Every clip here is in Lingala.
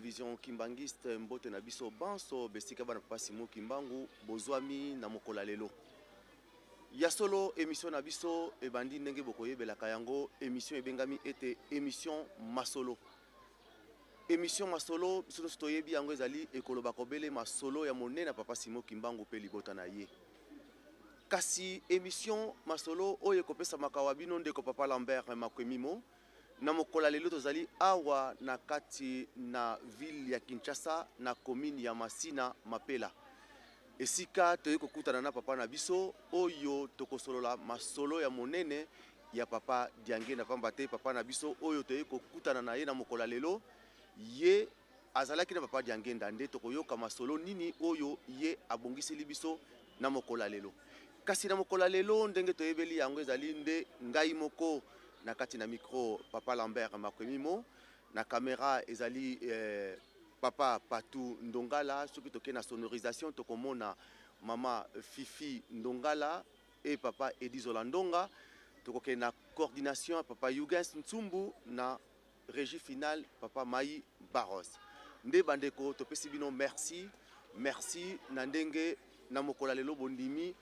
Television Kimbanguiste, mbote na biso banso besika bana Papa Simon Kimbangu bozwami na mokolo ya lelo. Ya solo emission na biso ebandi ndenge bokoyebelaka yango, emission ebengami ete emission masolo. Emission masolo biso nyonso toyebi yango ezali ekolobaka obele masolo ya monene ya Papa Simon Kimbangu mpe libota na ye. Kasi emission masolo oyo ekopesamaka wa bino ndeko Papa Lambert Makwemimo. Na mokolo ya lelo tozali awa na kati na ville ya Kinshasa na commune ya Masina Mapela. Esika toyei kokutana na papa na biso oyo tokosolola masolo ya monene ya papa Diangienda, pamba te papa na biso oyo toyei kokutana na ye na mokolo ya lelo, ye azalaki na papa Diangienda, nde tokoyoka masolo nini oyo ye abongiseli biso na mokolo ya lelo. Kasi na mokolo ya lelo ndenge toyebeli yango ezali nde ngai moko na kati na micro papa Lambert Makwemimo, na camera ezali papa Patou Ndongala, soki toke na sonorisation tokomona mama Fifi Ndongala et papa Eddy Zola Ndonga, tokokende na coordination papa Hugues Ntsumbu, na regie finale papa Mayi Barros. Nde bandeko topesi bino merci, merci na ndenge na mokolo ya lelo bondimi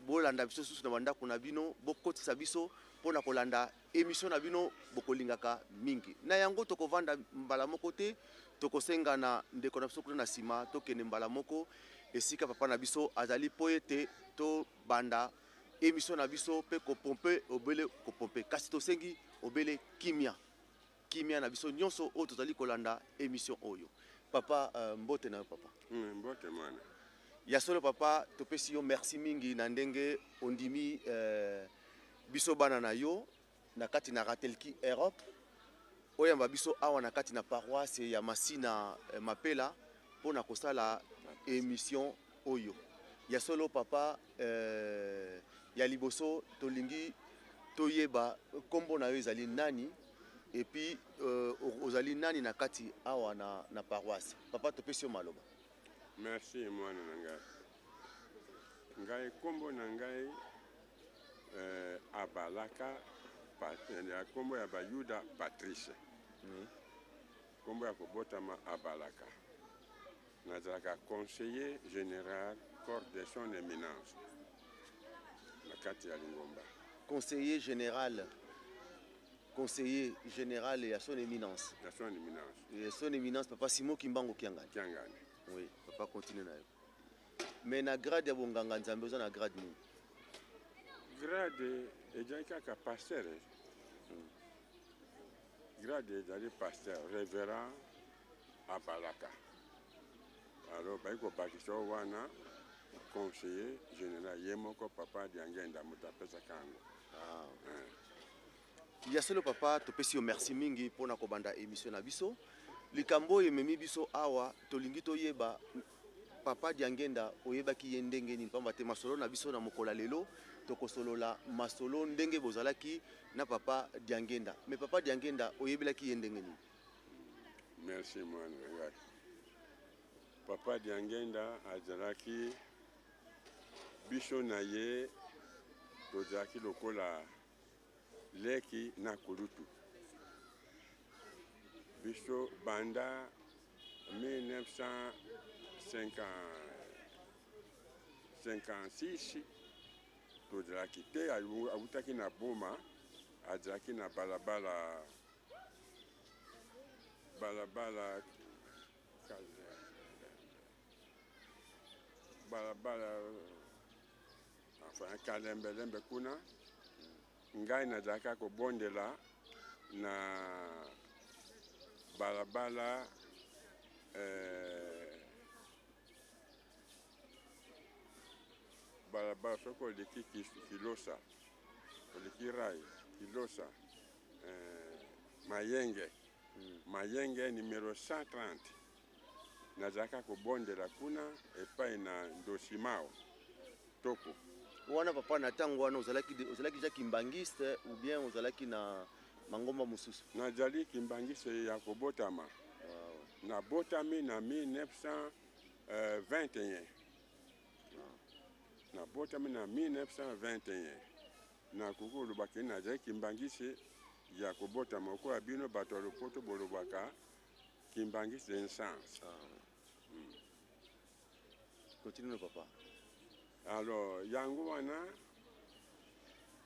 bolanda biso susu na bandako na bino, bokotisa biso mpo na kolanda emission na bino bokolingaka mingi. Na yango tokovanda mbala moko te, tokosenga na ndeko na biso kuna na nsima tokende mbala moko esika papa na biso azali mpo ete tobanda emission na biso mpe kopompe obele kopompe, kasi tosengi obele kimia, kimia na biso nyonso oyo tozali kolanda emission oyo. Papa, mbote na yo papa. Mbote mwana. Ya solo papa, topesi yo merci mingi na ndenge ondimi biso bana na yo na kati na Ratelki Europe oyamba biso awa na kati na paroisse ya Masina Mapela mpo na kosala emission oyo. Ya solo papa, ya liboso tolingi toyeba kombo na yo ezali nani et puis ozali nani na kati awa na paroisse. Papa, topesi yo maloba. Merci mwana na ngai. Ngai kombo na ngai Abalaka, ya kombo ya Bayuda Patrice. Kombo ya kobotama Abalaka. Nazalaka conseiller général corps de son éminence na kati ya lingomba. Conseiller général, conseiller général ya son éminence. Ya son éminence. Ya son éminence papa Simon Kimbangu Kiangani. Kiangani. Oui, papa continue na yo. Mais na grade ya bonganga Nzambe oza na grade nini? Grade ezali kaka pasteur. Grade ezali pasteur, révérend Abalaka. Alors bayi kobakisa oyo wana conseiller général ye moko papa Diangenda moto apesaka yango. Ya solo papa, topesi yo merci mingi mpona kobanda émission na biso. Likambo oyo ememi biso awa, tolingi toyeba papa Diangenda oyebaki ye ndenge nini, pamba te masolo na biso na mokolo ya lelo tokosolola masolo ndenge bozalaki na papa Diangenda. Mais papa Diangenda oyebelaki ye ndenge nini? Merci mwana na ngai. Papa Diangenda azalaki biso na ye tozalaki lokola leki na kulutu. Biso banda 1956 tozalaki te, awutaki na Boma, azalaki na balabala balabala balabala enfin kalembelembe kuna. Ngai nazalaka kobondela na balabala balabala soki oleki Kilosa, oleki rai Kilosa, Mayenge, Mayenge numero 130. Nazalaka kobondela kuna epai na Ndosimao Toko. Wana papa, na ntango wana ozalaki deja kimbangiste ou bien ozalaki na mangomba mosusu? Nazali kimbangiste ya kobotama. Nabotami na 1921. Nabotami na 1921. Nakoki koloba ke nazali kimbangiste ya kobotama. Okoya bino bato ya lopoto bolobaka Kimbanguiste de naissance. Ah. Continue papa. Alors yango wana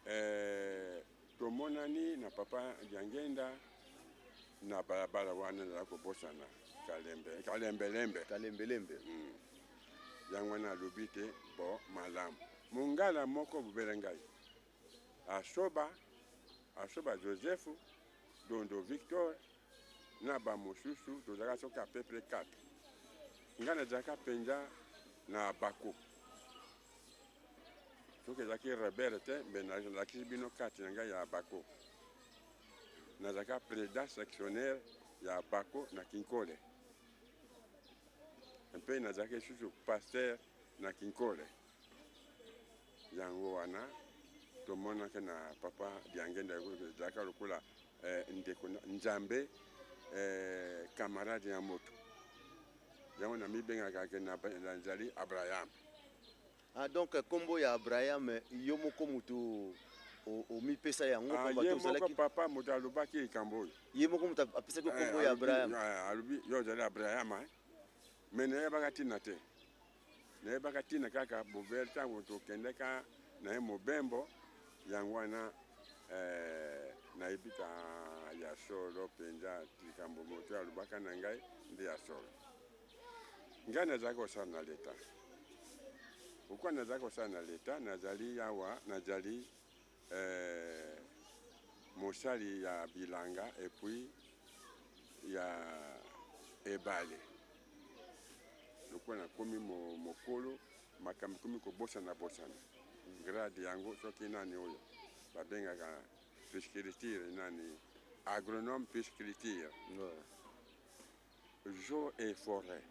eh, tomonani na papa Diangenda na balabala wana nazala kobosana kalembe kalembelembe. Kalembelembe. Yango wana alobi te bo malamu mongala moko bobele ngai asoba asoba Joseph Dondo Victor na bamosusu tozalaka soki à peu près 4. Ngai nazalaka mpenza na bako soki ezalaki rebelle te, mbe nalakisi bino kati na ngai ya bako. Nazalaka président sectionnaire ya bako na Kinkole, mpe nazalaki lisusu pasteur na Kinkole. Yango wana tomonaka na papa Diangenda ezalaka lokola ndeko Nzambe, camarade ya moto. Yango namibengaka ke nazali Abraham. Ah, donc kombo ya Abraham, yo moko mutu omipesa yango? Ah, pamba ye te moko ozalaki papa moto alobaki likambo oyo. Ye moko moto apesaki kombo ya Abraham? Alobi yo ozali Abraham, eh? Me nayebaka ntina te, nayebaka ntina kaka bobele ntango tokendeka na ye mobembo. Yango wana nayebi ka ya solo mpenza likambo moto alobaka na ngai nde ya solo. Ngai nazalaki kosala na leta. Pourquoi nazalaki kosala na leta? Nazali awa, nazali mosali ya bilanga et puis ya ebale. Lokola nakomi mokolo, makambo ekomi kobosana bosana. Grade yango soki nani oyo babengaka pisciculture, nani, agronome pisciculture, eaux et forêt.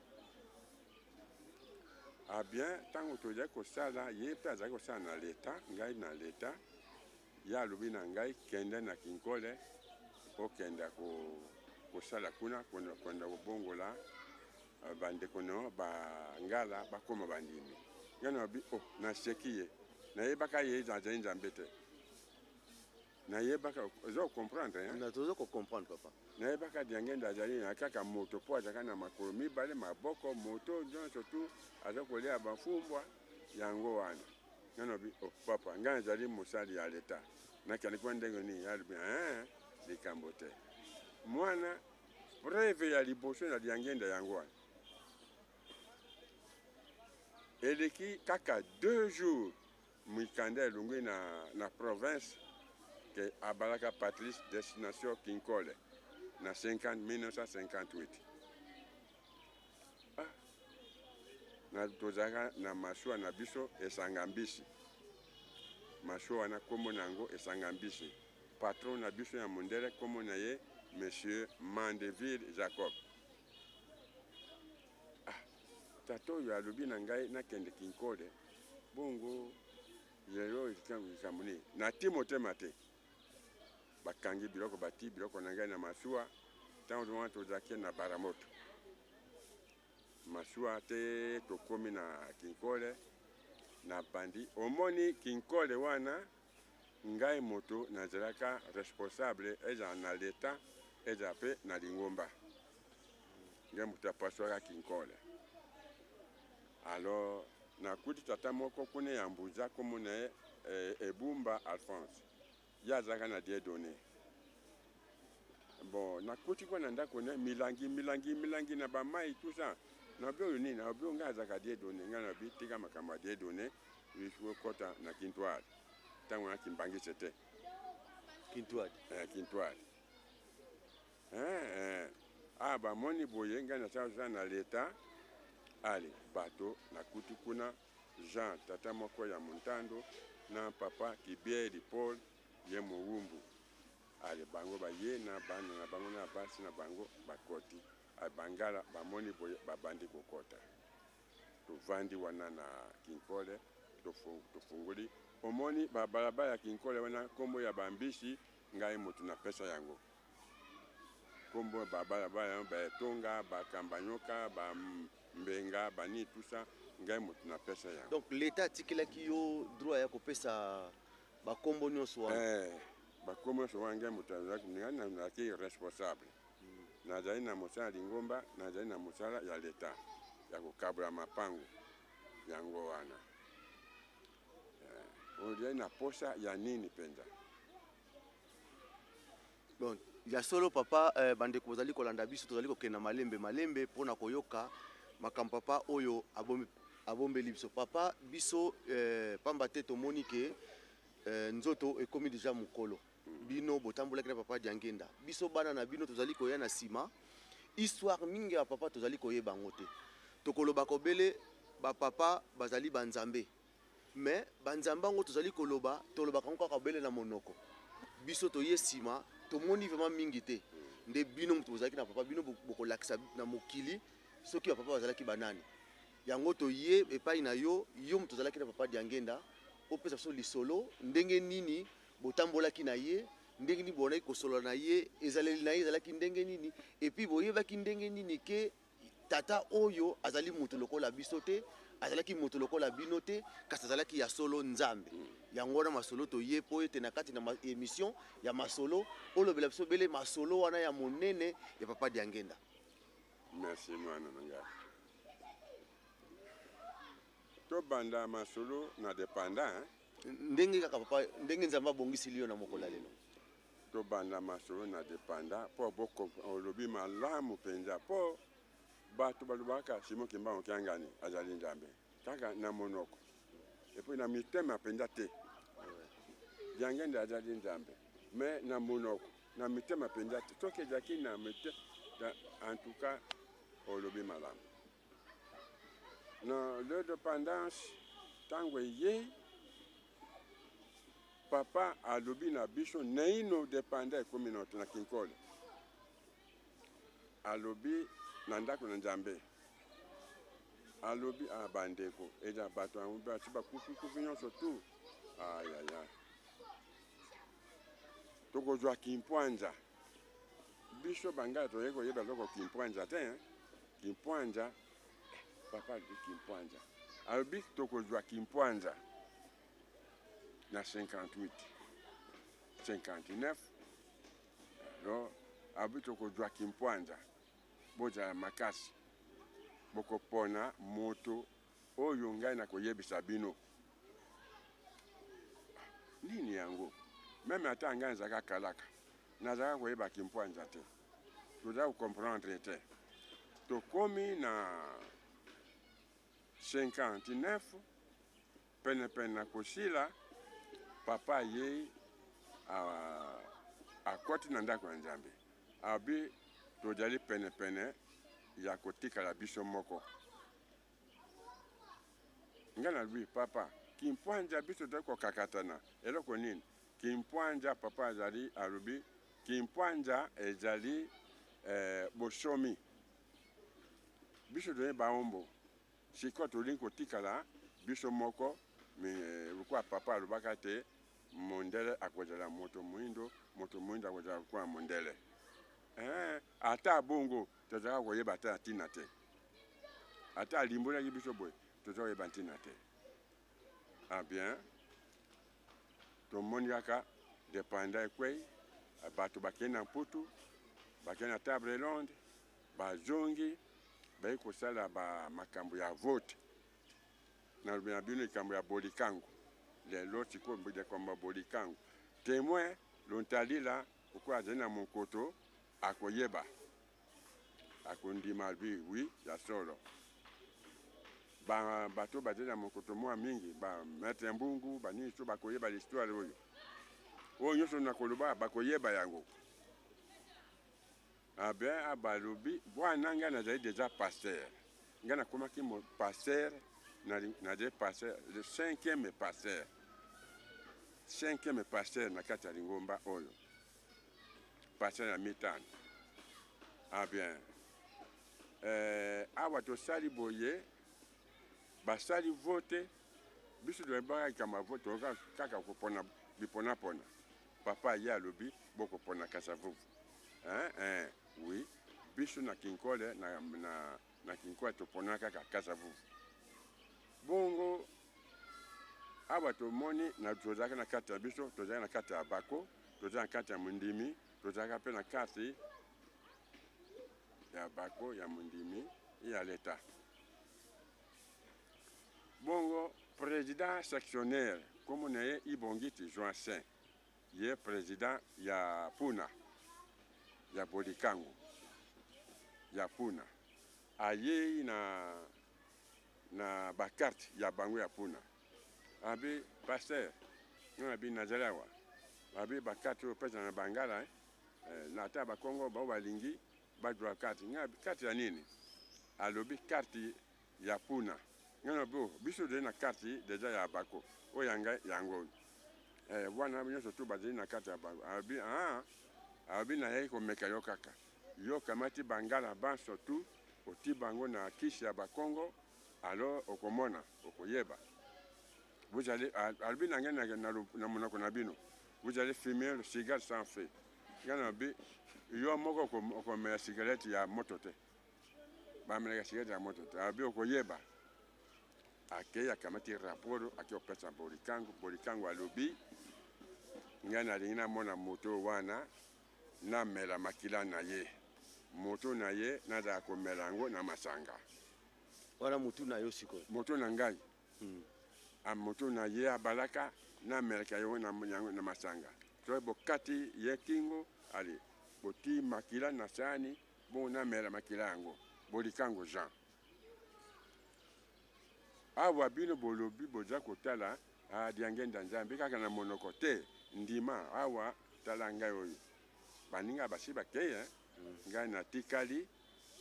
Ah bien, ntango tozali kosala, ye mpe azali kosala na leta, ngai na leta. Ye alobi na ngai: kende na Kinkole, okenda kosala kuna, kenda kobongola bandeko no bangala bakóma bandimi. Ngai nalobi: o oh, naseki ye. Nayebaka ye azali Nzambe te, nayebaka. Oza kocomprendre, hein? Toza kocomprendre, papa. Nayebaka Diangenda azali na kaka moto, mpo azalaka na makolo mibale, maboko, moto nyonso tu, aza kolia bafumbwa. Yango wana ngai nalobi: oh papa, ngai nazali mosali ya leta, nakende kuna ndenge nini? Alobi: likambo te, mwana. Preuve ya liboso na Diangenda yango wana, eleki kaka 2 jours, mikanda elongwi na province ke abalaka Patrice, destination Kinkole na 50, 1958. Ah, na tozalaka na masuwa na biso Esanga Mbisi. Masuwa wana nkombo na yango Esanga Mbisi. Patron na biso ya mondele, nkombo na ye monsieur Mandeville Jacob. Ah, tata oyo alobi na ngai nakende Kinkole, bongo lelo likambo nini? Nati motema te. Bakangi biloko, bati biloko na ngai na masuwa. Ntango wana tozalaki na baramoto, masuwa te. Tokómi na Kinkole na bandi. Omoni Kinkole wana, ngai moto nazalaka responsable, ezala na leta, ezala mpe na lingomba, ngai moto apaswaka Kinkole. Alors nakuti tata moko kuna ya Mbuza, kombo na ye Ebumba Alphonse. Ye azalaka na Dieudonné. Bon, nakuti kuna na ndako na milangi, milangi, milangi na bamai, tout ça. Nabi: oyo nini? Nabi: oyo ngai azalaka Dieudonné. Ngai nabi: tika makambo ya Dieudonné, okɔta na Kintwale. Ntango na Kimbangisi te. Kintwadi. Kintwadi. Ah, bamoni boye ngai nasala na leta. Ale bato nakuti kuna Jean, tata moko ya montando, na papa Kibieri Paul, ye mowumbu. Ale bango baye na bana na bango na basi na bango, bakoti. Bangala bamoni boye, babandi kokota. Tovandi wana na Kinkole, tofungoli. Omoni babalabala ya Kinkole wana, nkombo ya bambisi, ngai moto napesa yango nkombo babalabala yango, baetonga, bakambanyoka, bambenga, banini, tout ça, ngai moto napesa yango. Donc l'état atikelaki yo droit ya kopesa bakombo nyonso wana? Bakombo nyonso wana, ngai moto azalaki, ngai nazalaki responsable. Nazali na mosala ya lingomba, nazali na mosala ya leta ya kokabola mapango. Yango wana eh, ozali na posa ya nini mpenza? Bon, ya solo papa, eh, bandeko bozali kolanda biso, tozali kokende na malembe malembe mpo na koyoka makambo papa oyo abombeli biso. Papa biso eh, pamba te tomoni ke eh, nzoto ekomi deja mokolo. Bino botambolaki na papa Diangenda, biso bana na bino tozali koya na nsima. Histoire mingi ya papa tozali koyeba yango te. Tokoloba kobele bapapa bazali banzambe, mais banzambe yango tozali koloba, tolobaka yango kaka obele na monoko. Biso toye nsima tomoni vraiment mingi te. Nde bino moto bozalaki na papa, bino bokolakisa na mokili soki bapapa bazalaki banani. Yango toye epai na yo, yo moto ozalaki na papa Diangenda, opesa biso lisolo ndenge nini botambolaki na ye, ndenge nini bobandaki kosolola na ye, ezaleli na ye ezalaki ndenge nini, et puis boyebaki ndenge nini ke tata oyo azali moto lokola biso te, azalaki moto lokola bino te, kasi azalaki ya solo Nzambe. Yango wana masolo toye po ete na kati na émission ya masolo olobela biso bele masolo wana ya monene ya papa Diangenda. Merci mwana na ngai. Tobanda masolo na dependant hein? Ndenge kaka papa, ndenge Nzambe abongisili yo na mokolo ya lelo. Tobanda masolo na dependant po boko olobi malamu mpenza, po bato balobaka Simon Kimbangu Kiangani azali Nzambe kaka na monoko epuis na mitema mpenza te. Diangenda azali Nzambe mais na monoko, na mitema mpenza te. Soki ezalaki na mitema, en tout cas olobi malamu. Na l'independance ntango eyei, papa alobi na biso naino dependa ekomi na Kinkole, alobi na ndako na Nzambe, alobi a bandeko eza bato yango basi bakufi kufi nyonso tu, ayaya tokozwa Kimpwanza. Biso bangala toyei koyeba eloko Kimpwanza te hein? Kimpwanza, papa alobi Kimpwanza, alobi tokozwa Kimpwanza na 58 59, alors alobi tokozwa Kimpwanza, bozala makasi, bokopona moto oyo ngai nakoyebisa bino. Nini yango? Meme ata ngai nazalaka kalaka, nazalaka koyeba Kimpwanza te, toza kocomprendre te. Tokomi na 59 penepene na kosila, papa ayei akoti na ndako ya Nzambe, abi tozali penepene ya kotikala biso moko. Ngai nalobi papa, Kimpwanza biso tozali kokakatana eloko nini? Kimpwanza papa azali alobi Kimpwanza ezali eh, bosomi. Biso tozali baombo, sikoyo tolingi kotikala biso moko. Lokola papa alobaka te mondele akozala moto moindo, moto moindo akozala lokola mondele. Eh, ata bongo tozalaka koyeba ata ntina te, ata alimbolaki biso boye toza koyeba ntina te. Ah bien, tomoni kaka dependa ekwei, bato bakei na Mputu, bakei na table ronde, bazongi baye kosala ba makambo ya vote. Nalobi na bino likambo ya Bolikango lelo sikoyo, likambo ya Bolikango témoin Lontalila okoyo azali na monkoto akoyeba, akondima, alobi wi ya solo. Ba bato bazali na monkoto mwa mingi, ba maître Mbungu banini so bakoyeba l'histoire oyo, oyo nyonso nakoloba bakoyeba yango. Ah ben, balobi bwana ngai nazali deja pasteur, ngai nakomaki pasteur, nazali pasteur le cinquième pasteur, cinquième pasteur na kati ya lingomba oyo, pasteur ya mitano. Ah bien, awa tosali boye, basali vote, biso toyebaka likambo ya vote, toyoka kaka kopona biponapona. Papa ye alobi bokopona Kasavubu. Hein, hein, oui, biso na Kinkole na, na, na Kinkole topona kaka Kasavubu. Bongo awa tomoni na tozalaka na kati ya biso, tozalaka na kati ya Bako, tozalaka na kati ya Mondimi, tozalaka mpe na kati ya bako ya mondimi ya leta. Bongo president sectionnaire kombo na ye Ibongiti Joancin, ye president ya Puna ya Bolikango ya Puna, ayei na na ba carte ya bango ya Puna. Abi pasteur, nga nabi nazali awa. Abi ba carte oyo pesa na bangala eh, eh na ata ba Kongo bao balingi bazwa carte. Nga carte ya nini? Alobi carte ya Puna. Nga nabi oh, biso tozali na carte deja ya bako oyo ya ngai yango oyo. Eh, wana nyonso tu bazali na carte ya bango. Alobi ah, alobi nayaki komeka yo kaka. Yo kamati bangala banso tu oti bango na kisi ya bakongo alors okomona okoyeba. Vous allez alobi na ngai na monoko na bino, vous allez fumer le cigare sans feu. Ngai nalobi yo moko okomela cigarette ya moto te, bamelaka cigarette ya moto te. Alobi okoyeba. Akei akamati rapport akei kopesa Bolikango. Bolikango alobi ngai nalingi namona moto wana namela makila na ye, moto na ye nazala komela yango na masanga. Wana motu na yo sikoyo? Moto na ngai. A moto na ye abalaka namelaka yango na, yango na masanga. Soki bokati ye kingo, ale boti makila na sani, bongo namela makila yango. Bolikango Jean. Awa bino bolobi boza kotala ah, Diangenda Nzambe kaka na monoko te, ndima awa tala ngai oyo baninga basi bakei eh? Ngai natikali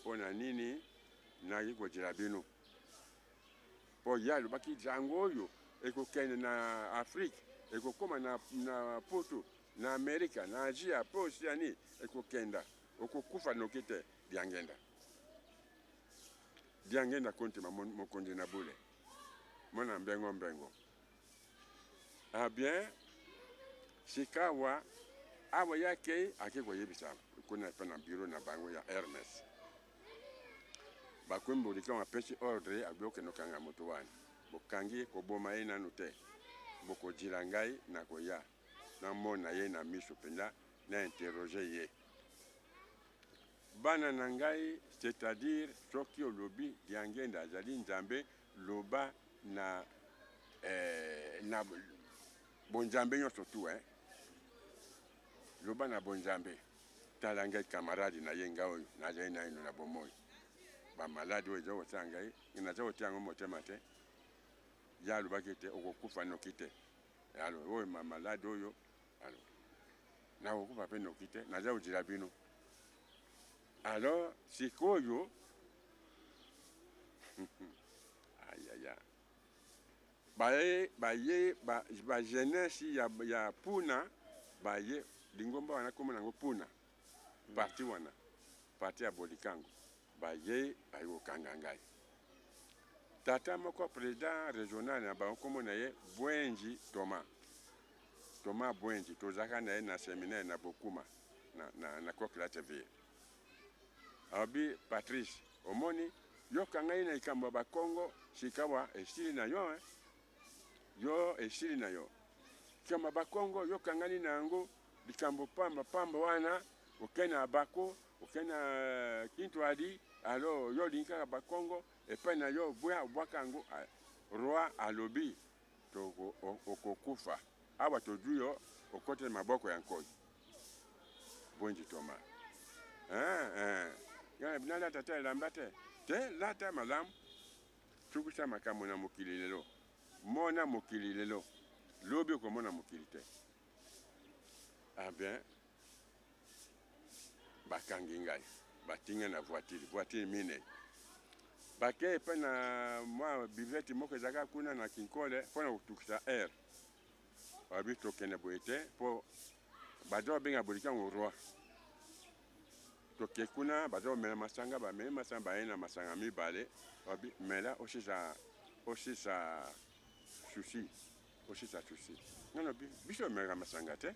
mpo na nini nayaki kozela bino mpo ye alobaki jango oyo ekokende na Afrique ekokoma na, na Poto na Amerika na Asia mpo Oceanie ekokenda okokufa noki te Diangenda. Diangenda kontima mokonzi na bule mwana mbengo mbengo. Ah bien, sikawa awa ye akei ake koyebisa kuna epai na bureau na bango ya Hermes. Bakomi Bolikango apesi ordre alobi okende okanga moto wana, bokangi ye koboma ye nanu te, bokozila ngai nakoya namona ye na miso mpenza na interroger ye. Bana na ngai c'est à dire soki olobi Diangenda azali Nzambe loba na eh, na bonzambe nyonso tu eh. Loba na bonzambe tala ngai camarade na ye ngai oyo nazali naino na bomoi bamaladi oyo eza kosala ngai naza kotia yango motema te ye alobaki ete okokufa noki te alo oyo maladi oyo alo nakokufa mpe noki te naza kozela bino alors sikoyo ayaya baye baye ba, ba jeunesse ya, ya puna baye lingomba wana komona yango puna parti wana parti ya bolikango baye baye kokanga ngai tata moko president regional na bango kombo na ye bwenji thomas Thomas Bwenji tozalaka na ye na seminaire na Bokuma na, na, na Coquilhatville. Alobi Patrice, omoni yoka ngai na likambo ya Bakongo sikawa esili na yo eh? Yo esili na yo likambo ya Bakongo yokangani na yango likambo pamba pamba wana okei na Bako okei na eh, Kintwadi alors yo olingi kaka Bakongo epai na yo bwa obwaka yango ah, roi alobi Toko okokufa awa tozui yo okoti na maboko ya nkoyi Bwenji Thomas eh, eh. Nalata ta elamba te te lata malamu sukisa makambo na mokili lelo mona mokili lelo lobi okomona mokili te ah bien Bakangi ngai, batii ngai na voiture, voiture minei. Bakei epai na mwa buvette moko ezalaka kuna na Kinkole mpo na kotukisa air. Balobi tokende boye te mpo baza kobenga Bolikango roi. Toke kuna baza komela masanga, bameli masanga, baye na masanga mibale. Balobi mela osisa osisa souci. Osisa souci. Nga lobi biso omelaka masanga te.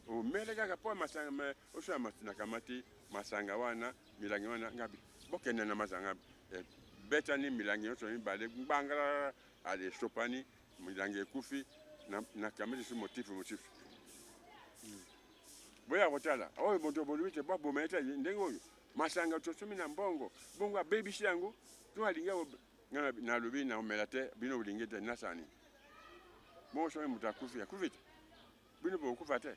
Omele kaka po masanga me osala nakamati masanga wana milangi wana ngabi bokende na masanga e, betani milangi nyonso mibale gbangala ale esopani milangi ekufi nakamati su motifu mosusu. Boya kotala oyo moto bolobi te baboma ye te ndenge oyo. Masanga tosomi na mbongo, bongo abebisi yango, to alingi nga nalobi na omela te, bino bolingi te, nasala nini? Bongo soki moto akufi, akufi te, bino bokokufa te.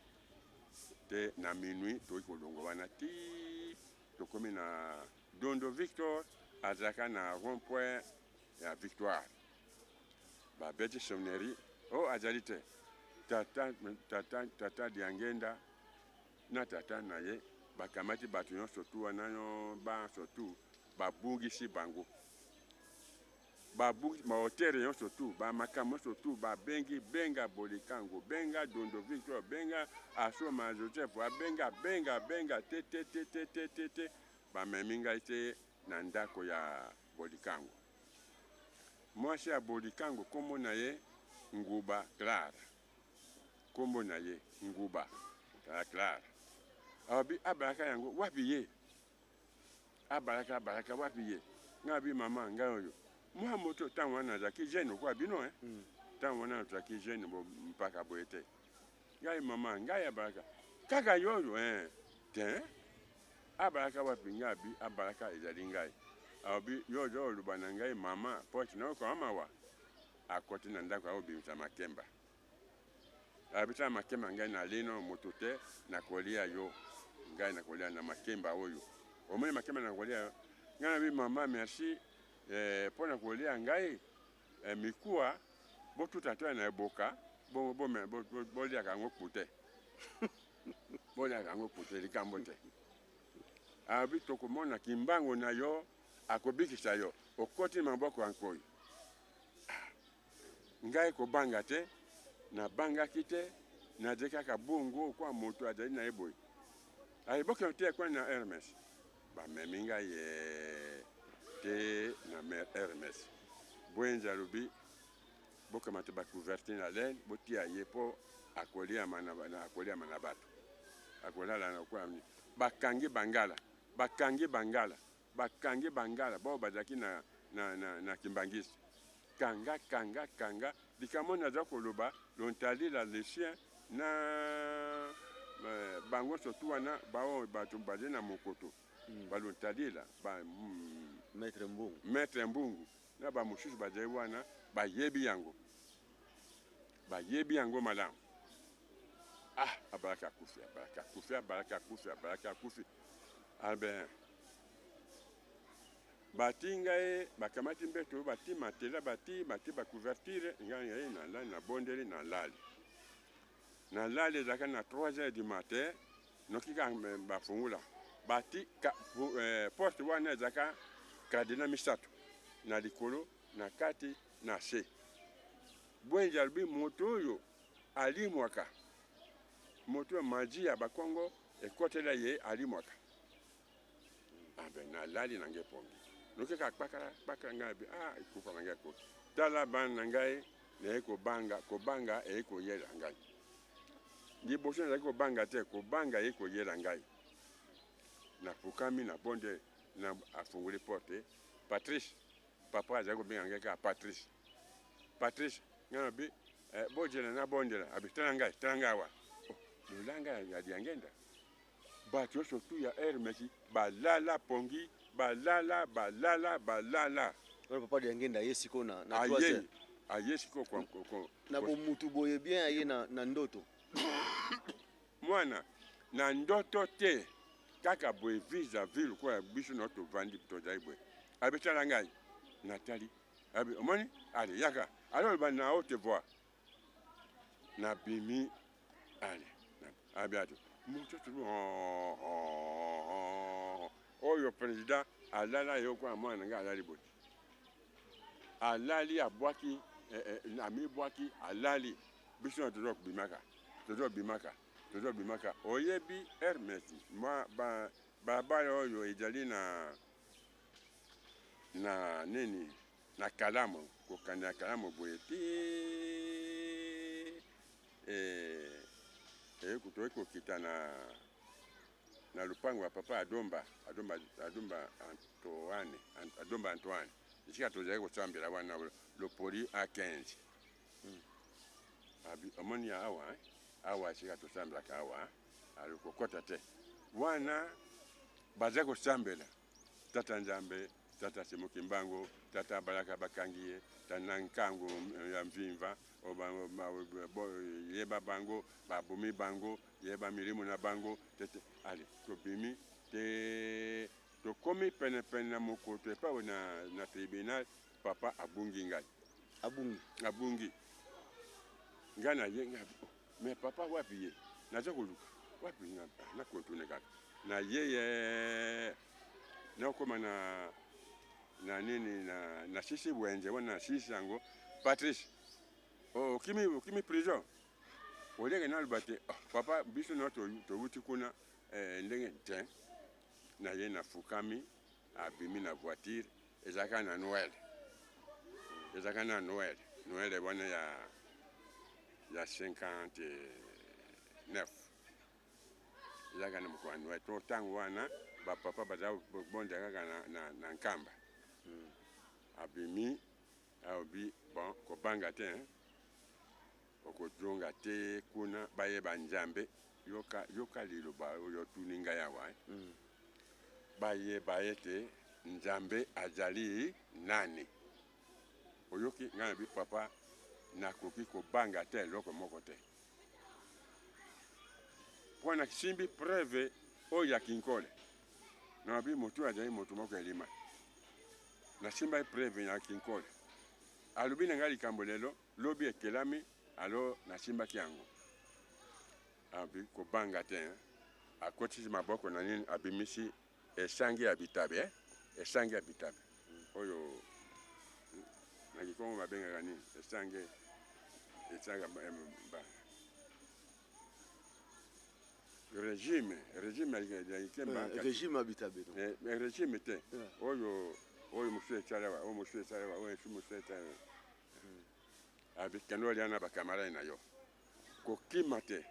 Te na minuit tokoki kolongwa wana ti tokomi na Dondo Victor, azalaka na rond point ya Victoire. Babeti sonnerie, oh azali te. Tata, tata, tata Diangenda na tata na ye bakamati bato nyonso tu wana yo banso tu babungisi bango, babungisi bahotere nyonso tu, bamakambo nyonso tu, babengi benga Bolikango, benga Dondo Victor, benga Asoma Joseph, abenga benga benga te te te te te te te, bamemi ngai te na ndako ya Bolikango. Mwasi ya Bolikango kombo na ye Nguba Clara, kombo na ye Nguba Clara. Alobi abalaka yango wapi ye? Abalaka abalaka wapi ye? Ngai abi mama ngai oyo mwa moto ntango wana nazalaki jeune lokola bino eh? Ntango wana nazalaki jeune bo mpaka boye te. Ngai mama ngai abalaka kaka yo oyo eh? Te abalaka wapi? Ngai abi abalaka ezali ngai. Alobi yo ozo oloba na ngai mama po ete nayoka mawa. Akoti na ndako akobimisa makemba. Alobi tala makemba ngai nalino moto te nakolia yo, ngai nakolia na makemba oyo. Omoni makemba nakolia yo? Ngai nabi mama merci eh, mpo na kolia ngai eh, mikuwa botuta to na eboka bongo boliaka yango kute boliaka yango kute likambo te. Alobi tokomona kimbangu na yo akobikisa yo, okoti maboko ya nkoi. Ngai kobanga te, nabangaki te, nazali kaka bongo kwa moto azali na ye boye. Aye bokende te kuna na Hermes. Bamemi ngai ye te na mer Hermes. Bwenze alobi bokamata ba couverture na laine botia ye po akoliama na, akoliama na bato. Akolala na kwa bakangi bangala, bakangi bangala, bakangi bangala bao bazalaki na na na, na Kimbanguiste. Kanga kanga kanga likambo naza koloba lontalila le chien na bango surtout wana bao bato bazali na mokoto balontalila ba, Maître Mbungu, Maître Mbungu na ba mosusu bazali wana bayebi yango, bayebi yango malamu. Ah, abalaki akufi, abalaki akufi, abalaki akufi, abalaki akufi. Aben bati ngai bakamati mbeto, bati matela, bati bati ba couverture, ngai ngai nalali, nabondeli, nalali, nalali. Ezalaka na 3 heures du matin, noki kaka bafungula bati ka, porte wana ezalaka kadena misato na likolo, na kati, na se. Bwenje alobi moto oyo alimwaka, moto ya maji ya bakongo ekotela ye alimwaka. Abe nalali na ngai pongi, noki kaka kpakala kpakala, ngai abi ah ekufa na ngai ekoki. Tala bana na ngai, naye kobanga, kobanga eye koyela ngai. Liboso nazalaki kobanga te, kobanga eye koyela ngai. Nafukami na bonde na afungoli porte, Patrice, papa azali kobenga ngai kaka Patrice. Patrice, ngai nabi eh, bojela na bondela, abi tala ngai, tala ngai awa. Oh, lolanga ya Diangenda. Bato nyonso tu ya Hermes balala pongi, balala balala balala. Wana papa Diangenda aye sikoyo na na 3 heures. Aye sikoyo kwa, kwa, na bomutu boye bien aye na, na ndoto. Mwana na ndoto te, kaka boye vis-à-vis lokola biso na tovandi tozali boye. Abetala ngai, natali, abi omoni, ale yaka, alors ba na haute voix. Nabimi, ale abi ato moto tu oyo président alala ye kwa mwana ngai alali boye, alali abwaki amibwaki alali. Biso na toza kobimaka, toza kobimaka, toza kobimaka. Oyebi Hermes mwa ba balabala oyo ezali na na nini na kalamu, kokanda na kalamu boye ti toyei kokita na na lupango ya papa Adomba, Adomba, Adomba Antoine, Adomba Antoine, esika tozali kosambela wana lopoli A15. Abi omoni ya awa awa esika tosambelaka awa, alokokota te wana. Baza kosambela Tata Nzambe, Tata Simon Kimbangu, Tata Balaka bakangi ye, Tata Nkangu ya Mvimva, yeba bango, babomi bango, yeba milimo na bango, tete. Ale, tobimi te, tokomi pene pene na mokoto epai na tribunal, papa abungi ngai. Abungi. Abungi. Ngai na ye, ngai, oh, mais papa wapi ye? Naza koluka. Wapi nga? Ah, na contourner kaka. Na ye ye. Nakoma na nini na sisi wenze wana na sisi yango Patrice. Oh, okimi prison. Olenge naloba te, oh, papa biso na towuti kuna ndenge te. Na ye nafukami, abimi na voiture, ezalaka na Noël. Ezalaka na Noël. Noël wana ya 59. Ezalaka na mokolo ya Noël. To ntango wana ba papa baza kobonda kaka na Nkamba. Abimi, alobi bon, kobanga te, hein? Okozonga te kuna bayeba Nzambe. Yoka, yoka liloba oyo otuni ngai awa, hein? Bayeba ete Nzambe azali nani. Oyoki ngai nabi papa, nakoki kobanga te eloko moko te. Mpo nasimbi preuve oyo ya Kinkole. Nabi motu azali motu moko elima. Nasimbaki preuve ya Kinkole. Alobi na ngai likambo lelo, lobi ekelami, alo nasimbaki yango. Abi kobanga te, hein? Akotisi maboko na nini, abimisi esangi ya bitabe, eh? Esangi ya bitabe. Oyo na Kikongo babengaka nini? Esange, esanga ba régime, régime ya Ikemba. Régime ya bitabe. Eh, régime te. Oyo oyo mosusu esalawa, oyo mosusu esalawa, oyo mosusu esalawa. Abi kende olia na ba camarade na yo. Kokima te.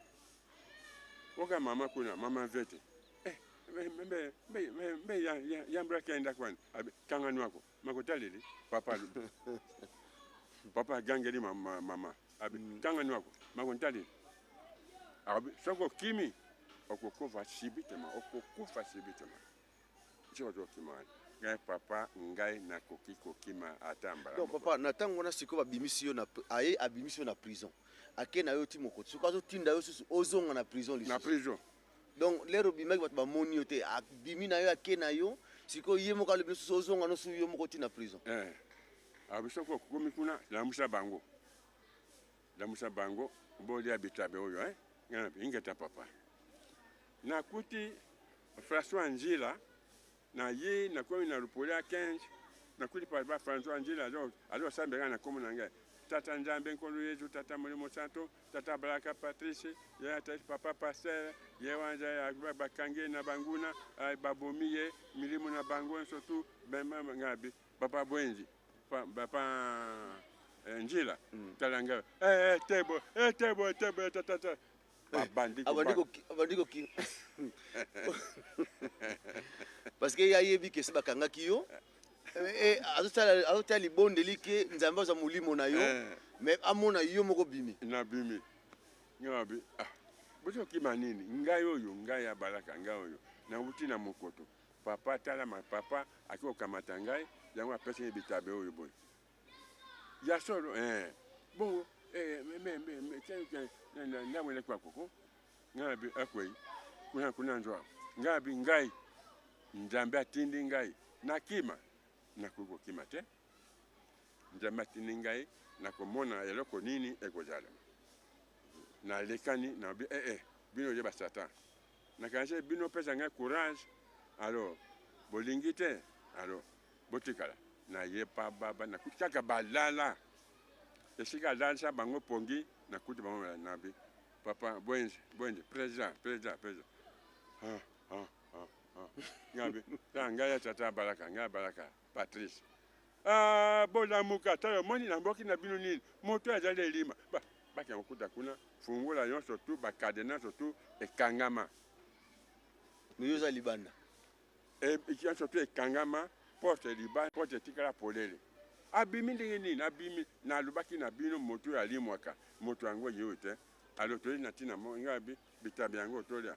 Oka mama kuna, mama vete. Eh, mbe mbe mbe mbe ya ya yambra kenda kwani. Abi kanga nwako. Makotaleli papa. Papa gangeli mama mama. Abi kanga nwako. Makotaleli. Abi soko kimi okokufa subitement, okokufa subitement. Siko okima ngai papa, ngai nakoki kokima ata mbala. Donc papa, na ntango wana sikoyo babimisi yo na aye abimisi yo na prison. Ake na yo ti mokoti. Soki azotinda yo susu ozonga na prison lisusu. Na prison. Donc lero obimaki bato bamoni yo te, abimi na yo ake na yo, sikoyo ye moko alobi lisusu ozonga nosu yo moko ti na prison. Eh. Abi soki okomi kuna, lamusa bango. Lamusa bango, bolia bitabe oyo, eh? Ngai na ingeta papa. Nakuti François Nzila, na ye nakomi na Lupoli ya 15, nakuti papa François Nzila azosambela na kombo na ngai. Tata Nzambe Nkolo Yezu, Tata Molimo Santo, Tata Baraka Patrice, ye ata papa pasteur, ye wana bakangi na banguna, babomi ye, milimo na bango surtout ngai papa Bwenzi, papa Nzila, tala ngai, eh tebo, eh tebo, tebo, tata. Babandi koki parce que ye ayebi ke se bakangaki yo, azotala libondeli ke Nzambe azwa molimo na yo, mais amona yo moko bimi. Na bimi. Ngai ah, bozokima nini? Ngai oyo, ngai abalaka ngai oyo. Nawuti na mokoto. Papa tala ma papa aki kokamata ngai, yango apesi ngai bitabe oyo boye. Ya solo, eh. Bongo, eh, me me me ndamwe na kwa koko. Ngai bi akwei. Kuna kuna nzwa. Ngai bi ngai. Nzambe atindi ngai. Nakima. Nakoki kokima te. Nzambe atindi ngai nakomona eloko nini ekozala. Nalekani na bi eh eh bino oyeba Satan. Nakanisi bino pesa ngai courage. Alors bolingi te. Alors botikala na ye pa baba nakuti kaka balala esika alalisa bango pongi nakuti bango na bi papa bwenze bwenze président président président ah ah ah ah ngabi ta ngai ya tata balaka ngai balaka Patrice ah bolamuka tala omoni na mboki na bino nini moto azali elima ba bakanga kokuta kuna fungola nyonso tu bakadena surtout ekangama. Mais yo oza libanda. Nyonso tu ekangama, porte libanda, porte etikala polele. Abimi ndenge nini? Abimi, nalobaki na bino moto oyo alimwaka, moto yango ye oyo te. Alors toyei na ntina moko, ngai abi bitabe yango tolia.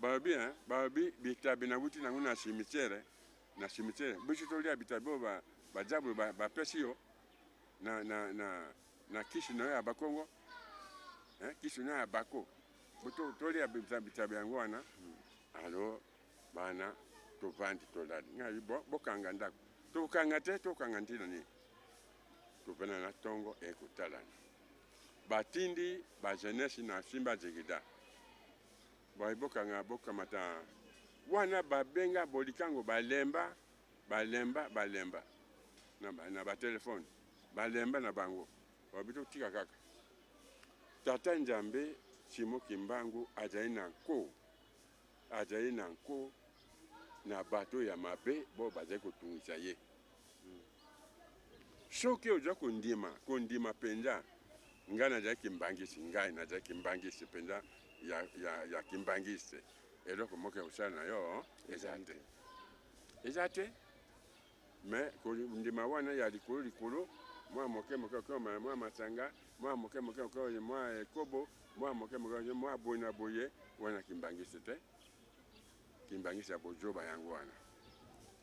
Balobi hein, balobi bitabe nawuti nango na cimetière, na cimetière biso tolia bitabe oyo ba ba diable bapesi yo na na na na kisi na yo ya bakongo hein, kisi na yo ya bako tolia bitabe yango wana. Alors bana tovandi tolali, ngai bo bokanga ndako, tokanga te, tokanga ntina nini? Tovanda na ntongo ekotalana, batindi ba jeunesse na simba zigida boye bokanga bokamata wana, babenga bolikango, balemba balemba balemba na batelefone, balemba na bango, babi totika kaka. Tata Nzambe Simo Kimbangu azali na nko, azali na nko na bato ya mabe bo bazali kotungisa ye. Soki oza kondima, kondima mpenza, ngai nazali kimbangisi, ngai nazali kimbangisi mpenza ya kimbangisi, eloko moko ya kosala na yo eza te, eza te. Mais kondima wana ya likolo likolo, mwa moke moke okoma mwa masanga, mwa moke moke okoma mwa ekobo, mwa moke moke mwa boye na boye, wana kimbangisi te, kimbangisi ya bozoba yango wana.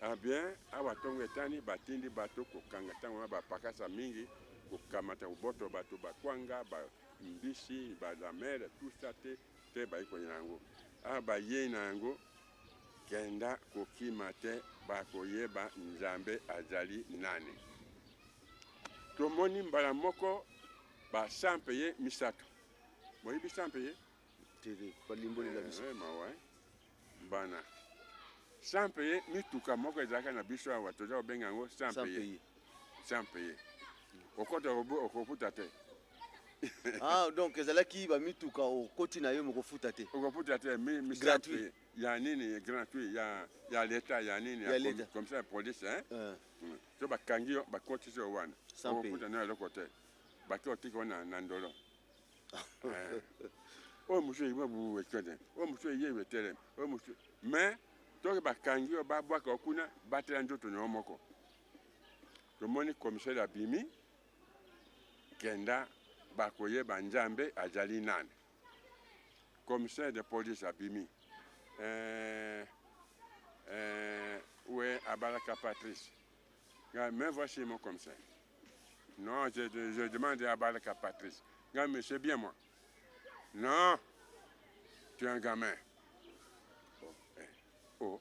Ah bien, awa ntongo etani, batindi bato kokanga ntango wana bapakasa mingi kokamata koboto bato bakwanga bambisi balamere tout ça te te, bayi koyina yango. Awa bayei na yango, kenda kokima te, bakoyeba Nzambe azali nani. Tomoni mbala moko basampe ye misato, boyebi sampe ye te, balimbolela biso. Mawa bana sans paye, mituka moko ezalaka na biso awa, toza kobenga yango sans paye, sans paye, okota okofuta te. Ah, donc ezalaki bamituka okoti na yo mokofuta te. Okofuta te. Gratuit. Ya nini gratuit? Ya leta ya nini? Ya leta. Comme ça police hein, so bakangi yo, bakotisi yo wana, okofuta na eloko te, baki otika yo na ndolo. Oyo mosusu eyeba bu ekende, oyo mosusu eyeba etelemi, oyo mosusu. Mais toki bakangi yo, babwaka yo kuna, batela nzoto na yo moko. Tomoni commissaire abimi, kenda bakoyeba Nzambe azali nani. Commissaire de police abimi, we Abalaka Patrice, mais voici mon commissaire. Non, je demande à Abalaka Patrice. Mais c'est bien moi. Non, tu es un gamin. Oh, eh. Oh.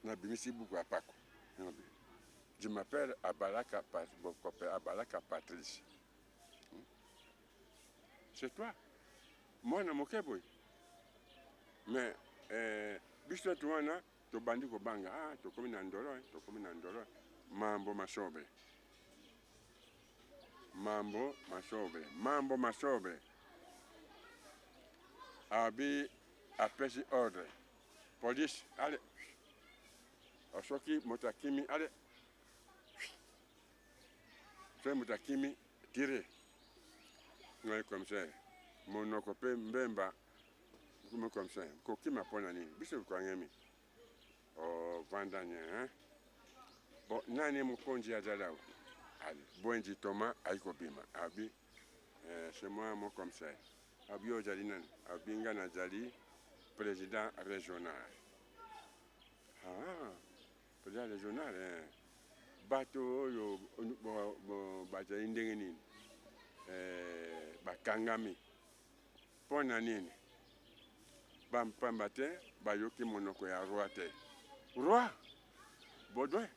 Nabimisi buku ya pako. Je m'appelle Abalaka, Abalaka Patrice. C'est toi. Mwana moke boye. Mais biso to wana tobandi kobanga, ah, tokomi na ndolo, tokomi na ndolo. Mambo masobe. Mambo masobe, mambo masobe. Abi apesi ordre. Police, allez. Soki moto akimi, allez. Soki moto akimi, tire. Ngai commissaire, monoko mpe mbemba, mo commissaire, kokima mpona nini? Biso tokangemi. Oh, vanda nye, hein? Bon, nani mokonzi azali awa? Allez, Bwenji Thomas ayi kobima. Abi, c'est moi mon commissaire. Abi ozali nani? Abi nga nazali président régional. Ah, président régional, hein? Bato oyo bazali ndenge nini? Bakangami mpo na nini? Bampamba te bayoki monoko ya roi te. Roi Baudouin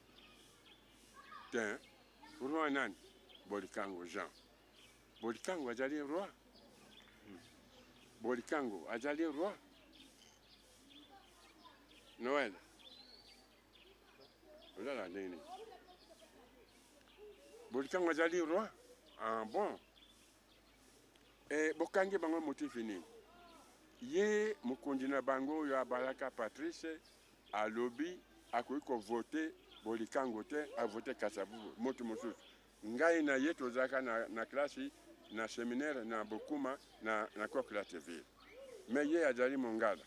te, roi nani? Bolikango Jean. Bolikango azali roi, Bolikango azali roi. Noël ozala ndenge nini? Bolikango azali roi. Ah bon, bokangi bango motif nini? Ye mokonzi na bango oyo Abalaka Patrice alobi akoki kovote Bolikango te, avote Kasavubu, moto mosusu. Ngai na ye tozalaka na klasi na séminaire na Bokuma na Coquilhatville. Mais ye azali mongala,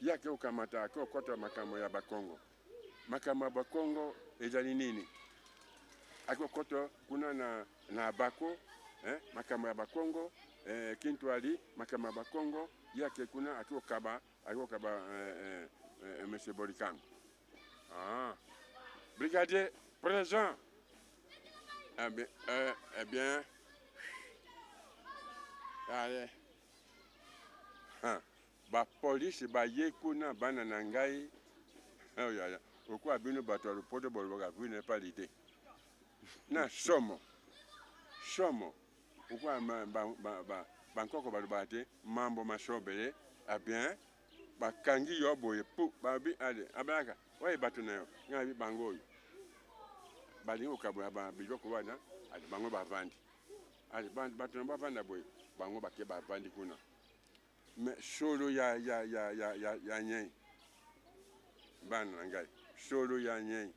ye ake kokamata, ake kokɔta makambo ya bakongo. Makambo ya bakongo ezali nini? Ake kokɔta kuna na bako, eh, makambo ya bakongo, eh, Kintwali, makambo ya bakongo, ye ake kuna, ake kokaba. Ayi kokaba eh, eh, eh, monsieur Bolikango. Ah. Brigadier présent. Eh bien, eh bien. Allez. Ah. Ba police baye kuna bana na ngai. Oh, ya, ya. Okwa bino bato ya lopoto bolobaka vous n'avez pas l'idée. Na somo. Somo. Okwa bankoko balobaka te mambo masobele. Ah bien. Bakangi yo boye pu babi ale abalaka oye bato na yo ngai bango oyo balingi kokabola ba biloko wana ale bango bavandi ale bato na bavanda boye bango bake bavandi kuna mais solo ya ya ya ya ya ya nyei bana na ngai solo ya nyei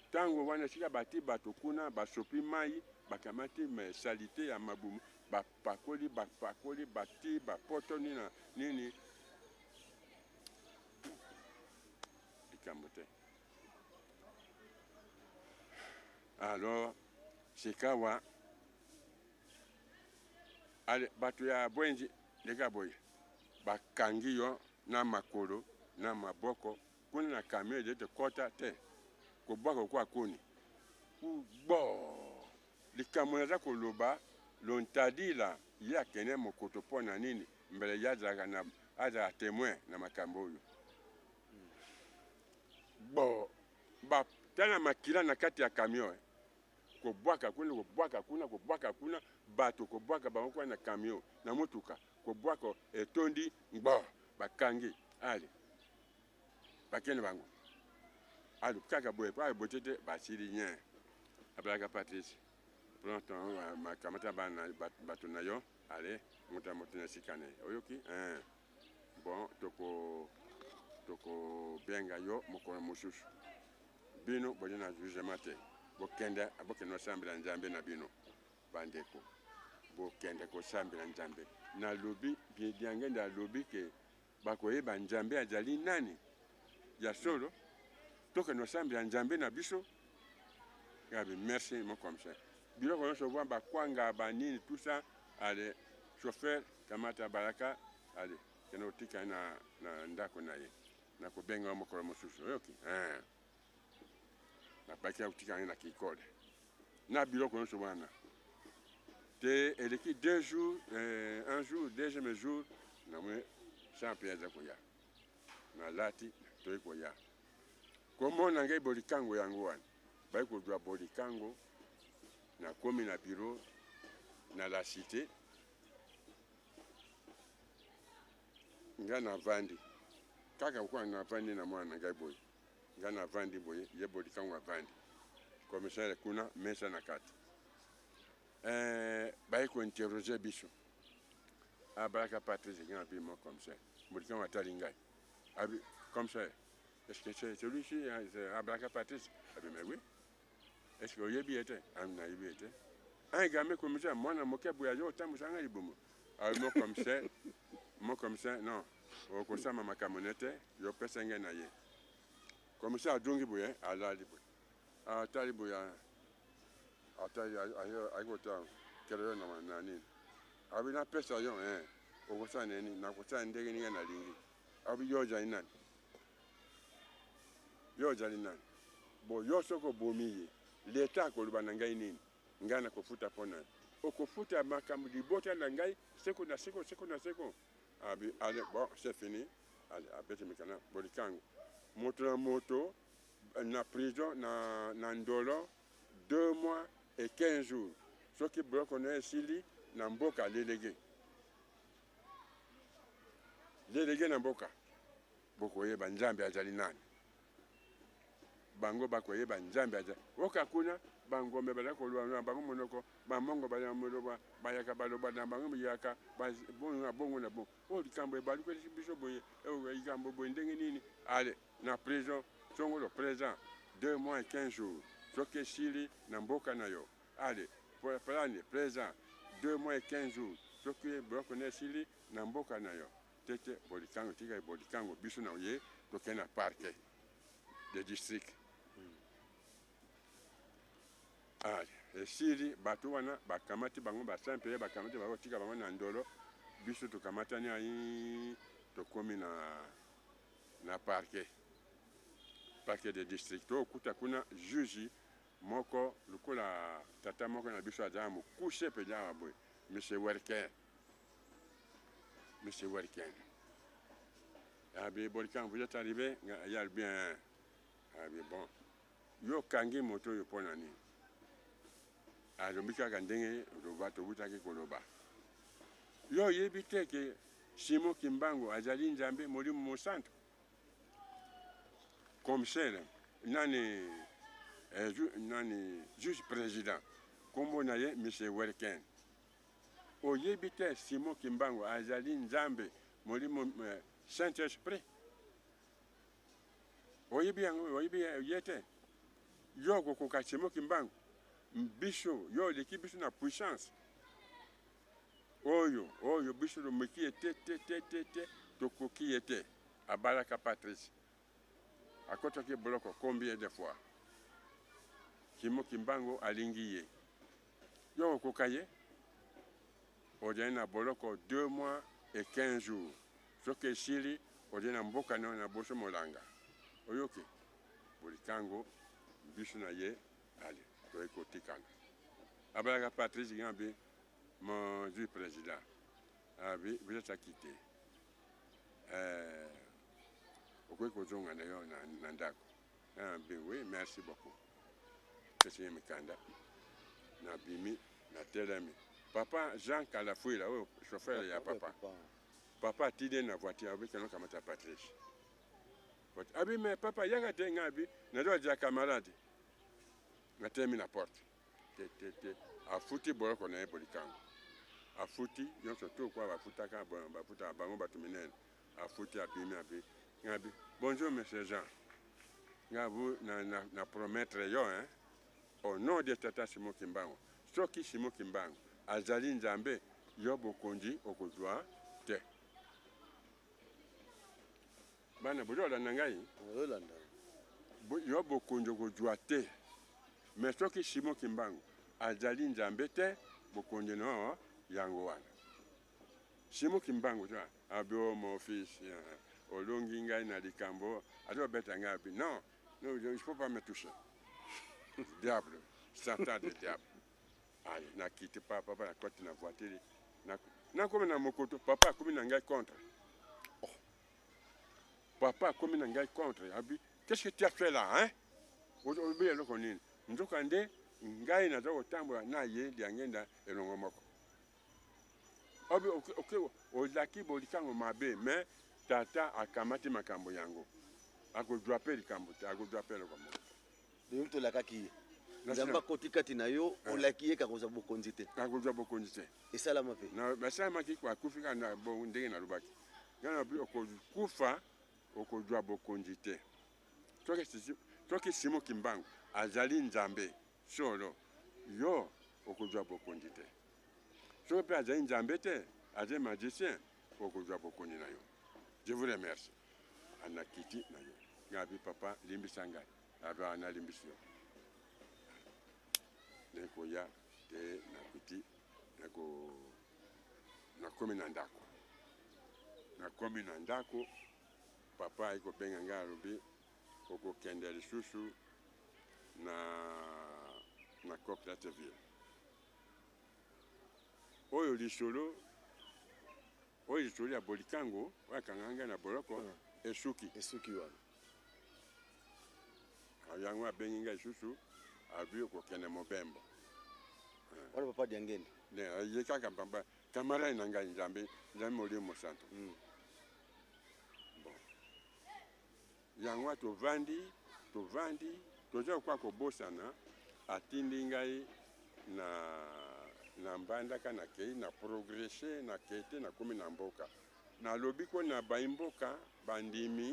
ntango wana esika bati bato kuna basopi mai bakamati salite ya mabumu bapakoli bapakoli bati bapoto nini nini likambo te alors sikawa ale bato ya bwenzi ndenge boye bakangi yo na makolo na maboko kuna na camion ezali te kota te kobwaka okwa koni bo likambo naza koloba lontadila ye akende mokoto mpo na nini mbele ye azalaka na azala temoin na makambo oyo bo batala makila na kati ya camion eh. Kobwaka kuna, kobwaka kuna, kobwaka kuna, bato kobwaka bango kuna na camion, na motuka, kobwaka etondi ngbo, bakangi ale bakende bango ale kaka boye po bote te basili nye. Abalaka Patrice, prends ton makamata bana bato na yo, ale moto ya moto na esika na ye, oyoki eh. Bon, toko tokobenga yo mokolo mosusu. Bino boza na jugement te, bokende bokende kosambela Nzambe na bino bandeko, bokende kosambela Nzambe. Nalobi Diangenda alobi ke bakoyeba Nzambe azali nani ya solo, tokende kosambela Nzambe na biso. Gabi, merci mon commissaire. Biloko nyonso bwa bakwanga banini tout ça, allez chauffeur kamata baraka, allez kende kotika na, na ndako na ye. Nakobenga yo mokolo mosusu, oyoki? Eh. Nabaki ya kotika yango na kikole na biloko nyonso wana te. Eleki deux jours, eh, un jour, deuxième jour namoni champion aza koya, nalati toyi koya komona ngai bolikango yango wana bayi kozwa bolikango. Nakomi na bureau na la cité, nga navandi kaka lokola navandi na mwana na ngai boye, nga navandi boye, ye bolikango avandi, commissaire kuna mesa na kati eh, baye kointerroge biso. Abalaka Patrice nga abi mo commissaire bolikango atali ngai abi commissaire, est-ce que c'est celui-ci abalaka Patrice? Abi mais oui, est-ce que oyebi ye te? Abi nayebi ye te. Un gamin commissaire mwana moke boye azo kotambwisa ngai libumu. Abi mo commissaire, mo commissaire non, okosama makambo ne te, yo pesa ngai na ye. Commissaire azongi boye, alali boye, atali boye, atali ayi kotala kele yo na nini. Abi napesa yo eh, okosala nini? Nakosala ndenge nini nalingi. Abi yo ozali nani? Yo ozali nani? Bo yo soki obomi ye, leta akoloba na ngai nini? Ngai nakofuta mpo na yo. Okofuta makambo libota na ngai seko na seko, seko na seko. Abi allez, bon c'est fini. Allez, abeti mikana bolikango moto na moto na prison na, na Ndolo 2 mois et 15 jours. Soki boloko na esili na mboka lelege lelege na mboka, bokoyeba Nzambe azali nani. Bango bakoyeba Nzambe azali oka kuna. Bangombe baza koloba na bango monoko, bamongo baza moloba, bayaka baloba na bango miyaka bongo na bongo na bongo. Oyo likambo ebalukeli biso boye, likambo boye ndenge nini? Ale na prison songolo présent 2 mois et 15 jours, soki esili na mboka na yo. Ale plane présent 2 mois et 15 jours, soki boloko na esili na mboka na yo. Tete bolikango tika bolikango biso na ye tokende na parquet de district. Ah, esili bato wana bakamati bango basampe ye bakamati bango tika bango na Ndolo. Biso tokamatani ai. Tokomi na na parquet, parquet de district. Tokuta kuna juge moko lokola tata moko na biso, aza mokuse mpenza awa boye, monsieur Werken. Monsieur Werken abi: "Bolikango, vous êtes arrivé?" Ye alobi: "Abi bon, yo okangi moto oyo mpo na nini?" Alobi kaka ndenge loba tobutaki koloba: "Yo oyebi te ke Simon Kimbangu azali Nzambe Molimo Mosantu?" Commissaire nani, nani, juge président, nkombo na ye monsieur Werken: "Oyebi te Simon Kimbangu azali Nzambe Molimo, Saint Esprit? Oyebi yango? Oyebi ye te? Yo okokoka Simon Kimbangu? Biso, yo oleki biso na puissance. Oyo oyo biso tomeki ye te, te, te, te, te, tokoki ye te." Abalaka Patrice, akɔtaki boloko combien de fois? Simon Kimbangu alingi ye, yo okoka ye? Ozali na boloko 2 mois et 15 jours. Soki esili, ozali na mboka na na boso molanga. Oyoki Bolikango, biso na ye ale toyei kotikana. Abalaka Patrice Gambi, mon juge président abi: "Vous êtes acquitté, okoki kozonga na yo na ndako." Abi: "Oui, merci beaucoup." Pesi ye mikanda, nabimi, natelemi. Papa Jean Kalafuila, oyo chauffeur ya papa, papa atindi na voiture, abi: "Kende okamata Patrice." Abi: "Mais papa, yaka te." Nga abi: "Nazo camarade." Natelemi na porte te, te, te. Afuti boloko na ye, Bolikango afuti nyonso to kwa bafutaka, bafutaka bango bato minene. Afuti, abimi, abi nga abi: "Bonjour monsieur Jean." Nga bu na promettre yo, hein, au nom de tata Simon Kimbangu, soki Simon Kimbangu azali Nzambe, yo bokonzi okozwa te. Bana, bozolanda ngai? Ozolanda. Yo bokonzi okozwa te, mais soki Simon Kimbangu azali Nzambe te, bokonzi no yango wana. Simon Kimbangu to abi: "O mon fils, olongi ngai na likambo." Azobeta ngai, abi: "Non, non, il faut pas me toucher, diable, Satan de diable." Ale, nakiti pa papa, nakoti na voiture, nakomi na mokoto, papa akomi na ngai contre. Oh. Papa akomi na ngai contre, abi: "Qu'est-ce que tu as fait là, hein? Olobi eloko nini?" Nzoka nde ngai naza kotambola na ye Liangenda elongo moko. Obi ozalaki Bolikango mabe, mais tata akamati makambo yango, akozwa mpe likambo te, akozwa mpe eloko moko. Lelo tolakaki ye, Nzambe akoti kati na yo, olaki ye kakozwa bokonzi te. Akozwa bokonzi te. Esalama mpe? Basalamaki, akufi kaka ndenge nalobaki. Ngai nalobi: okokufa, okozwa bokonzi te. Soki Simon Kimbangu azali Nzambe solo, yo okozwa bokonzi te. Soki mpe azali Nzambe te, azali magicien, okozwa bokonzi na yo. Je vous remercie. Anakiti na yo, ngai abi: "Papa, limbisa ngai." Abi: "Nalimbisi yo." Nakoya te, nakuti nakomi na ndako. Nakomi na ndako, papa ayi kobenga ngai, alobi: "Okokende lisusu na Coquilhatville." Oyo lisolo, oyo lisolo ya Bolikango oyo akanga ngai na boloko esuki. Esuki wana. Yango abengi ngai lisusu, abi: "Okokende mobembo." Wana papa Diangende? Ye kaka pamba, camarade na ngai, Nzambe, Nzambe Molimo Mosantu. Bon, yango tovandi, tovandi, toza kwa kobosana. Atindi ngai na Mbandaka, nakei na progresse, nakei te, nakomi na mboka. Nalobi ko na baimboka bandimi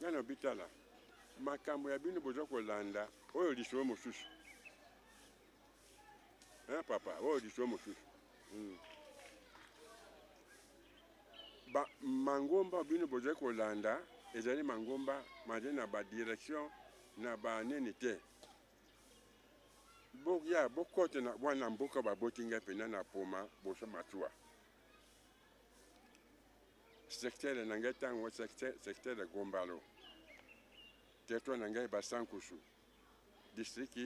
ngai, nalobi: "Tala makambo ya bino boza kolanda oyo lisolo mosusu, hein, papa, oyo lisolo mosusu. Ba mangomba bino bozali kolanda ezali mangomba mazali na badirection na banini te. Boya bokota na wana mboka baboti ngai mpena na Poma, boso masuwa. Secteur na ngai ntango secteur ya Gombalo, territoire na ngai Basankusu, district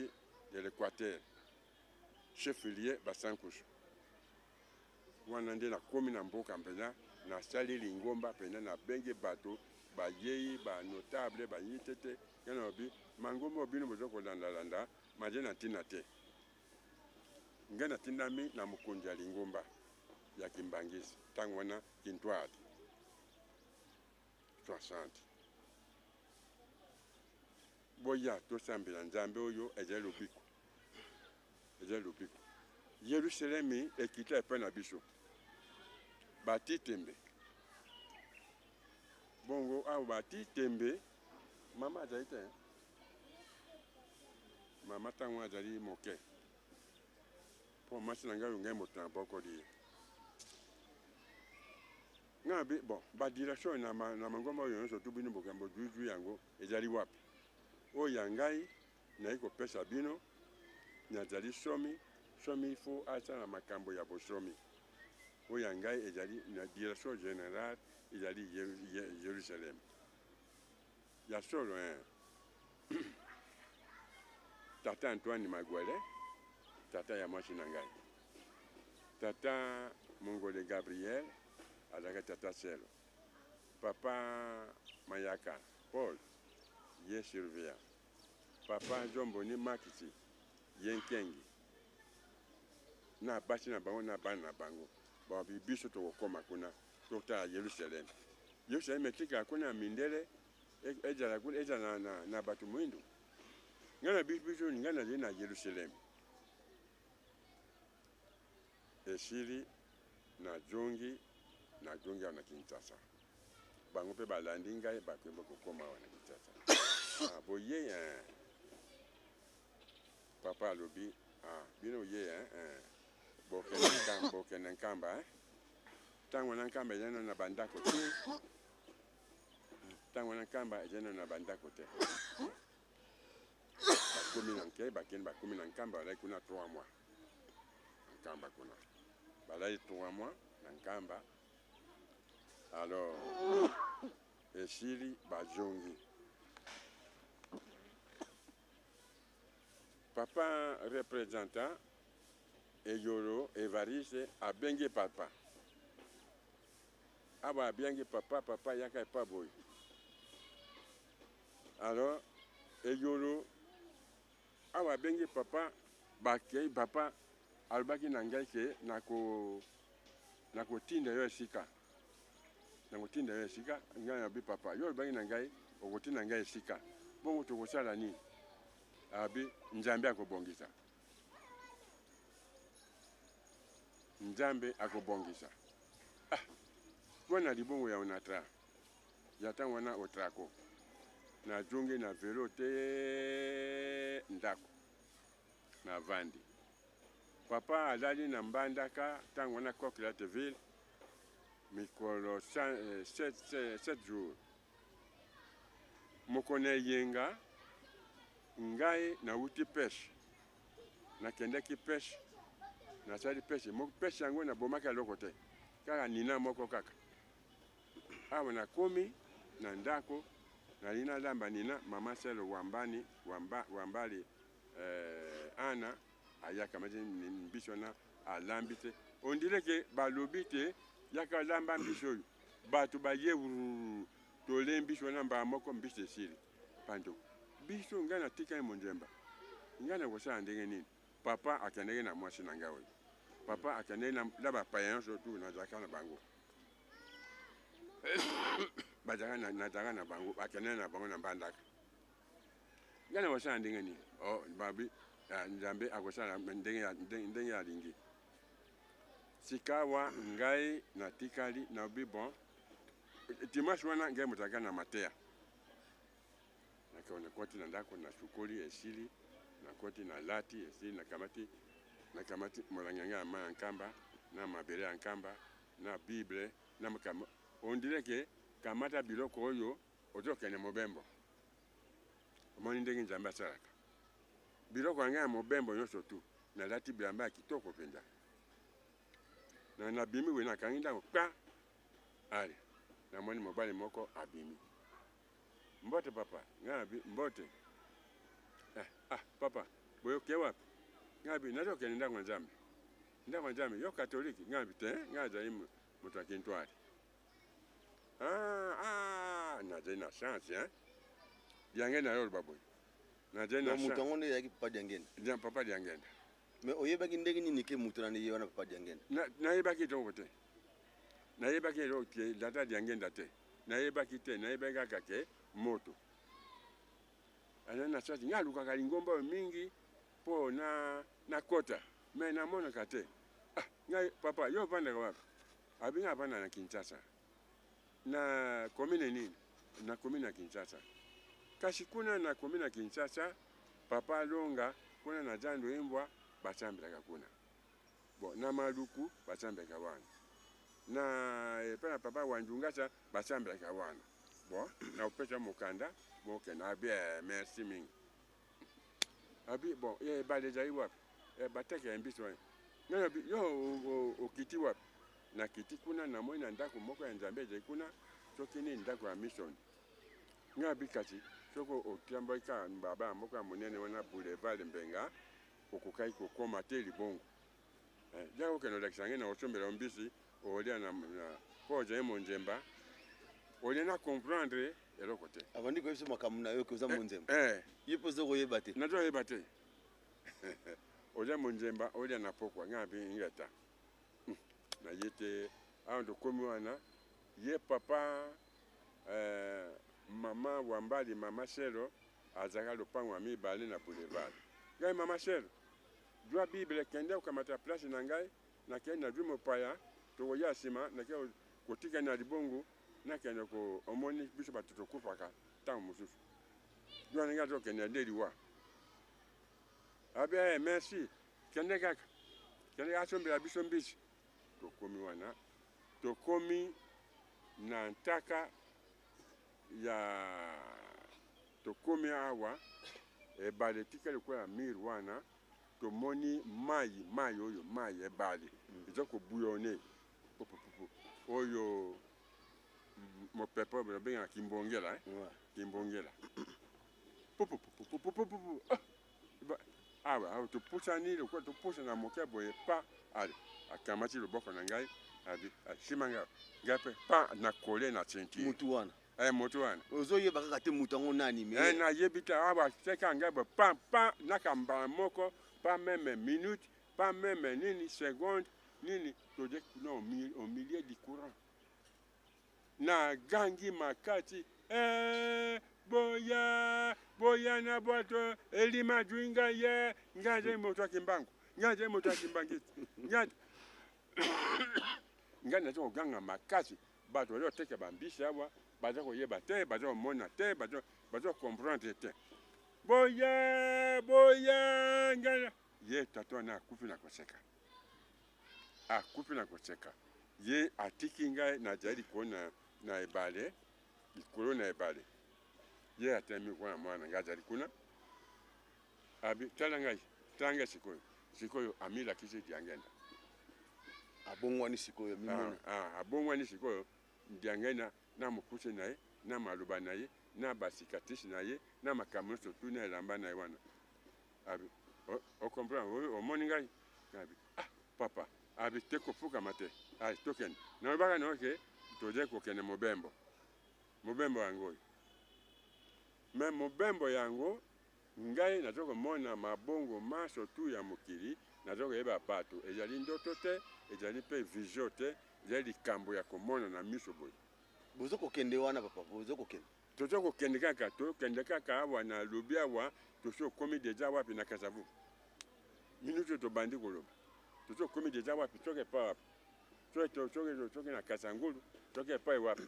de l'Equateur, chef lieu Basankusu. Wana nde nakomi na mboka mpenza, nasali lingomba mpenza, nabengi bato bayei, ba notable bayi tete. Ngai nalobi mangomba oyo bino boza kolandalanda maje na ntina te. Ngai natindami na mokonzi ya lingomba ya Kimbangisi ntango wana Kintwadi 60. Boya tosambela Nzambe oyo ezali lobiko, ezali lobiko. Yerusalemi ekita epai na biso, bati tembe bongo awa bati tembe. Mama azali te, mama ntango azali moke mpo mwasi na ngai oyo ngai moto na bokoli ye. Ngai bi bon ba direction na ma, na mangomba oyo nyonso tu bino bokambo juju yango ezali wapi? Oyo ya ngai nayi kopesa bino, nazali somi somi, il faut asala makambo ya bosomi. Oyo ya ngai ezali na direction générale ezali Jérusalem. Ya solo hein. Tata Antoine Magwele, tata ya mwasi na ngai. Tata Mongole Gabriel azalaki tata Selo. Papa Mayaka Paul ye surveillant. Papa Zomboni Makisi ye nkengi. Na basi na bango na bana na bango. Babi biso tokokoma kuna totala Yerusalem. Yerusalem etikala kuna ya mindele, ezala kuna, ezala na bato moindo. Ngai na biso ngai nazali na Yerusalem. Esili nazongi, nazongi awa na Kinshasa. Bango mpe balandi ngai, bakoyeba kokoma awa na Kinshasa. Ah, boye eh. Papa alobi ah, bino ye eh, eh. Bokende Nkamba, bokende Nkamba eh. Ntango na Nkamba ezali nano na bandako te. Ntango na Nkamba ezali nano na bandako te. Bakomi na nke, bakende bakomi na Nkamba, balaki kuna 3 mois. Na Nkamba kuna. Balaki 3 mois na Nkamba. Alors, esili bazongi. Papa représentant Eyolo Evariste abengi papa. Awa abiangi papa, papa yaka epa boye. Alors Eyolo awa abengi papa, bakei papa alobaki na ngai ke nako nakotinda yo esika, nakotinda yo esika. Ngai nalobi papa, yo olobaki na ngai okotinda ngai esika, bongo tokosala nini? Abi Nzambe akobongisa, Nzambe akobongisa. Ah, wana libongo ya Onatra ya ntango wana Otrako, nazongi na velo te ndako navandi. Papa azali na Mbandaka ntango wana Coquilhatville mikolo 7 jours. Mokolo na eyenga ngai nawuti peshe, nakendaki peshe, nasali peshe, peshe yango nabomaki eloko te, kaka nina moko kaka. Awa nakomi na ndako, nalingi nalamba nina, mama Selo Wambani, Wamba, Wambali Ana ayaka mati mbisi wana alambi te, on dirait que balobi te yaka lamba mbisi oyo, bato baye wurururu, tolembi mbisi wana mbala moko mbisi esili. Pando biso ngai natikali monzemba, ngai nakosala ndenge nini? Papa akendaki na mwasi na ngai oyo, papa akendaki na bapaya nyonso tu nazalaka na bango, bazalaka nazalaka na bango, akendaki na bango na Mbandaka. Ngai nakosala ndenge nini? Oh, babi Nzambe akosala ndenge alingi. Sikawa ngai natikali nabi bon dimanche wana ngai moto azalaka na mateya. Nakoti na ndako, nasukoli esili, nakoti nalati esili, nakamati nakamati molangi ya ngai ya mai ya Nkamba na mabele ya Nkamba na Bible na makambo. On dirait que kamata biloko oyo ozokende mobembo. Omoni ndenge Nzambe asalaka biloko ya ngai ya mobembo nyonso tu, nalati bilamba ya kitoko mpenza, na nabimi boye, nakangi ndako kpa ale. Namoni mobali moko abimi. Mbote papa, ngai nabi mbote. Eh, ah papa, boye oke wapi? Ngai nabi nazokende ndako ya Nzambe. Ndako ya Nzambe, yo katolike? Ngai nabi te, ngai nazali moto ya Kintwari. Ah, ah, nazali na chance hein. Diangenda yo oloba boye. Nazali na moto chance. yango nde ezalaki papa Diangenda. Dia papa Diangenda. Mais oyebaki ndenge nini ke moto na ye wana papa Diangenda? Nayebaki eloko te. Nayebaki eloko te, tata Diangenda te. Nayebaki te, nayebaki kaka ke moto. Azali na chance. Ngai alukaka lingomba oyo mingi mpo na nakota, mais namonaka te. Ah, ngai papa, yo ovandaka wapi? Abi ngai avanda na Kinshasa. Na commune nini? Na commune ya Kinshasa. Kasi kuna na commune ya Kinshasa, papa Alonga kuna na Zando Imbwa basambelaka kuna. Bon, na Maluku basambelaka wana. Na epai na papa Wanjungasa basambelaka wana. Bon, na kopesa mokanda, bokende. Abi eh, merci mingi. Abi bon, eh, ebale ezali wapi? Eh, bateke ya mbisi wana. Ngai abi yo okiti wapi? Nakiti kuna namoni na ndako moko ya Nzambe ezali kuna, soki nini ndako ya mission. Ngai abi kasi soki otambwaki kaka balabala moko ya monene wana boulevard Mbenga, okokaki kokoma te libongo. Eh, yaka okende olakisa ngai na kosombela yo mbisi olia na, na mpo ozali monzemba olie na comprendre eloko te. Abandi koyebisa makambo na yo ke oza monzemba. Eh, Ye mpe oza koyeba te. Nazoyeba te. Oza monzemba olia na pokwa ngai abi ngeta. Na ye te awa tokomi wana ye papa eh, mama Wambali mama Selo azalaka lopango ya mibale na boulevard. Ngai mama Selo zwa Bible kende okamata place na ngai nakei nazwi mopaya tokoya nsima nakei kotika na libongo nakende ko omoni biso bato tokufaka ntango mosusu wana ngai azokende nde liwa abi eh, merci kende kaka kende asombela biso mbisi tokomi wana tokomi na ntaka ya tokomi awa ebale etikali lokola mur wana tomoni mai mai oyo mai ebale eza kobouillonne pupupupu oyo mopepe oyo babengaka kimbongela eh? Ouais. Kimbongela pupupupupupupu ah! Awa awa topusani lokola topusana moke boye pa ale akamati loboko na ngai abi asima ngai ngai mpe pa na kole na ceinture mutu wana eh, moto wana ozoyeba kaka te moto yango nani me eh, nayebi te awa seka ngai boye pa pa naka mbala moko pa meme minute pa meme nini seconde nini toje kuna au milieu du courant Na gangi makasi eh boya boya na bwato elima azwi ngai ye ngai azali moto ya kimbangu ngai azali moto ya kimbangisi ngai ngai naza koganga makasi bato baza koteka bambisi awa baza koyeba te baza komona te baza comprendre te boya boya ngai ye tata wana akufi na koseka akufi na koseka ye atiki ngai nazali likolo na, na ebale likolo na ebale ye atelemi kuna mwana ngai azali kuna abi tala ngai tala ngai sikoyo sikoyo amilakisi diangenda abongwani sikoyo mimona ah, ah, abongwani sikoyo diangenda na mokuse na ye na maloba na ye na basikatrise na ye na makambo nyonso tu na elamba na ye wana abi ocomprendre omoni ngai abi ah papa abi te kofukama te ai tokende nalobaka na oke toze kokende mobembo mobembo yango oyo me mobembo yango ngai naza komona mabongo manso tu ya mokili naza koyeba bato ezali ndoto te ezali mpe vision te ezali likambo ya komona na miso boye bozo kokende wana papa bozo kokende Toza kokende kaka, tokende kaka awa na lobi awa, tosi okomi deja wapi na Kasavubu. Minute oyo tobandi koloba. Tosi okomi deja wapi, soki epai wapi. Soki soki soki na Kasangulu, soki epai wapi.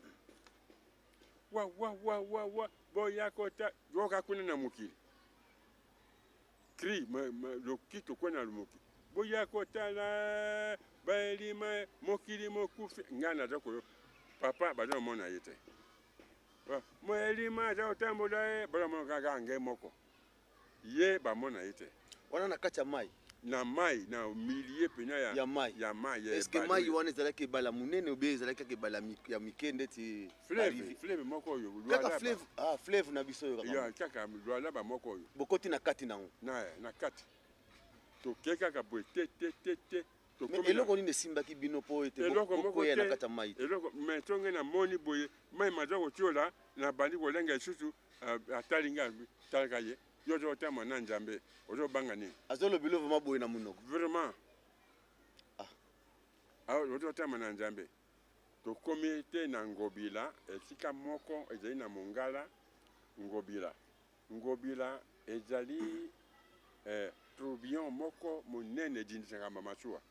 Wa wa wa wa wa boya kota yoka kuna na mokili. Cri lokito kuna na mokili. Boya kotala baelima mokili mokufi. Ngai naza koyoka. Papa baza komona ye te. Moelima aza kotambola ye, bazomona kaka nge moko. Ye bamona ye te. Wana na kati ya mai. Na mai, na milieu mpenza ya, ya mai. Ya mai ya Est ce que ebale mai oyo. wana ezalaki ebale ya monene obe ezalaki kaka ebale ya mike ndeti Fleuve, barivi- fleuve moko oyo Kaka Lualaba. fleuve, ah, fleuve na biso oyo kaka. Ya, kaka Lualaba moko oyo. Bokoti na kati nango. Na kati toke kaka boye te te te te. Mais Tokomi eloko nini esimbaki bino mpo ete Eloko moko bokoya na te. kati ya mai te? Eloko me ntonge namoni boye mai maza kotiola, nabandi kolenga lisusu. Ah, atali ngai, talaka ye: "Yo oza kotama na Nzambe, ozobanga nini?" Azolobela vraiment boye na monoko? Vraiment. Ah. Ah, oza kotama na Nzambe. Tokomi te na Ngobila, esika moko ezali na Mongala. Ngobila, Ngobila ezali tourbillon moko monene edindisaka bamasuwa.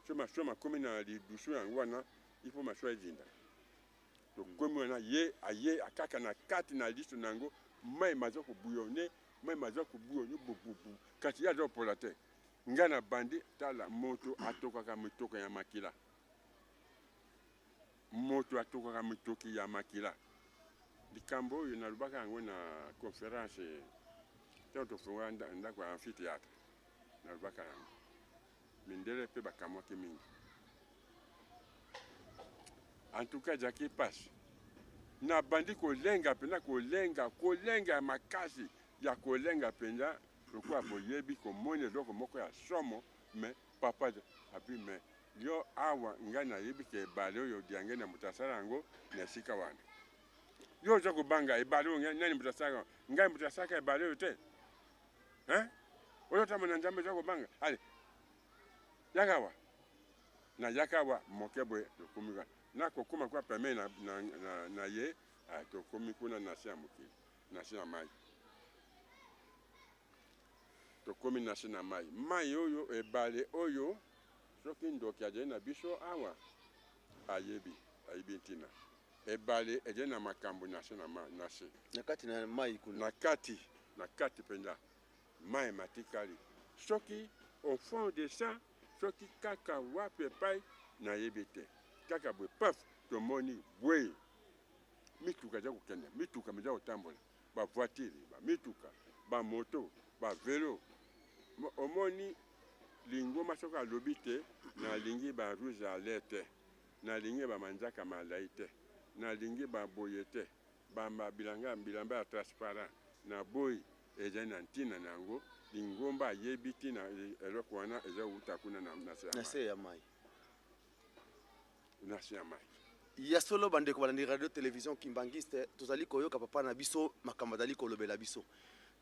So masuwa makomi na lidusu yango wana, il faut masuwa edinda. Tokomi wana, ye aye kaka na kati na liso na yango, mai maza kobouillonner, mai maza kobouillonner bububu, kasi ye aza kopola te. Ngai na bandi tala moto atokaka mitoko ya makila, moto atokaka mitoki ya makila. Likambo oyo nalobaka yango na conférence ntango tofongola ndako ya amphithéâtre, nalobaka yango, mindele mpe bakamwaki mingi. En tout cas ezalaki mpasi. Nabandi kolenga mpenza, kolenga, kolenga ya makasi, ya kolenga mpenza lokola boyebi komoni eloko moko ya somo. Mais papa abi: "Mais yo awa, ngai nayebi ke ebale oyo diange na moto asala yango na esika wana. Yo oza kobanga ebale oyo, nani moto asalaka yango? Ngai moto asalaka ebale oyo te, hein? Oyo otamba na Nzambe, oza kobanga? Ale, yaka awa." Nayaka awa moke boye, tokomi kaka nakokóma kwa pembeni na ye. Ah, tokomi kuna na se ya mokili, na se ya mai. Tokomi na se na mai, mai oyo, ebale oyo. Soki ndoki azali na biso awa, ayebi, ayebi ntina ebale ezali na makambo na se na mai, na se. Na kati na mai kuna. Na kati, na kati mpenza. Mai matikali soki au fond de ça, soki kaka wapi epai nayebi te. Kaka boye, paf, tomoni bwe mituka eza kokende, mituka eza kotambola, bavoiture, bamituka, bamoto, bavelo. Omoni lingoma soki alobi te: "Nalingi barouge à lèvres te, nalingi bamanzaka malai te, nalingi baboye te, bamba bilanga bilamba ya transparent na boyi," ezali na ntina na yango. Lingomba ayebi ntina eloko wana eza wuta kuna na se ya Na mai. Se ya mai. Na se ya mai. Ya solo, bandeko balandi radio télévision Kimbangiste, tozali koyoka papa na biso makambo azali kolobela biso.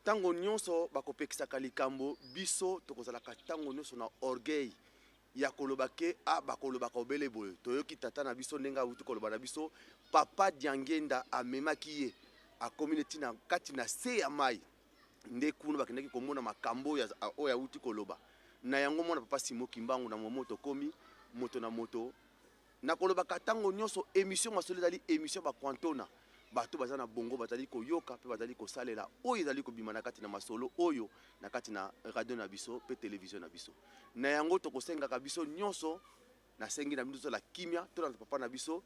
Ntango nyonso bakopekisaka likambo, biso tokozalaka ntango nyonso na orgueil ya koloba ke a bakolobaka obele boye. Toyoki tata na biso ndenge awuti koloba na biso, papa Diangenda amemaki ye, akomi neti na kati na se ya mai, nde kuna bakendaki komona makambo oyo oyo awuti koloba na yango. Mwana papa Simo Kimbangu, na momo tokomi moto na moto nakolobaka ntango nyonso, émission Masolo ezali émission bakwantona bato baza na bongo, bazali koyoka mpe bazali kosalela oyo ezali kobima na kati na masolo oyo na kati na radio na biso mpe televizio na biso. Na yango tokosengaka biso nyonso, nasengi na bino tozala kimia, tolanda papa na biso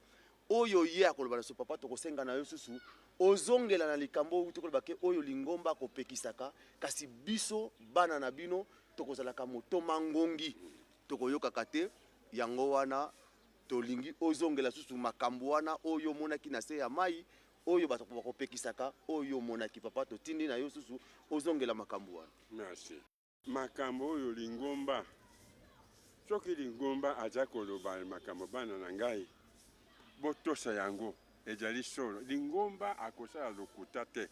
oyo ye akoloba na biso. Papa, tokosenga na yo susu ozongela na likambo oyo tokoloba ke oyo lingomba akopekisaka, kasi biso bana na bino tokozalaka motoma ngongi, tokoyokaka te. Yango wana tolingi ozongela susu makambo wana oyo omonaki na se ya mai, oyo bato bakopekisaka, oyo omonaki. Papa, totindi na yo susu ozongela makambo wana. Merci. Makambo oyo lingomba, soki lingomba aza koloba makambo, bana na ngai, botosa yango, ezali solo. Lingomba akosala lokuta te.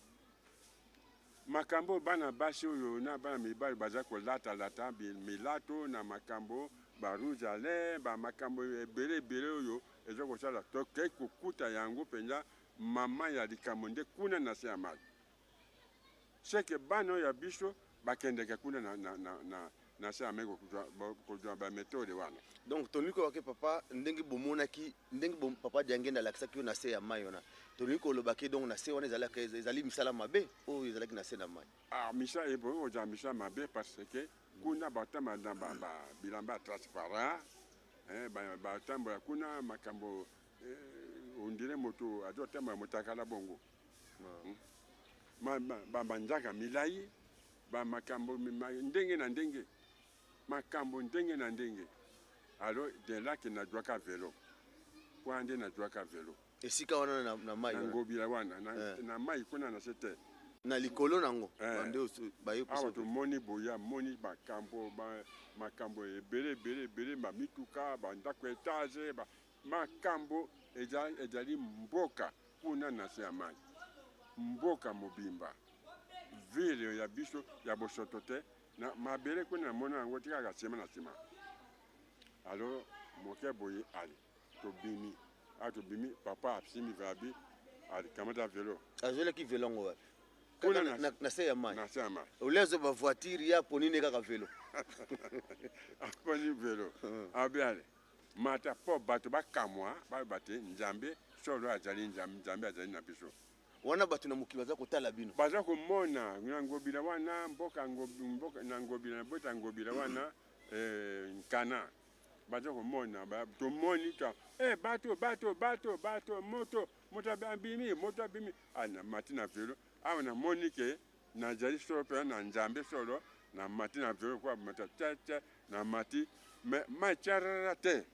Makambo oyo bana basi oyo na bana mibali baza kolatalata milato na makambo barouge à lèvres, bamakambo ebele ebele oyo eza kosala, tokei kokuta yango mpenza mama ya likambo nde kuna na se ya mai. Seke bana oyo ya biso bakendeke kuna na se ya mai kozwa baméthode wana. Donc tolingi koyoka ke papa, ndenge bomonaki, ndenge papa Diangenda alakisaki yo na se ya mai wana, tolingi koloba ke donc na se wana ezalaki, ezali misala mabe oyo ezalaki na se na mai. Ah, misa ebongi kozala misala mabe, parce que kuna batambola na bilamba ya transparent, batambola kuna makambo ondire moto azotambola motakala bongo. Bamanzaka milai, bamakambo ndenge na ndenge. Makambo ndenge na ndenge. Alors de là que nazwaka velo. Wana nde nazwaka velo. Esika wana na, na mai na wana. Ngobila wana na, Eh. na mai kuna na se te. Na likolo nango Eh. bande baye Awa koso. tomoni boye, amoni makambo makambo ebele ebele ebele, bamituka, bandako etage, makambo ezali mboka kuna na se ya mai, mboka mobimba, ville ya biso ya bosoto te na mabele kuna namona yango ti kaka nsima na nsima. Alors moke boye, ale tobimi, awa tobimi, papa asimbi vabi, alikamata velo. Azwelaki velo yango wapi? Kuna Kaka na se ya mai. Na se ya mai. Olie azwa bavoiture ya ponine kaka velo. Aponi velo, abi ale mata mpo bato bakamwa, baloba te Nzambe solo azali Nzambe, Nzambe azali na biso. Wana bato na mokili baza kotala bino. Baza komona na Ngobila wana mboka, mboka na Ngobila, na bota Ngobila wana, Nkana, baza komona, tomoni ta bato bato bato bato, moto moto abimi, moto abimi. Ah, na mati na velo awa, namoni ke nazali solo mpenza na Nzambe solo. Na mati na velo kwa mata tia tia, na mati me mai tiarara te,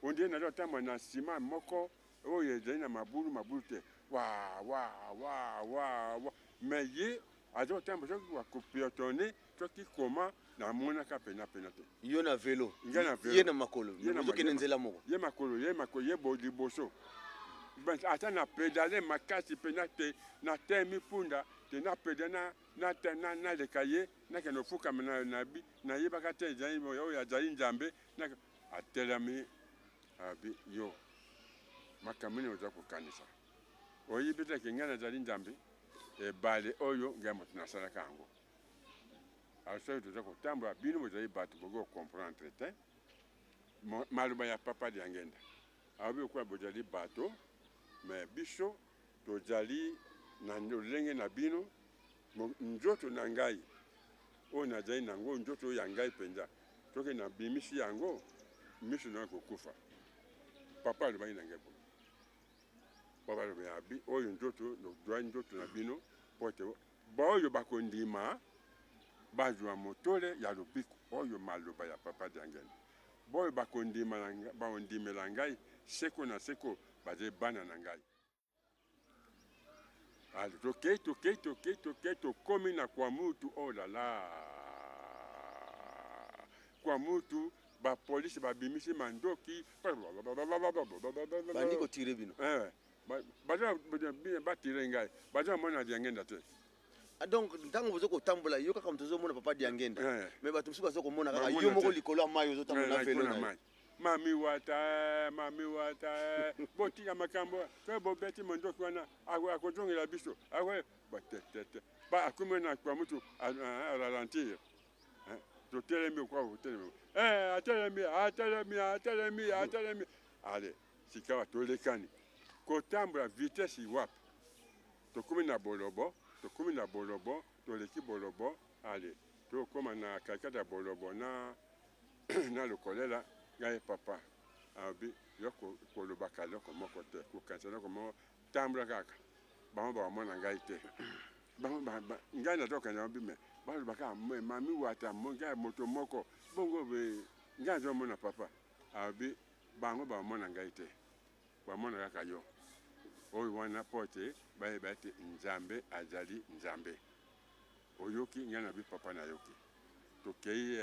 ondire naza kotambola na nsima moko oyo ezali na mabulu mabulu te, wa wa wa wa wa. Me ye aza kotambola soki akopiétonner soki koma, namonaka pena pena te. Yo na velo. Ngai na velo. Ye na makolo. Ye na ozokende nzela moko. Ye makolo, ye makolo, ye bo liboso. Ata na pédale makasi mpena te, natemi mpunda te, na pédale naleka ye, nakende ofukama nayebaka te ezali oyo azali Nzambe. Atelami, abi: "Yo, makambo nini oza kokanisa? Oyebi te ke ngai nazali Nzambe? Ebale oyo ngai moto nasalaka yango. Soki toza kotambola, bino bozali bato, bokoki kocomprendre te." Maloba ya papa Diangenda, alobi lokola bozali bato, me biso tozali na lolenge na bino. Nzoto na ngai oyo nazali nango, nzoto oyo ya ngai mpenza, soki nabimisi yango, miso na kokufa. Papa alobaki na ngai boye, papa alobi abi oyo nzoto dwa nzoto na bino mpo ete baoyo bakondima bazwa motole ya lobiko. Oyo maloba ya papa Diangenda: boyo bakondimela ngai seko na seko, bazali bana na ngai. Alors tokei, tokei, tokei, tokei, tokomi na Kwamutu. Oh là là, Kwamutu, bapolisi babimisi mandoki. Bandi kotirer bino. Baza batirer ngai, baza mona Diangenda te. Ah, donc ntango boza kotambola, yo kaka moto ozomona papa Diangenda, mais bato mosusu baza komona kaka yo moko likolo ya mai, ozotambola na velo na ye. Mami wata, mami wata, botika makambo to bobeti mondoki wana, akozongela biso te. Akomi na Kwamutu, aralentir, totelemi kwa kotelemi, atelemi, atelemi, atelemi, atelemi. Ale sikawa tolekani kotambola vitesse wapi? Tokomi na Bolobo, tokomi na Bolobo, toleki Bolobo, ale tokóma na katikati ya Bolobo na Lokolela. Ngai papa alobi: "Yo kolobaka eloko moko te, kokanisa eloko moko, tambola kaka, bango bakomona ngai te." Bango ngai nazokanisa bi me balobaka mami wata, ngai moto moko bongo ngai nazomona. Papa alobi: "Bango bakomona ngai te, bamona kaka yo oyo wana, mpo ete bayeba ete Nzambe azali Nzambe." Oyoki ngai na bi? Papa, nayoki. Tokei,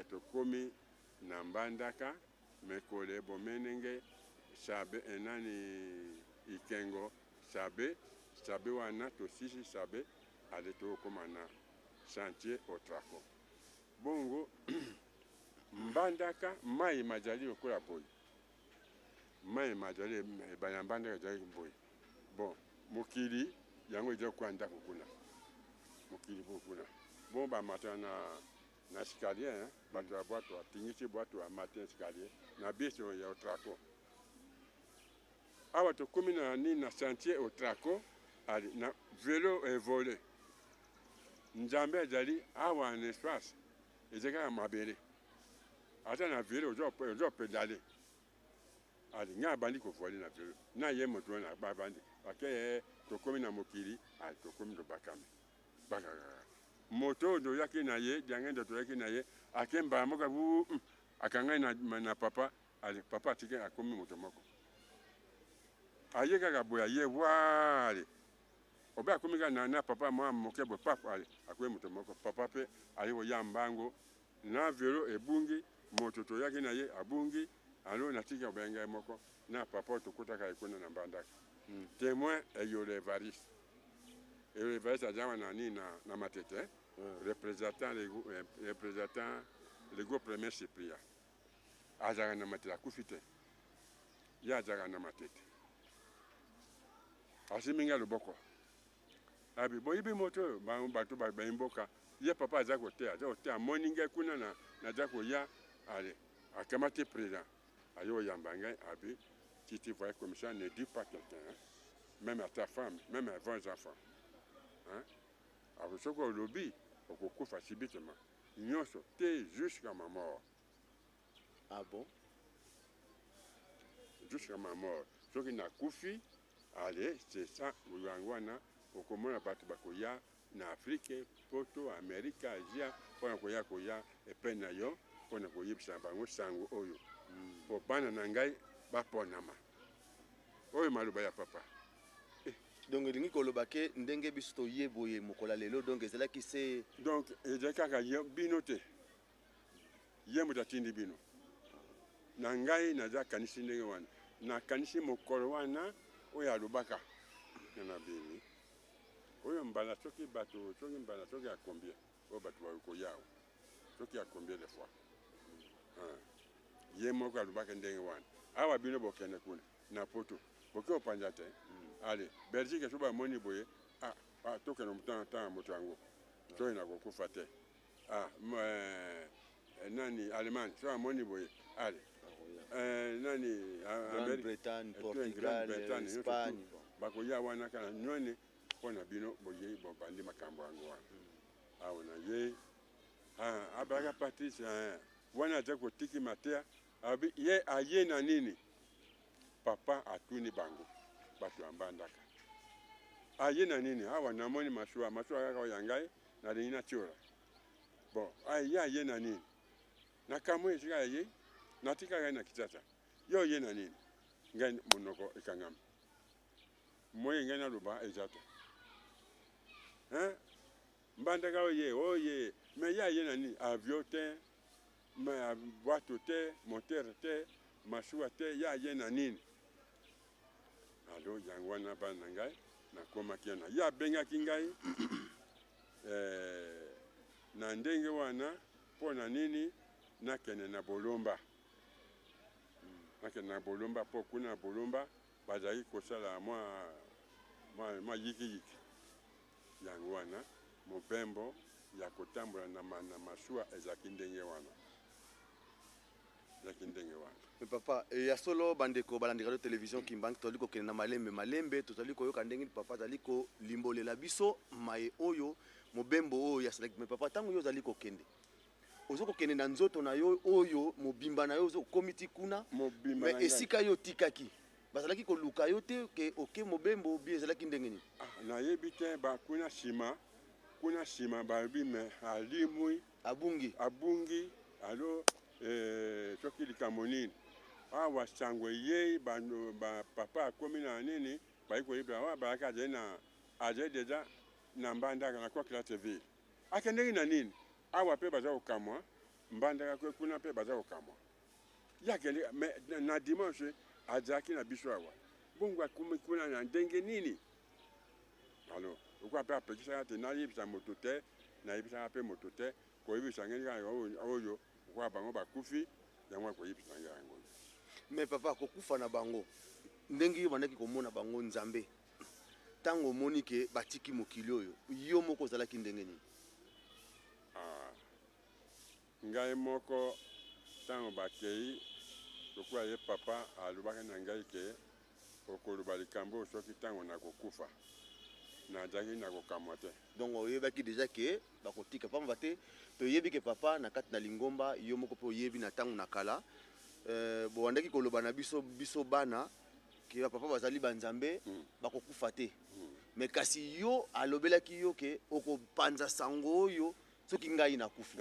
tokomi na Mbandaka, Mekole, Bomenenge, Sabe, enani Ikengo, Sabe, Sabe wana tosisi Sabe, ale tokóma na chantier Otraco. Bongo Mbandaka mai mazali lokola boye, mai mazali ebale ya Mbandaka ezali boye. Bon, mokili yango eza kwa ndako kuna, mokili bo kuna. Bon, bamata na escalier, bato ya bwato atingisi bwato, amati escalier na biso ya Otraco. Awa tokomi na nini, na chantier Otraco, ali na velo evole. Nzambe azali awa na espace eza kaka mabele, ata na velo ozo pédale. Ali ngai abandi kovoler na velo na ye, moto wana babandi bake, tokomi na mokili. Ali tokomi, tobakami bakakaka. Moto oyo toyaki na ye, Diangenda toyaki na ye, ake mbala moko wuu, akangai na papa, ale papa atiki akomi moto moko. Aye kaka boye aye waa ale. Obe akomi kaka na papa mwa moke boye paf ale akomi moto moko. Papa pe aye koya mbango na velo ebungi, moto toyaki na ye abungi, alo natiki obe ngai moko na papa oyo tokutaka ye kuna na Mbandaka. Temoin Eyolo Evariste. Eyolo Evariste aza wana nini na Matete, représentant représentant Lego premier Cyprien. Azalaka na Matete, akufi te. Ye azalaka na Matete. Asimbi ngai loboko. Abi boyebi moto oyo bato bayi mboka ye papa aza koteya, aza koteya, amoni ngai kuna na naza koya, ale akamati président aye koyamba ngai, abi si tu voyais comme ça, ne dis pas quelqu'un, hein? Même à ta femme, même à vos enfants, hein? Alors soki olobi okokufa subitement nyonso te jusqu'à ma mort. Ah bon? Jusqu'à ma mort. Soki nakufi, allez, c'est ça, yango wana okomona bato bakoya na Afrique, Poto, Amerika, Asia mpona koya epai na yo mpona koyebisa bango sango oyo mpo bana na ngai baponama. Oyo maloba ya papa. Donc elingi koloba ke ndenge biso toye boye mokolo ya lelo, donc ezalaki se Donc ezali kaka bino te, ye moto atindi bino. Na ngai naza kanisi ndenge wana, nakanisi mokolo wana oyo alobaka na bimi oyo mbala soki bato soki mbala soki ya combien oyo bato bakoya awa soki ya combien de fois. Ye moko alobaka ndenge wana, awa bino bokende kuna na Poto boke kopanza te. Ale Belgique so bamoni boye, ah, tokende motanga moto yango soki nakokufa te. Ah, nani Allemagne so amoni boye, ale nani Grande-Bretagne, Portugal, Espagne, bakoya wana kaka nyoni mpona bino boyei bobandi makambo yango wana. Awa na ye abalaka Patrice wana aza kotiki mateya, abi ye aye na nini. Papa atuni bango bato ya Mbandaka aye na nini. Awa namoni masuwa, masuwa kaka oyo ya ngai nalingi natiola. Bon, ye aye na nini? Nakamwe esika aye, natikaka ye na Kinshasa. Yo oye na nini? Ngai monoko ekangami, moye ngai naloba eza te. Hein? Mbandaka oye oye, me ye aye na nini? Avion te, ma bwato te, moteur te, masuwa te, ye aye na nini? Alo yango wana bana na ngai nakomaki wana, ye abengaki ngai na ndenge wana mpo na nini nakende na Bolomba, nakende na Bolomba mpo kuna na Bolomba bazalaki kosala mwa yikiyiki. Yango wana mobembo ya kotambola na masuwa ezalaki ndenge wana, ezalaki ndenge wana. Mais papa, ya solo bandeko balandi radio télévision Kimbangu, tozali kokende na malembe malembe, tozali koyoka ndenge papa azali kolimbolela biso maye oyo mobembo oyo asalaki. Mais papa, ntango yo ozali kokende, ozo kokende na nzoto na yo oyo mobimba na yo okomi ti kuna, mobimba mais esika yo otikaki bazalaki koluka yo te ke oke mobembo bi ezalaki ndenge nini? Ah, nayebi te. Bakuna nsima, kuna nsima balobi me alimwi, abungi, abungi. Alo soki likambo nini awa sango eyei papa akomi na nini, bayi koyebela awa bayaki azali na azali deja na Mbandaka na Kwaklate ville, akendeki na nini awa mpe baza kokamwa Mbandaka kwe kuna mpe baza kokamwa ye akende mais na dimanche azalaki na biso awa, bongo akomi kuna na ndenge nini? Alors lokola mpe apekisaka te nayebisa moto te, nayebisaka mpe moto te koyebisa ngai kaka oyo lokola bango bakufi, yango akoyebisa ngai yango. Mais papa, kokufa na bango ndenge yo bandaki komona bango Nzambe, ntango omoni ke batiki mokili oyo, yo moko ozalaki ndenge nini? Ah, ngai moko ntango bakei, lokola ye papa alobaki na ngai ke okoloba likambo oyo soki ntango nakokufa, nazalaki na kokamwa te. Donc oyebaki déjà ke bakotika, pamba te toyebi ke papa na kati na lingomba, yo moko mpe oyebi na ntango na kala, bowandaki koloba na biso, biso bana, ke bapapa bazali banzambe, bakokufa te. Mais kasi yo alobelaki yo ke okopanza sango oyo soki ngai nakufi.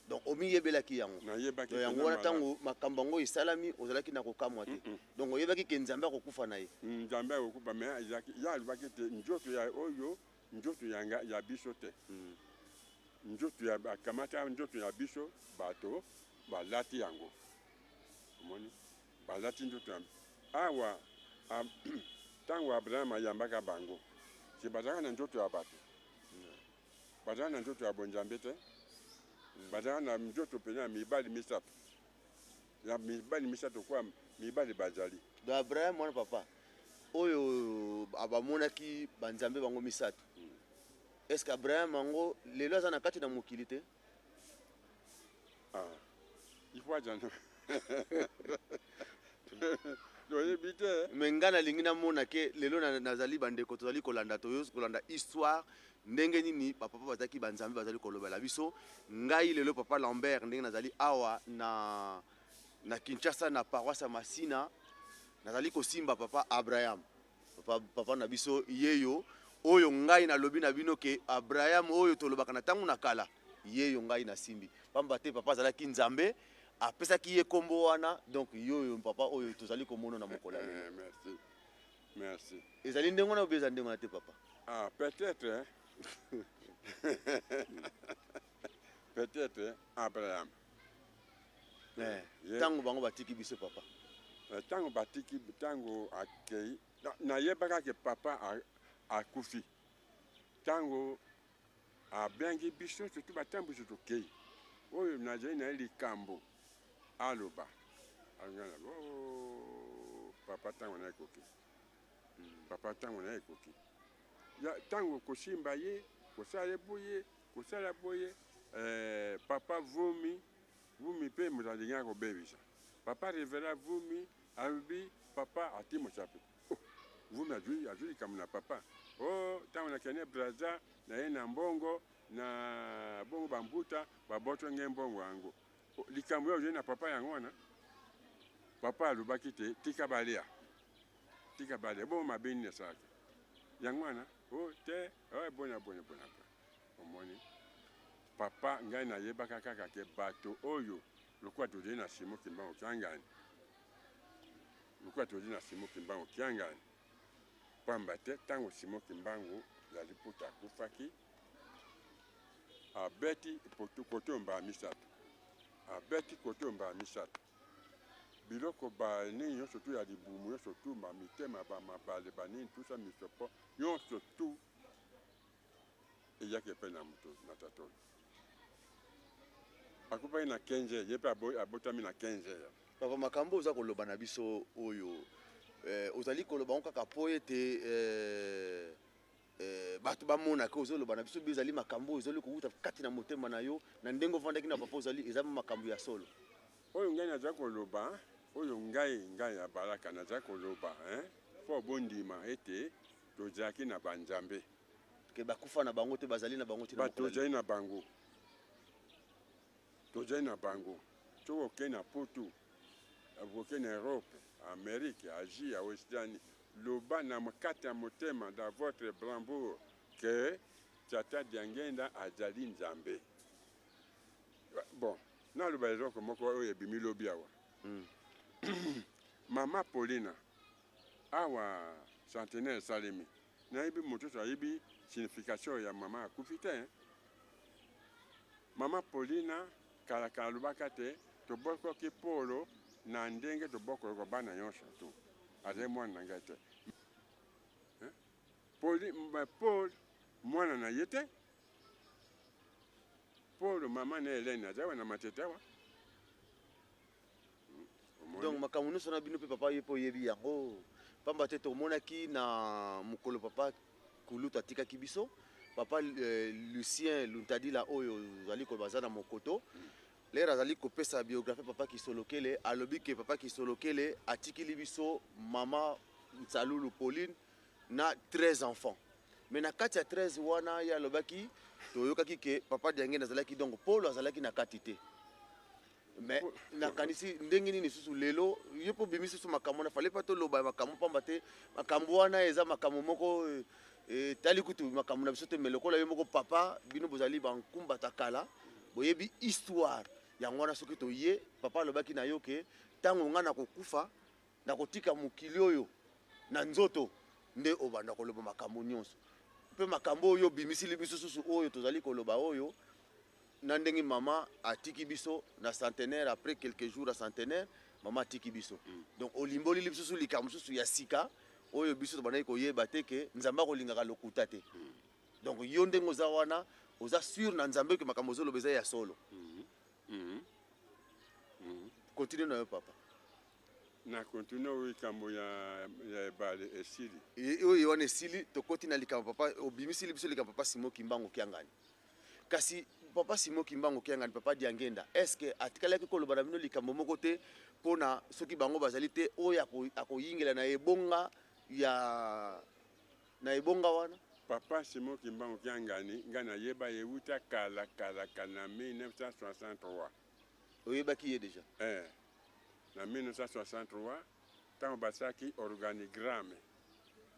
Donc omiyebelaki yango. Nayebaki. Donc yango wana ntango makambo yango esalami, ozalaki na kokamwa te. Donc oyebaki ke Nzambe akokufa na ye. Nzambe akokufa, mais ezalaki ye alobaki te nzoto ya oyo, nzoto ya nga, ya biso te. Nzoto ya akamata nzoto ya biso bato balati yango. Omoni, balati nzoto ya awa. Ntango Abraham ayambaka bango, se bazalaka na nzoto ya bato, bazalaka na nzoto ya bonzambe te. Bazalaka na nzoto mpenza ya mibali misato, ya mibali misato kwa mibali bazali. Donc Abraham wana, papa oyo bamonaki banzambe bango misato, est ce que Abraham yango lelo aza na kati na mokili te? Ah, il faut aza, toyebi te. Mais ngai nalingi namona ke lelo nazali bandeko tozali kolanda, toyoki kolanda histoire ndenge nini bapapa bazalaki banzambe, bazali kolobela biso. Ngai lelo, papa Lambert, ndenge nazali awa na Kinshasa, na paroisse ya Masina, nazali kosimba papa Abraham, papa, papa na biso yeyo oyo. Ngai nalobi na bino ke Abraham oyo tolobaka na ntango na kala, yeyo ngai nasimbi, pamba te papa azalaki Nzambe, apesaki ye nkombo wana. Donc yoyo papa oyo tozali komona na mokolo ya lelo. Merci, merci. Ezali ndenge wana obe eza ndenge wana te, papa? Ah, peut-être, hein? Peut-être Abraham. Ntango bango batiki biso, papa. Ntango batiki, ntango akei, nayebaka ke papa akufi ntango abengi biso, surtout batambusi tokei oyo nazali na ye likambo aloba alingana. Oh, papa ntango na ekoki, papa ntango na ekoki ya ntango kosimba ye, kosala ye boye, kosala boye. Papa Vumi, Vumi mpe moto alingi akobebisa papa. Révérend Vumi alobi papa ati mosapi. Oh, Vumi azwi likambo na papa. O ntango nakende Braza, naye na mbongo na bongo, bambuta baboto nge mbongo yango. Oh, likambo oyo ozwi na papa yango wana. Papa alobaki te, tika balia, tika balia. Bongo mabe nini asalaki yango wana? O te, o bona bona bona bona. Omoni papa, ngai nayebaka kaka ke bato oyo lokola tozali na Simo Kimbangu Kiangani, lokola tozali na Simo Kimbangu Kiangani, pamba te ntango Simo Kimbangu zali puta akufaki, abeti koto mbala misato, abeti koto mbala misato, biloko banini nyonso tu ya libumu nyonso tu, bamitema, bamabale, banini tusa, misopo nyonso tu eyaki epai na moto na tata oyo akufaki na 15 heures. Ye mpe abotami na 15 heures. Papa, makambo oza koloba na biso oyo, ozali koloba ngo kaka po ete bato bamonaka ozoloba na biso bi ezali makambo oyo ezali kowuta kati na motema na yo, na ndenge ovandaki na papa, ozali eza makambo ya solo? Oyo ngai naza koloba, oyo ngai ya Baraka naza koloba, hein, mpo bondima ete tozalaki na banzambe. Ke bakufa na bango te, bazali na bango te na bato mokolo ya tozali na bango, tozali na bango. Soki okei na Poto, okei na Europe, Amérique, Asie, ya Océanie, loba na kati ya motema, dans votre bravoure, ke tata Diangenda azali Nzambe. Bon, naloba eloko moko oyo ebimi lobi awa. Mama Paulina awa, centenaire esalemi, nayebi mosusu ayebi signification ya mama akufi te, hein? Mama Paulina kalakala alobaka te tobokoki Polo na ndenge tobokolaka bana nyonso tu, azali mwana na ngai te. Hein? Paul mwana na ye te. Paul, mama na Helene aza wana Matete awa. Omoni? Donc makambo nyonso na bino mpe papa ye mpe oyebi yango, pamba te tomonaki na mokolo papa kulutu atikaki biso, papa Lucien Luntadila oyo ozali koloba aza na mokoto lere, azali kopesa biographie papa Kisolokele, alobi ke papa Kisolokele atikili biso mama Nsalulu Pauline na 13 enfants. Mais na kati ya 13 wana, ye alobaki, toyokaki ke papa Diangene azalaki, donc Paul azalaki na kati te. Mais nakanisi ndenge nini lisusu lelo ye mpo obimisi susu makambo wana? Fale mpa toloba makambo, pamba te makambo wana eza makambo moko. Etali kutu makambo na biso te, mais lokola yo moko papa, bino bozali bankumba ta kala, boyebi histoire yango wana. Soki toye, papa alobaki na yo ke ntango ngai nakokufa, nakotika mokili oyo na nzoto, nde obanda koloba makambo nyonso. Mpe makambo oyo obimisili biso susu, oyo tozali koloba oyo na ndenge mama atiki biso na centenaire, après quelques jours ya centenaire mama atiki biso. Donc olimbolili biso susu likambo mosusu ya sika oyo biso tobandaki koyeba te, ke Nzambe akolingaka lokuta te. Donc yo ndenge oza wana, oza sûr na Nzambe ke makambo ozoloba eza ya solo. Continue na yo, papa. Na continue oyo likambo ya ebale esili. Oyo wana esili, tokoti na likambo papa obimisili biso, likambo papa Simon Kimbangu Kiangani. Kasi papa Simon Kimbangu Kiangani, papa Diangenda, est ce que atikalaki koloba na bino likambo moko te mpona soki bango bazali te, oyo akoyingela na ebonga ya na ebonga wana? Papa Simon Kimbangu Kiangani, ngai nayeba ye wuta kala kala kala, na 1963. Oyebaki ye déjà? Eh, na 1963, ntango basalaki organigramme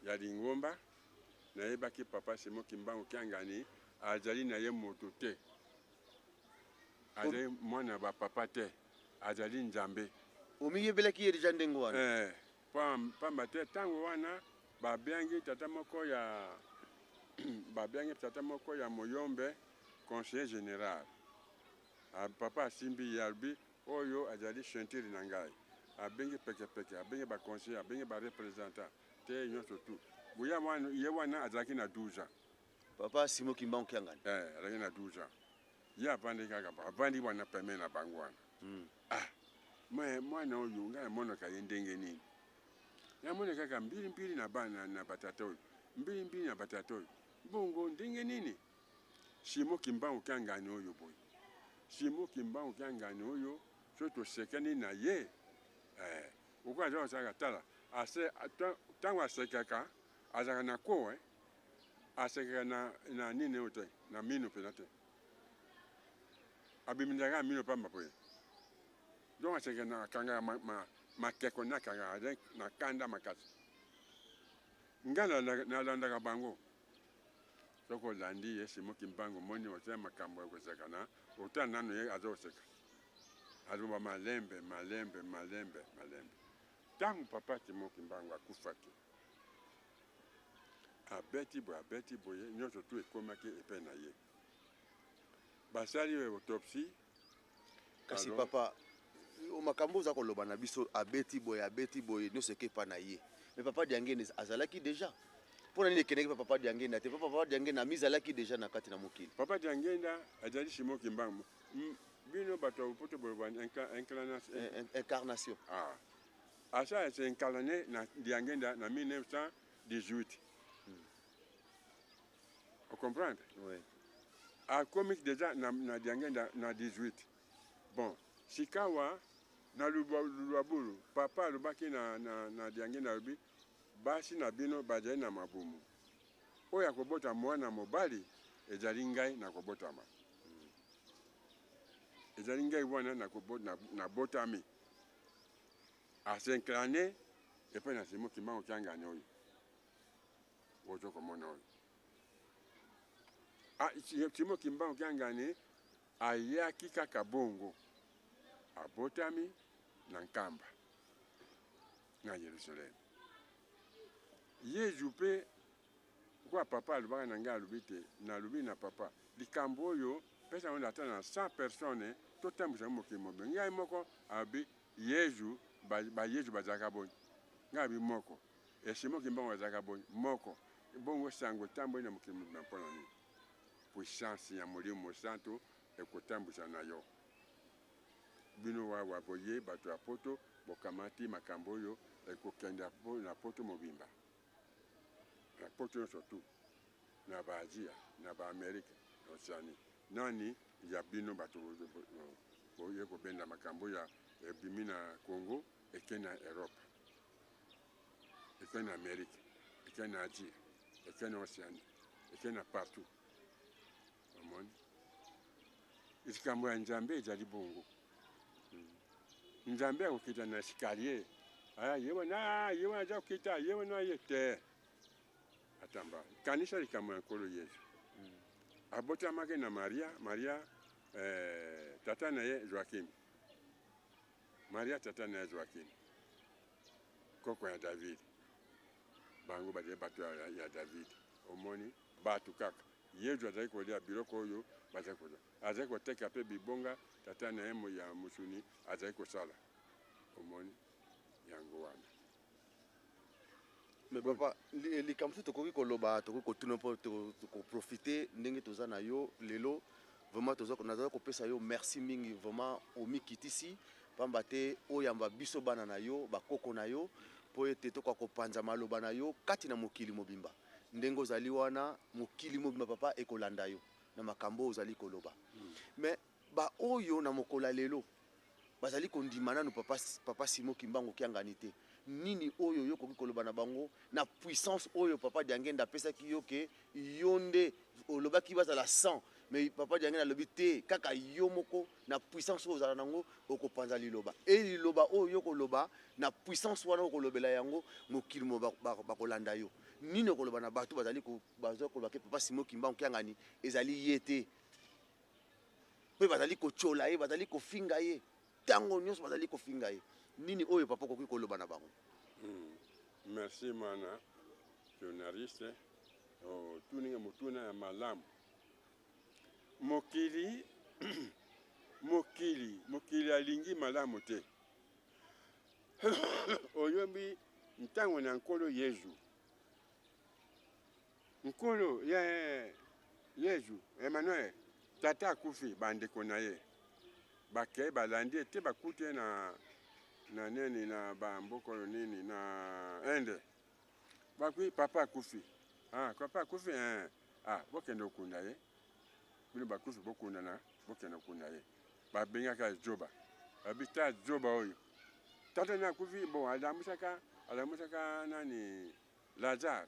ya lingomba, nayebaki papa Simon Kimbangu Kiangani. Azali na ye moto te, azali mwana ya bapapa te, azali Nzambe. Omiyebelaki ye déjà ndenge wana? Eh, pamba te ntango wana babiangi tata moko ya Moyombe conseiller général. Ah, papa asimbi ye, alobi oyo azali ceinture na ngai. Abengi pekepeke, abengi baconseiller, abengi bareprésentant te nyonso tu boya wana. Ye wana azalaki na 12 ans. Papa Simon Kimbangu Kiangani? Eh, azalaki na 12 ans. Ye avandi kaka, avandi wana pembeni na bango wana. Ah, me mwana oyo ngai amonaka ye ndenge nini? Namoni kaka mbilimbili na bana na batata oyo, mbilimbili na batata oyo. Bongo ndenge nini Simo Kimbangu Kiangani oyo boye, Simo Kimbangu Kiangani oyo, soki tosekani na ye, eh, okoki aza kosalaka. Tala ase, ntango asekaka, azalaka na ko, eh, asekaka na nini oyo te, na mino mpenza te, abimisaka mino pamba boye. Donc asekaka na akangaka makeko na akangaka na kanda makasi. Ngai nalandaka bango. Soki olandi ye Simo Kimbangu, omoni osala makambo ya koseka na otala nano ye aza koseka, aloba malembe malembe malembe malembe. Ntango papa Simo Kimbangu akufaki, abeti boye, abeti boye, nyonso tu ekomaki epai na ye, basali autopsie. Kasi papa, makambo oza koloba na biso, abeti boye, abeti boye, nyonso eke epa na ye, mais papa Diangene azalaki déjà. Mpo na nini ekendeki pa papa Diangenda te? Papa Diangenda amizalaki déjà na kati na mokili. Papa Diangenda azali Simo Kimbangu. Bino bato ya bopoto boloba incarnation. Ah. Asa s'incarné na Diangenda na 1918. Ocomprendre? Oui. Akomi déjà na Diangenda na 18. Bon, sikawa na Luluabulu, papa alobaki na Diangenda, alobi: basi na bino bazali na mabumu, oyo akobota mwana mobali ezali ngai. Nakobotama ezali ngai wana nabotami. As'incarné epai na Simo Kimbangu Kiangani oyo ozo komona oyo. Ah, Simo Kimbangu Kiangani ayaki kaka bongo, abotami na Nkamba na Yerusaleme. Yezu mpe kwa papa alobaka na ngai, alobi te, nalobi na papa likambo oyo, pesa ngo ata na 100 personnes, totambwisa mokili mobimba. Ngai moko alobi Yezu, bayezu bazalaka boni? Ngai abi moko. Esimo Kimbangu azalaka boni? Moko. Bongo sango etamboli na mokili mobimba mpona nini? Puissance ya Molimo Mosantu ekotambwisa na yo. Bino wawa boye bato ya poto, bokamati makambo oyo ekokende na poto mobimba, na poto nyonso tu, na baazia, na baamerike, na Océanie. Nani ya bino bato boye kobenda makambo ya ebimi na Congo, eke na Europe, eke na Amérique, eke na Asie, eke na Océanie, eke na partout? Omoni, likambo ya Nzambe ezali bongo. Nzambe akokita na escalier, aya ye wana, ye wana aza kokita, ye wana ye te. Ata mbala. Kanisa likambo ya Nkolo Yesu. Abotamaki na Maria, Maria eh, tata na ye Joakim. Maria tata na ye Joakim. Koko ya David. Bango bazali bato ya, ya David. Omoni bato kaka. Yesu azali kolia biloko oyo bazali kolia. Azali koteka mpe bibonga tata na ye ya mosuni azali kosala. Omoni yango wana. Mais papa, likambo mosusu tokoki koloba, tokoki kotuna mpo tokoprofite ndenge toza na yo lelo. Vraiment toza naza kopesa yo merci mingi, vraiment omikitisi pamba te oyamba biso bana na yo, bakoko na yo, mpo ete tokoka kopanza maloba na yo kati na mokili mobimba. Ndenge ozali wana, mokili mobimba papa ekolanda yo na makambo oyo ozali koloba. Mais baoyo na mokolo ya lelo bazali kondima nanu papa, papa Simon Kimbangu Kiangani te, nini oyo yo okoki koloba na bango na puissance oyo papa Diangenda apesaki yo ke yo nde olobaki bazala 100, mais papa Diangenda alobi te, kaka yo moko na puissance oyo ozala nango okopanza liloba, e liloba oyo yo koloba na puissance wana okolobela yango mokili mo bakolanda yo. Nini okoloba na bato bazali bazali koloba ke papa Simon Kimbangu Kiangani ezali ye te, mpe bazali kotyola ye, bazali kofinga ye ntango nyonso, bazali kofinga ye? Nini oyo papa okoki koloba na bango? Merci mwana journaliste, otuninga motuna ya malamu. Mokili mokili mokili alingi malamu te. Oyombi ntango na Nkolo Yezu, Nkolo ye Yezu Emmanuel, tata akufi, bandeko na ye bakei balandi ye te, bakuti ye na na nini na bamboka oyo nini na Inde, bakwi papa akufi. Ah, papa akufi eh. Ah, bokende kokunda ye, bino bakufi bokundana, bokende kokunda ye. Babengaka zoba, babi ta zoba oyo, tata na akufi, bon alamusaka alamusaka nani Lazare,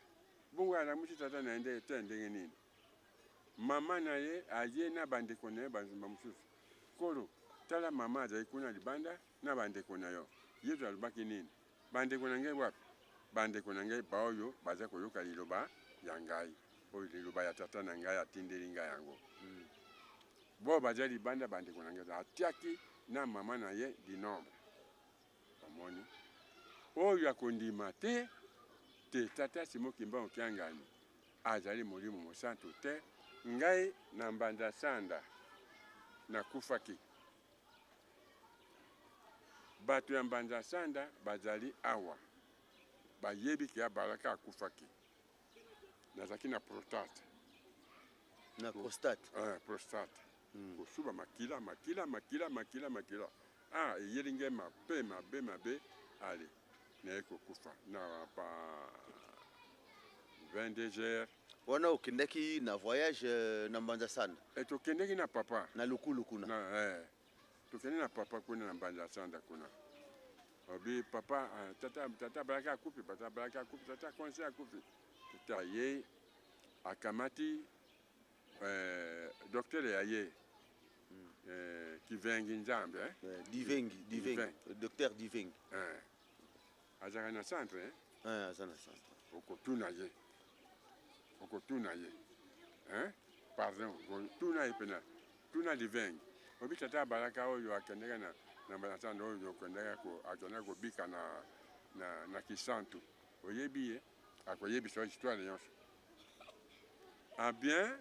bongo alamusi tata na ye nde te ndenge nini? Mama na ye aye na bandeko na ye bamosusu. Nkolo, tala mama azali kuna libanda na bandeko na yo. Yesu alobaki nini? Bandeko na ngai wapi? Bandeko na ngai baoyo baza koyoka liloba ya ngai, oyo liloba ya tata na ngai atindeli ngai yango. Bo baza libanda bandeko na ngai. Atiaki na mama na ye du nombre. Omoni oyo akondima te te tata Simon Kimbangu Kiangani azali Molimo Mosantu te. Ngai na Mbanza Sanda nakufaki, bato ya Mbanza Sanda bazali awa bayebi ke Abalaka akufaki. Nazalaki na prostate. Na prostate? Prostate. Kosuba makila makila makila makila makila. Ah, eyeli ngai mabe mabe mabe, ale naye kokufa na ba 22 heures. Wana okendaki na voyage na Mbanza Sanda? E, tokendaki na papa. Na Lukulu kuna? Na, tokende na papa kuna na Mbanza Sanda kuna. Obi papa, tata, tata balaki akufi, tata balaki akufi, tata conseil akufi. Tata ye akamati docteur ya ye Kivengi Nzambe. Divengi, Divengi, docteur Divengi. Azalaka na centre. Aza na centre. Okotuna ye, okotuna ye, hein? Pardon, tuna ye pena, tuna Divengi. Obi tata abalaka oyo akendeka na na Mbanza oyo akendeka ko akendeka kobika na na na Kisantu. Oyebi ye, akoyebisa histoire nyonso. Ah bien,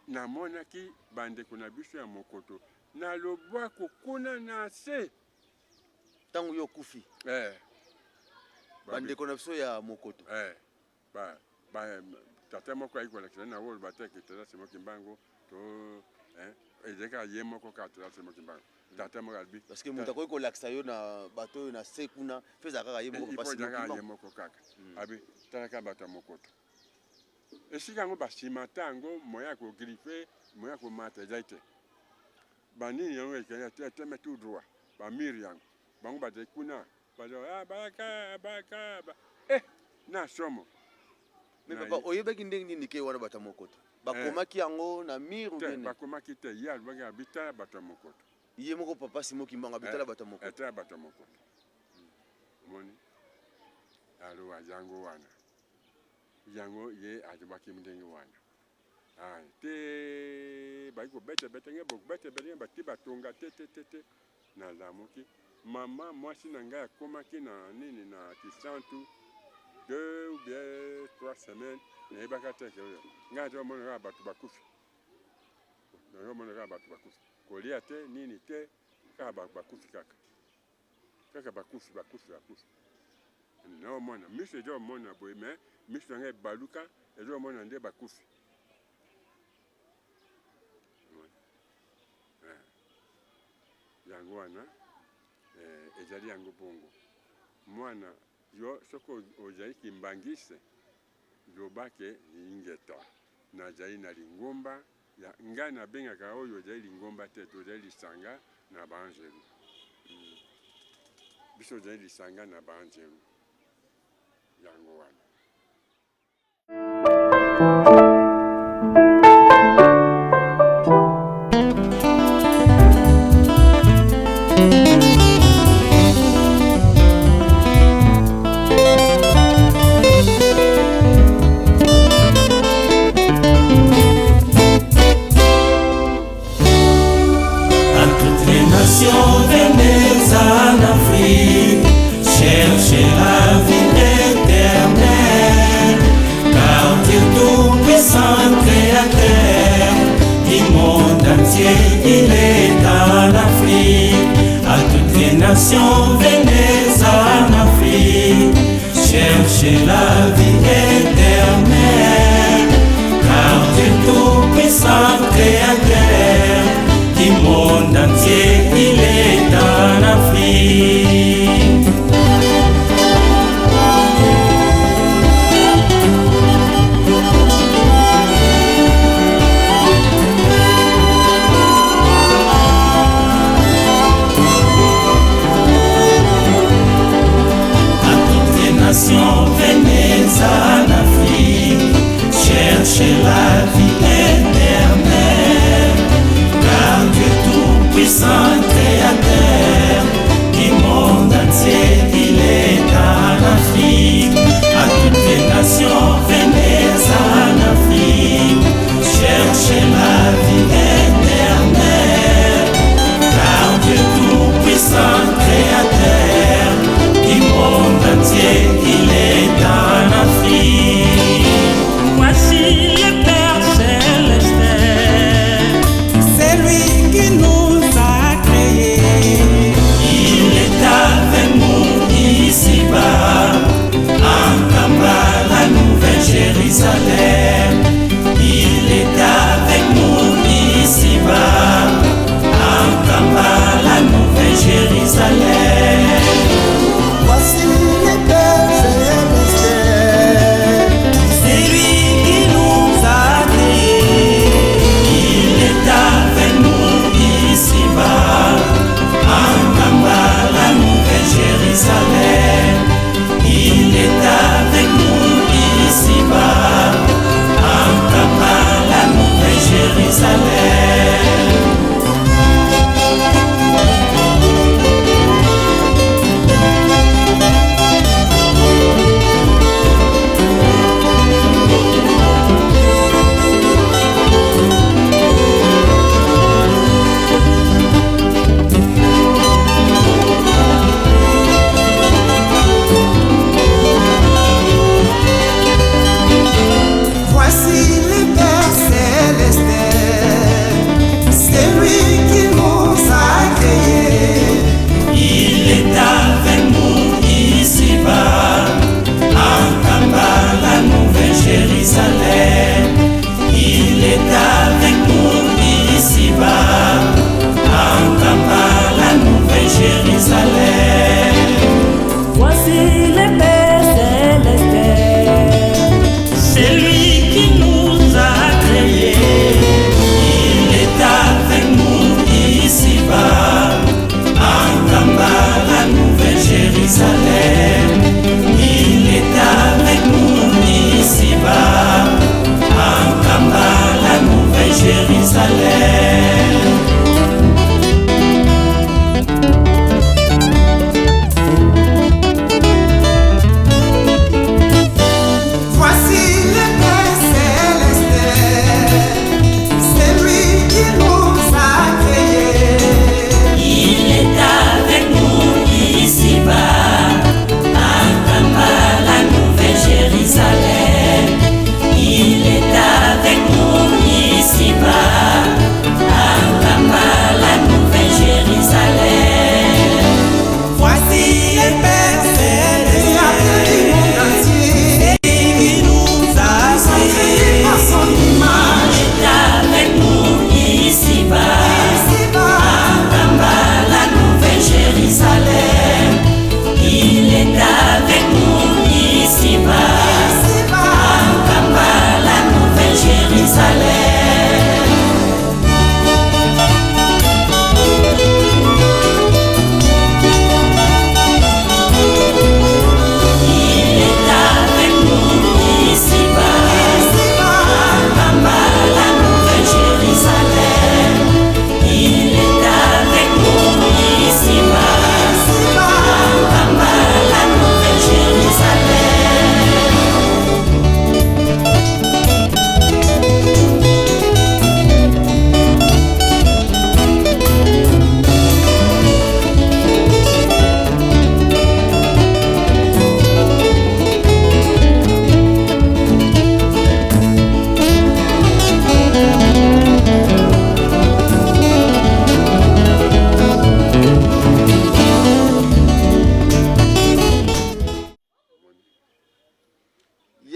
namonaki bandeko na biso ya mokoto na lobwaku kuna na se. Ntango yo okufi? Eh. Bandeko na biso ya mokoto? Eh. Ba, ba, tata moko ayiki kolakisa na oyo bateki tata Simon Kimbangu to eh, ezalaki kaka ye moko kaka tata Simon Kimbangu. Tata moko alobi parce que moto akoki kolakisa yo na bato oyo na se kuna mpe ezala kaka ye moko papa Simon Kimbangu. Ye moko kaka. Abi tala kaka bato ya mokoto. Esika yango basima ta yango moyen ya kogriffe, moyen ya komata ezali te. Banini yango eteme tout droit, bamire yango. Bango bazali kuna, bazali ah balaka balaka ba eh na somo. Mais papa, oyebaki ndenge nini ke wana bato ya mokoto? Bakomaki yango na mire ou bien? Bakomaki te, ye alobaki abitala bato ya mokoto. Ye moko papa Simon Kimbangu abitala bato ya mokoto. Atala bato ya mokoto. Omoni? Aloba yango wana. Yango ye alobaki ndenge wana. Ah, te bayi kobeta beta ngai bokobeta beta ngai bati batonga te te te te nalamuki mama mwasi na ngai akomaki na nini na kisantu deux ou bien trois semaines nayebaka te ke oyo ngai nazomona kaka bato bakufi nazomona kaka bato bakufi kolia te nini te kaka bakufi kaka kaka bakufi bakufi bakufi naomona miso ezomona boye me miso na ngai ebaluka ezomona nde bakufi eh. Yango wana eh, ezali yango bongo mwana yo soki ozali kimbangiste loba ke ingeta nazali na lingomba ya ngai nabengaka oyo ezali lingomba te tozali lisanga na baanzelu hmm. Biso tozali lisanga na baanzelu yango wana. À toutes les nations, venez en Afrique, cherchez la vie éternelle. Car Dieu tout-puissant créateur du monde entier, il est en Afrique. À toutes les nations, venez en Afrique, cherchez la vie éternelle. Car Dieu tout-puissant créateur du monde entier, il est en Afrique. À toutes les nations, venez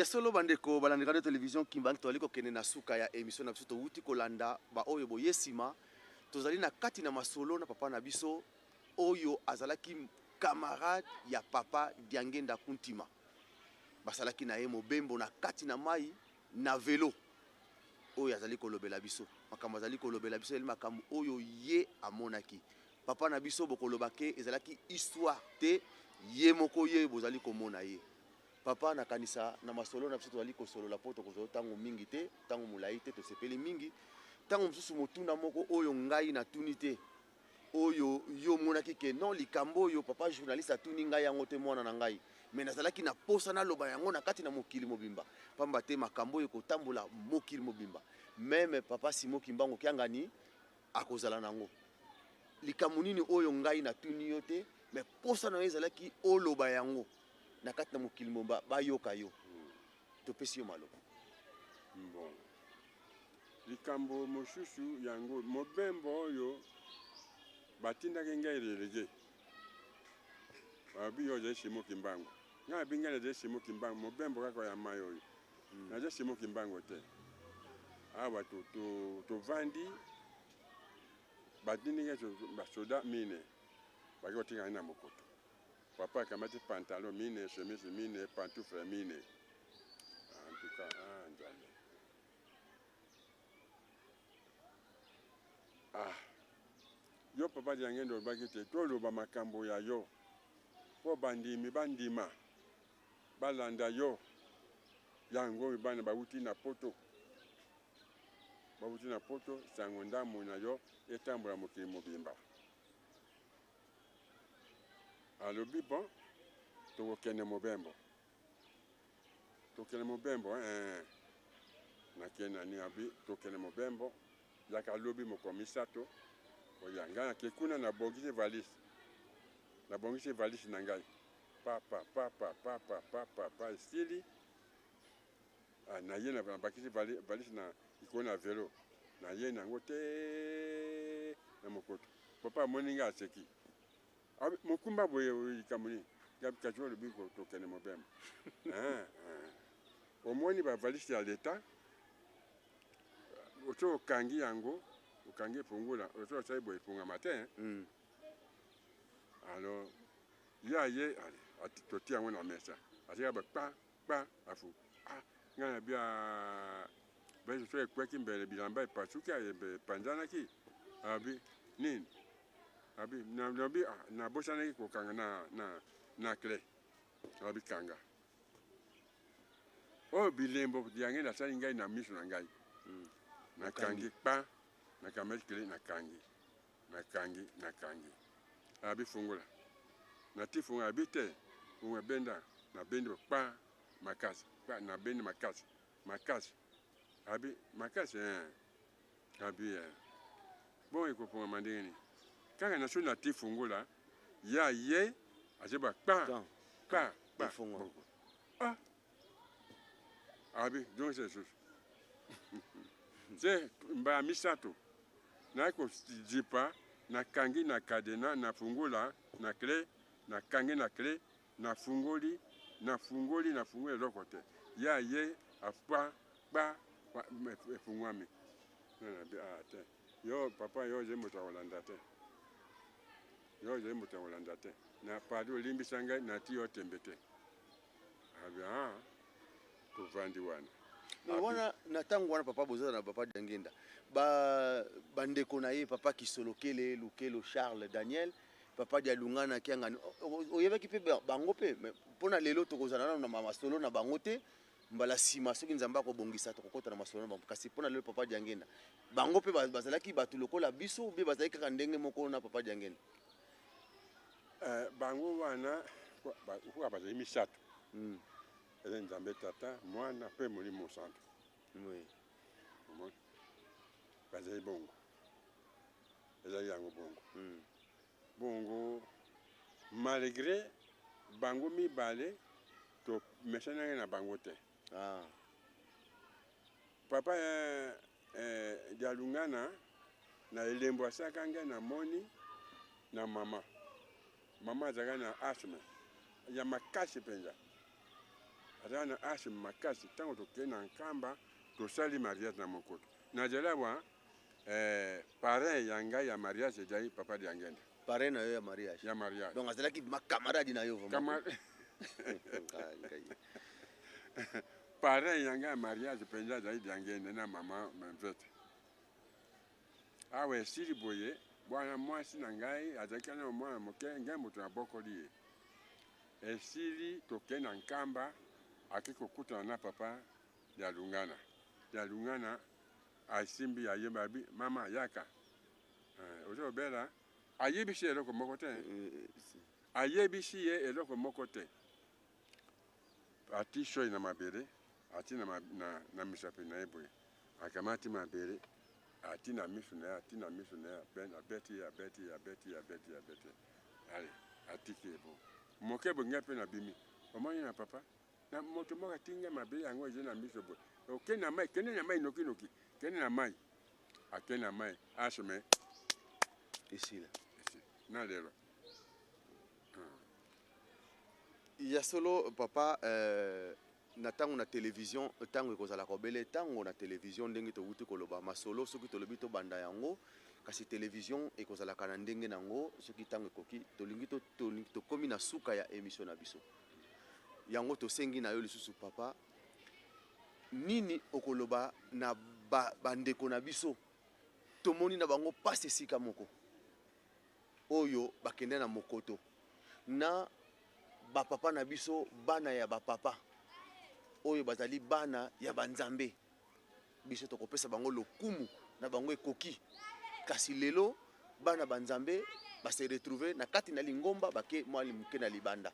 solo, bandeko balandi radio télévision Kimbangu, tozali kokende na suka ya émission na biso. Towuti kolanda baoyo boye nsima, tozali na kati na masolo na papa na biso oyo azalaki camarade ya papa Diangenda Kuntima. Basalaki na ye mobembo na kati na mai na velo. Oyo azali kolobela biso makambo, azali kolobela biso ezali makambo oyo ye amonaki. Papa na biso, bokoloba ke ezalaki histoire te, ye moko ye bozali komona ye. Papa, nakanisa na masolo na biso tozali kosolola mpo tokozwa ntango mingi te, ntango molai te. Tosepeli mingi. Ntango mosusu motuna moko oyo ngai natuni te, oyo yo omonaki ke non, likambo oyo papa journaliste atuni ngai yango te, mwana na ngai, me nazalaki na posa naloba yango na kati na mokili mobimba, pamba te makambo oyo ekotambola mokili mobimba, même papa Simo Kimbangu Kiangani akozala nango. Likambo nini oyo ngai natuni yo te, me posa na yo ezalaki oloba yango na kati na mokili mobimba, bayoka yo? Topesi yo maloba. Bon, likambo mosusu yango, mobembo oyo batindaki ngai délégué, balobi: "Yo ozali Simo Kimbangu." Ngai abi: "Ngai nazali Simo Kimbangu mobembo kaka ya mai oyo, naza Simo Kimbangu te." Awa tovandi, batindi ngai basoda mine, baki kotika ngai na mokoto. Papa akamati pantalon mine, chemise mine, pantoufle mine. En tout cas, ah, Nzambe, ah, yo papa Diangende, olobaki te toloba makambo ya yo mpo bandimi bandima balanda yo. Yango oyo bana bauti na poto, bauti na poto, sango ndambo na yo etambola mokili mobimba. Alobi: "Bon, tokokende mobembo, tokende mobembo." Eh, nakende nani? Abi: "Tokende mobembo, yaka lobi mokolo misato." Oya ngai nake kuna, nabongisi valise, nabongisi valise na ngai, papa papa papa papa pa esili. Ah, naye nabakisi valise na likolo na velo, naye nango te na mokoto. Papa amoni ngai, aseki: "Mokumba boye, likambo nini?" Kasi olobi tokende mobembo. Ah, ah. Omoni bavalise ya leta, soki okangi yango, okangi efungula, soki osali boye, efungama te. Alors ye aye, totia yango na mesa, atika ba kpa kpa, afu. Ah, ngai na bia valise soki ekweki, mbele bilamba epasuki, epanzanaki. Abi nini? Abi nabi nabosanaki kokanga na clé. Abi kanga oyo bilembo yange nasali ngai na miso na ngai. Nakangi kpa, nakamati clé, nakangi, nakangi, nakangi. Abi fungola, nati fungola. Abi te, fungola, benda. Nabendi kpa makasi, kpa, nabendi makasi makasi. Abi makasi, eh. Abi eh. Bon, ekofungama ndenge nini? Kaka na so nati fungola ya ye, azeba kpa kpa kpa. Ah, abi donc c'est lisusu se mbala misato naye kozipa, nakangi na cadenas, nafungola na clé, nakangi na clé, nafungoli, nafungoli, nafungoli, eloko te. Ya ye afa kpa, efungwami. Nanabi: "Ah te, yo papa, yo ozali moto ya kolanda te, yo ozali moto ya kolanda te. Na pardon, olimbisa ngai, nati yo tembe te." Abi: "Ah, tovandi wana." Mais wana na ntango wana, papa, bozala na papa Diangenda, bandeko na ye, papa Kisolokele Lukelo Charles Daniel, papa Dialungana Kiangani, oyebaki mpe bango mpe? Mpona lelo tokozala nano na masolo na bango te. Mbala nsima, soki Nzambe akobongisa, tokokɔta na masolo na bango. Kasi mpona lelo, papa Diangenda, bango mpe bazalaki bato lokola biso, mpe bazalaki kaka ndenge moko na papa Diangenda? Bango wana koka bazali misato. Eza Nzambe Tata, Mwana mpe Molimo Santo. Omoni, bazali bongo, ezali yango bongo. Bongo malgré bango mibale, tomesanaki na bango te. Papa Dialungana, na elembo asalaka ngai, namoni na mama, mama azalaka na asthme ya makasi mpenza. Azalaka na asthme makasi. Ntango tokei na Nkamba, tosali mariage na Mokoto. Nazali awa, eh, parrain ya ngai ya mariage ezali Papa Diangenda. Parrain na yo ya mariage? Ya mariage. Donc azalaki ma camarade na yo vraiment. Parrain ya ngai ya mariage mpenza azali Diangenda na mama Mvete. Awa esili boye, bwana mwasi na ngai azalaki na mwana moke, ngai moto nabokoli ye. Esili tokei na Nkamba, ake kokutana na papa Dialungana. Dialungana asimbi ayemba abi mama yaka. Eh, ozo bela ayebisi ye eloko moko te. Eh, ayebisi ye eloko moko te. Ati soi na mabele, ati na, na, na misapi na ye boye. Akamati mabele, ati na miso na ye, ati na miso na ye, abeti ye, abeti ye, abeti ye, abeti ye, abeti ye. Allez, atiki ye bongo. Moke boye ngai mpe nabimi. Omoni na papa? Na moto moko atiki ngai mabele yango eza na miso boye. Okende na mai, kende na mai noki noki. Kende na mai. Akende na mai, asme. Esila. Esila. Na lelo. Ya solo papa euh, na ntango na television ntango ekozalaka obele ntango na television ndenge towuti koloba masolo soki tolobi tobanda yango kasi television ekozalaka na ndenge na yango soki ntango ekoki tolingi tokomi na suka ya emission na biso yango tosengi na yo lisusu papa nini okoloba na bandeko ba na biso tomoni na bango pasi esika moko oyo bakende na mokoto na ba papa na biso bana ya ba papa oyo bazali bana ya ba nzambe biso tokopesa bango lokumu na bango ekoki kasi lelo bana ba nzambe ba se retrouver na kati na lingomba bake mwa moke na libanda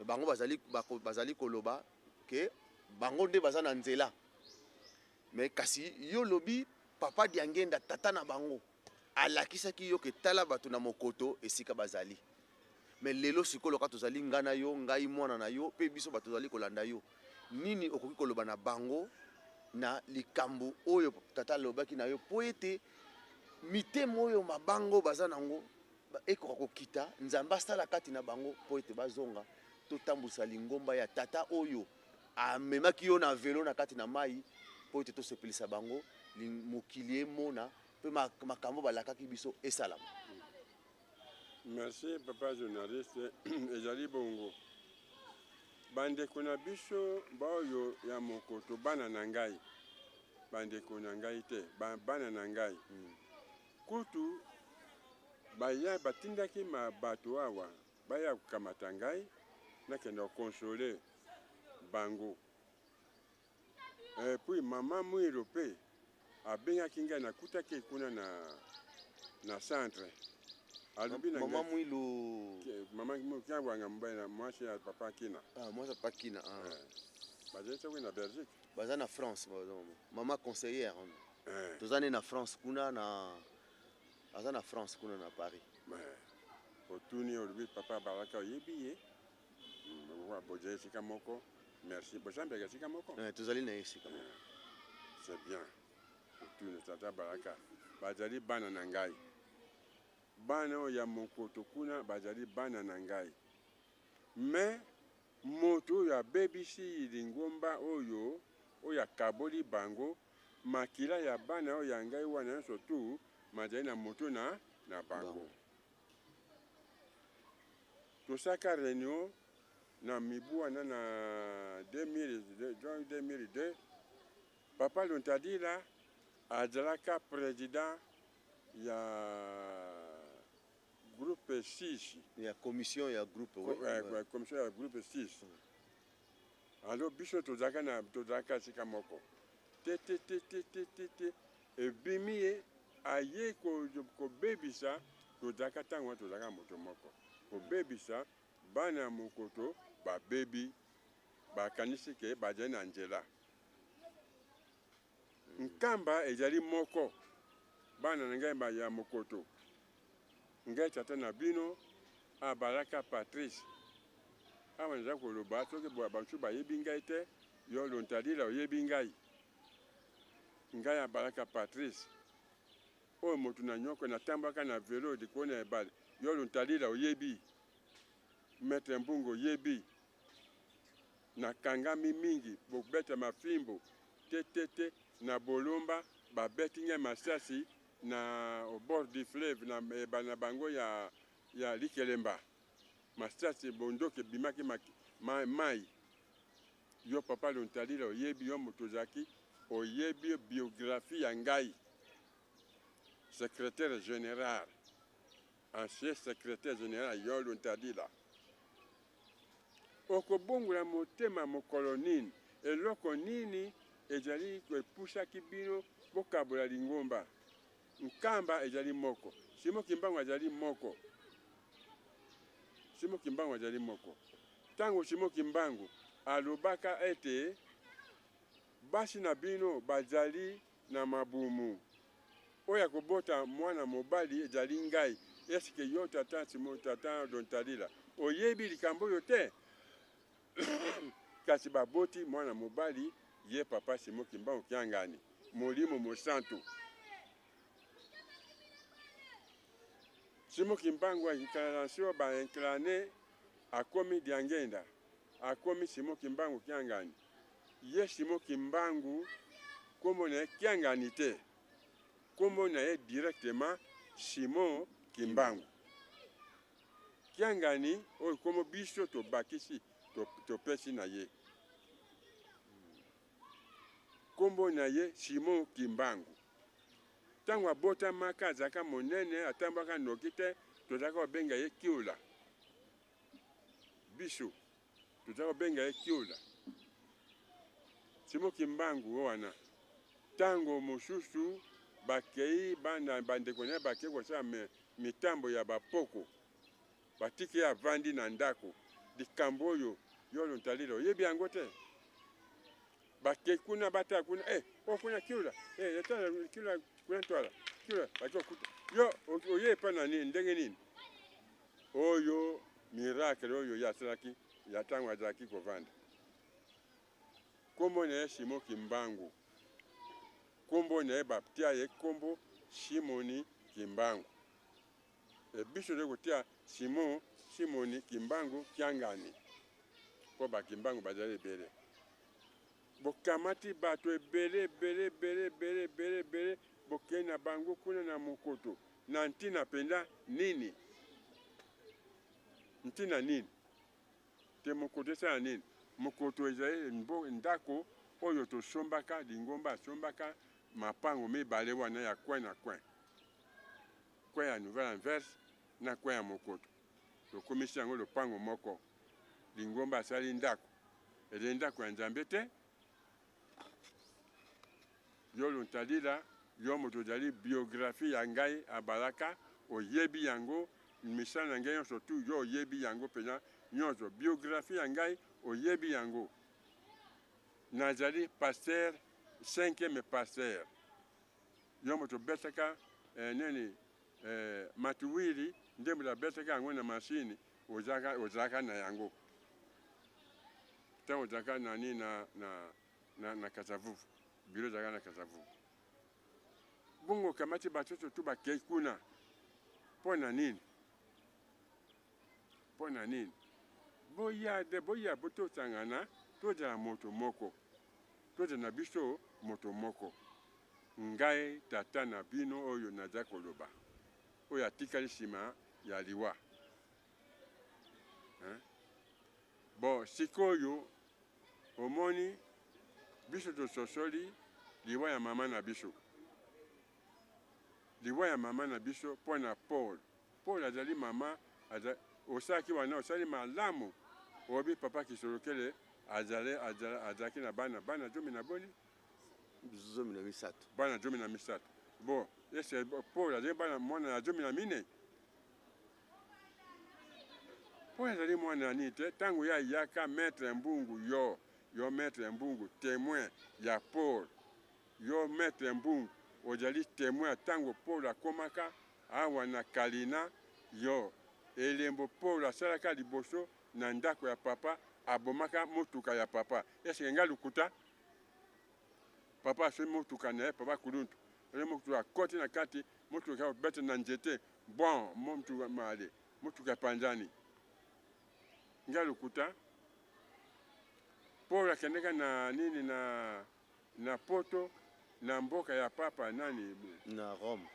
bango bazali, bazali koloba ke bango nde baza na nzela me kasi yo lobi papa Diangenda tata na bango Alakisaki yo ke tala bato na mokoto esika bazali. Mais lelo sikoyo loka tozali nga na yo, ngai mwana na yo pe biso bato tozali kolanda yo, nini okoki koloba na bango na likambo oyo tata alobaki na yo po ete mitema oyo mabango baza nango ekoka kokita, Nzambe asala kati na bango po ete bazonga totambusa lingomba ya tata oyo amemaki yo na velo na kati na mayi po ete tosepelisa bango mokili emona Pe makambo balakaki biso esalama. Merci papa journaliste, ezali bongo bandeko na biso baoyo ya mokoto bana na ngai bandeko na ngai te bana na ngai mm. Kutu baya batindaki ma bato awa baya kokamata ngai nakenda kokonsole bango. Et puis mama Mwilo pe abengaki ngai nakutaki ye kuna na na centre. Alobi na Mama Mwilo mama Mwilo kiangwanga mobali na mwasi ya papa Kina. Ah mwasi ya papa Kina. Ah. Eh. Bazali soki na Belgique. Baza na France baza mama. Mama conseillère. Eh. Toza ne na France kuna na aza na France kuna na Paris. Mais otuni olobi papa Baraka oyebi ye? Bozali esika moko. Merci. Bosambelaka esika moko? Eh, tozali na ye esika moko. Eh, c'est bien. Otuna tata Baraka. Bazali bana na ngai. Bana oyo ya mokoto kuna bazali bana na ngai. Mais moto oyo abebisi lingomba oyo, oyo akaboli bango, makila ya bana oyo ya ngai wana nyonso tu mazali na moto na, na bango. Tosaka reunion na mibu wana na 2002, Papa Luntadila azalaka president ya groupe 6. Ya commission ya groupe, oui. Eh, commission ya groupe 6. Alors biso tozalaka na tozalaka esika moko. Te te te te te te te ebimi ye aye kobebisa tozalaka ntango wana tozalaka moto moko kobebisa Bana ya mokoto babebi, bakanisi ke bazali na nzela. Nkamba ezali moko, bana na ngai ya mokoto. Ngai tata na bino Abalaka Patrice. Awa naza koloba soki bamosusu bayebi ngai te, yo Lontalila oyebi ngai. Ngai Abalaka Patrice. Oyo moto na nyoko natambwaka na velo likolo na ebale. Yo Lontalila oyebi. Maitre Mbungu oyebi. Nakangami mingi, bobeta mafimbo te te te na Bolomba babeti ngai masasi na au bord du fleuve na ebale na bango ya ya Likelemba masasi bondoki ebimaki ma, mai. Yo papa Lontalila oyebi yo moto ozalaki oyebi biographie ya ngai secrétaire général ancien secrétaire général yo Lontadila Okobongola motema mokolo nini? Eloko nini ezali epusaki bino bokabola lingomba? Nkamba ezali moko. Simon Kimbangu azali moko. Simon Kimbangu azali moko. Ntango Simon Kimbangu alobaka ete basi na bino bazali na mabumu, oyo akobota mwana mobali ezali ngai. Eske yo tata Simon, tata Dontalila oyebi likambo oyo te? Kasi baboti mwana mobali ye papa Simon Kimbangu Kiangani, Molimo Mosantu. Simon Kimbangu incarnation ba inclane akomi Diangenda, akomi Simon Kimbangu Kiangani. Ye Simon Kimbangu kombo na ye Kiangani te, kombo na ye directement Simon Kimbangu. Kiangani oyo kombo biso tobakisi topesi na ye kombo na ye Simon Kimbangu. Ntango abotamaka azalaka monene, atambwaka noki te, tozalaka kobenga ye Kiula. Biso toza kobenga ye Kiola. Simo Kimbangu wana tango mosusu bakei bana bandeko na ye bakei kosala mitambo ya bapoko, batiki ye avandi na ndako. Likambo oyo yo Lontalila oyebi yango te? Bakei kuna batala kuna eh, oh kuna Kiola eh, etala Kiola kuna twala Kiola bakei kokuta yo oye epai na nini ndenge nini Oyo miracle oyo ye asalaki ya tango azalaki kovanda. Kombo na ye Simon Kimbangu. Kombo na ye batia ye kombo Simoni Kimbangu. E biso toye kotia Simon Simoni Kimbangu Kiangani. Po ba Kimbangu bazali ebele. Bokamati bato ebele ebele ebele ebele ebele ebele bokei na bango kuna na mokoto na ntina mpenza nini? Ntina nini? Te mokoto esala nini? Mokoto ezali ndako oyo tosombaka, lingomba asombaka mapango mibale wana ya coin na coin, coin ya Nouvelle Anvers na coin ya Mokoto, tokomisi yango lopango moko. Lingomba asali ndako, ezali ndako ya Nzambe te. Yo Lontalila, yo moto ozali biographie ya ngai Abalaka, oyebi yango, misala na ngai nyonso tu, yo oyebi yango mpenza nyonso. Biographie ya ngai oyebi yango. Nazali pasteur, cinquième pasteur. Yo moto obetaka eh, nini eh, matuwili nde moto abetaka yango na mashini, ozalaka na yango ntango ozalaka na nini na, na na, na Kasavubu, biro ezalaka na Kasavubu. Bongo okamati bato nyonso tu bakei kuna mpo na nini? Mpo na nini? Boya de boya bo tosangana, tozala moto moko, tozala na biso moto moko. Ngai tata na bino oyo naza koloba, oyo atikali nsima ya liwa. Hein? Bon, sikoyo Omoni, biso tososoli liwa ya mama na biso. Liwa ya mama na biso mpo na Paul. Paul azali mama, aza, osalaki wana, osali malamu. Oyebi papa Kisolokele azali, azali, azalaki na bana, bana zomi na boni? 13. Bana 13. Bon, ese Paul azali bana mwana ya 14? Mpo azali mwana ya nini te ntango ye ayaka maître Mbungu yo yo maître Mbungu temoin ya Paul yo maître Mbungu ozali temoin ya ntango Paul akomaka awa na Kalina yo elembo Paul asalaka liboso na ndako ya papa abomaka motuka ya papa eseke nga lokuta papa asombi motuka na ye papa kuluntu motuka akoti na kati motuka obeta na nzete Bon, motuka male, motuka epanzani. Nga lokuta. Paul akendeka na nini na na poto na mboka ya papa nani na Rome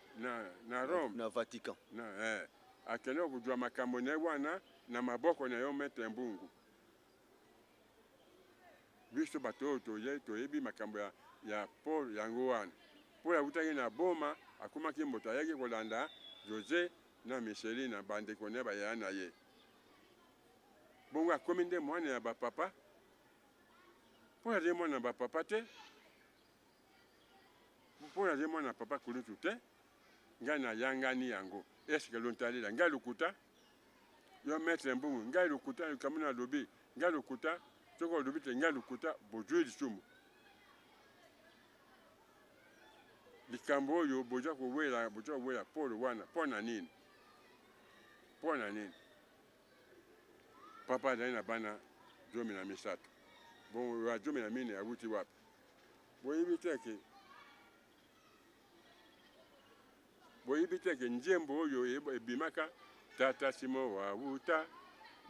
na Rome na Vatican na akendeka kozwa makambo na ye wana na maboko na yo Maître Mbungu. Biso bato oyo toye toyebi makambo ya Paul yango wana. Paul awutaki na Boma akomaki moto ayaki kolanda Jose na Micheline bandeko na bayaya na ye. Bongo akomi nde mwana ya ba papa? Paul azali mwana ya ba papa te. Paul azali mwana ya papa kulutu te. Ngai nayangani yango. Eske lontalela ngai lokuta? Yo Maître Mbungu, ngai lokuta likambo nalobi, ngai lokuta, soki olobi te ngai lokuta, bozwi lisumu. Likambo oyo boza kowela, boza kowela Paul wana mpo na nini? Mpo na nini? Papa azali na bana 13. Bongo ya 14 awuti wapi? Boyebi te ke boyebi te ke nzembo oyo ebimaka tata Simo wawuta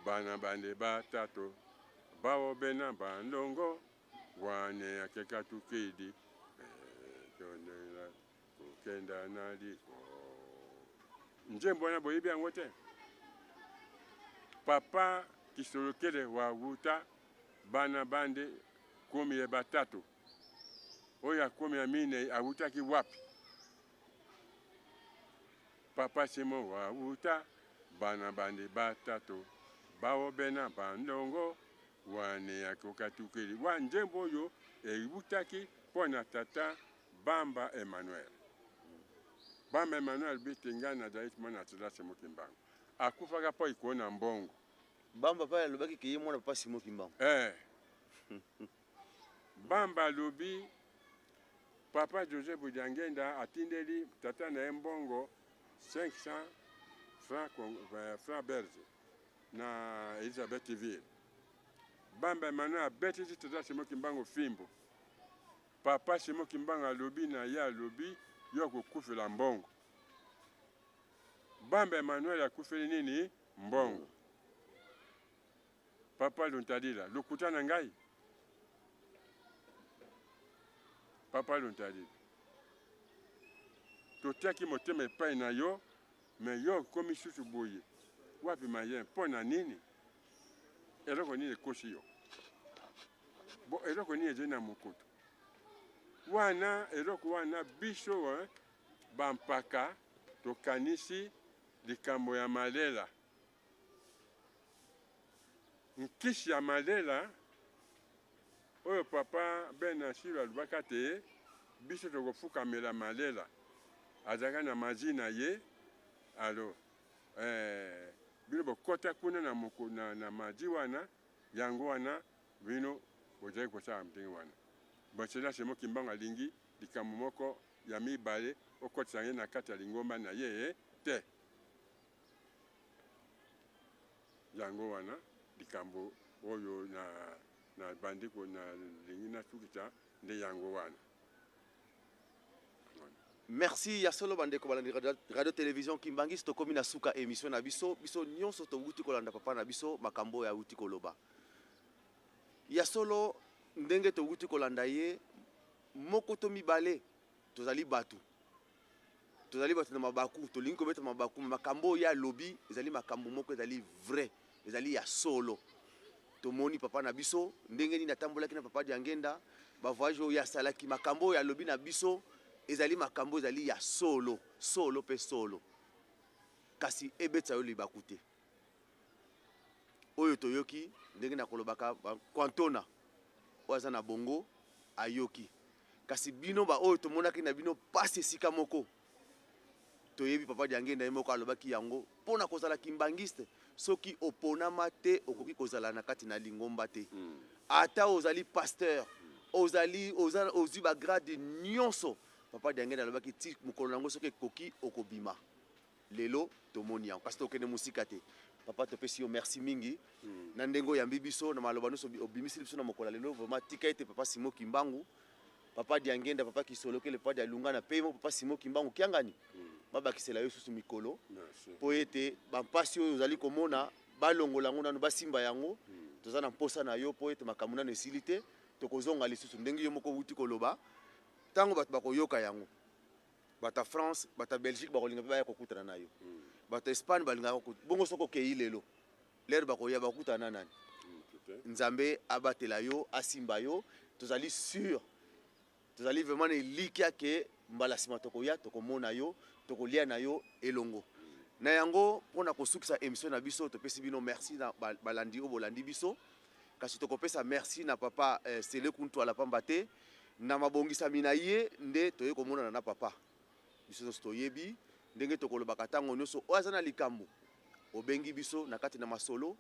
bana bande batato bao bena bandongo wane akeka tukidi tondela kokenda na liko. Nzembo wana boyebi yango te? Papa Kisolokele wawuta bana bande komi ya batato oyo akomi ya minei awutaki wapi? Papa Simon wawuta bana bande batato bao bena bandongo wane akokatukeli wa nzembo oyo ewutaki mpo na tata Bamba Emmanuel. Bamba Emmanuel alobi te ngai nazali mwana ya tata Simon Kimbangu. Akufaka mpo iko na mbongo. Bamba mpe alobaki ke ye mwana papa Simon Kimbangu. Bamba alobi papa Joseph Diangenda atindeli tata na ye mbongo 500 francs, francs belge na Elizabethville. Bamba Emmanuel abetisi tata Simon Kimbangu fimbo. Papa Simon Kimbangu alobi na ye alobi yo okokufela mbongo. Bamba Emmanuel akufeli nini? Mbongo. Papa Luntadila, lokuta na ngai? Papa Luntadila, totiaki motema epai na yo, me yo okomi susu boye. Wapi maye? Mpo na nini? Eloko nini ekosi yo? Bo eloko nini ezali na mokoto wana? Eloko wana biso bampaka tokanisi likambo ya malela. Nkisi ya malela oyo papa Ben Asilo alobaka te biso tokofukamela malela, azalaka na mazi na ye. Alo bino bokota kuna na, moko, na mazi wana, yango wana bino bozali kosala ndenge wana. Bosela Simon Kimbangu alingi likambo moko ya mibale okotisa ye na kati ya lingomba na ye te. Yango wana likambo oyo na na bandi ko na lingi nasukisa nde yango wana. Merci ya solo bandeko balandi radio, radio télévision Kimbanguiste, tokomi na suka émission na biso. Biso nyonso towuti kolanda papa na biso makambo oyo awuti koloba. Ya solo ndenge towuti kolanda ye moko to mibale, tozali bato, tozali bato na mabaku, tolingi kobeta mabaku. Makambo oyo ye alobi ezali makambo moko ezali vrai, ezali ya solo. Tomoni papa na biso ndenge nini atambolaki na papa Diangenda, ba voyage oyo asalaki, makambo oyo alobi na biso ezali makambo ezali ya solo, solo pe solo. Kasi ebetisa yo libaku te. Oyo toyoki ndenge na kolobaka kwantona oyo aza na bongo ayoki. Kasi bino ba oyo tomonaki na bino pasi esika moko, toyebi papa Diangenda ye moko alobaki yango mpo na kozala kimbangiste, soki oponama te okoki kozala na kati na lingomba te. Ata ozali pasteur, ozali ozwi ba grade nyonso, papa Diangenda alobaki ti mokolo nango soki ekoki okobima. Lelo tomoni yango, kasi tokende mosika te. Papa, topesi yo merci mingi na ndenge oyambi biso na maloba nyonso obimisi biso na mokolo ya lelo. Vraiment tika ete papa Simon Kimbangu, papa Diangenda, papa Kisolokele, papa Dialungana pe mo papa Simon Kimbangu Kiangani babakisela yo susu mikolo po ete bampasi oyo ozali komona balongola yango nanu, basimba yango. Toza na mposa na yo mpo ete makambo nano esili te. Tokozonga lisusu ndenge yo moko outi koloba. Ntango bato bakoyoka yango, bato ya France, bato ya Belgique bakolinga mpe baya kokutana na yo. Bato ya Espagne balingaka bongo soki okei lelo, lere bakoya bakokutana na nani? Nzambe abatela yo, asimba yo. Tozali sur, tozali vraiment na elikya ke mbala nsima tokoya, tokomona yo, tokolia na yo elongo. Na yango, mpona kosukisa émission na biso, topesi bino merci na balandi oyo bolandi biso. Kasi tokopesa merci na papa Sele Kuntwala, pamba te na mabongisami na ye nde toye komonana na papa. Biso nyonso toyebi ndenge tokolobaka ntango nyonso oyo aza na likambo, obengi biso na kati na masolo,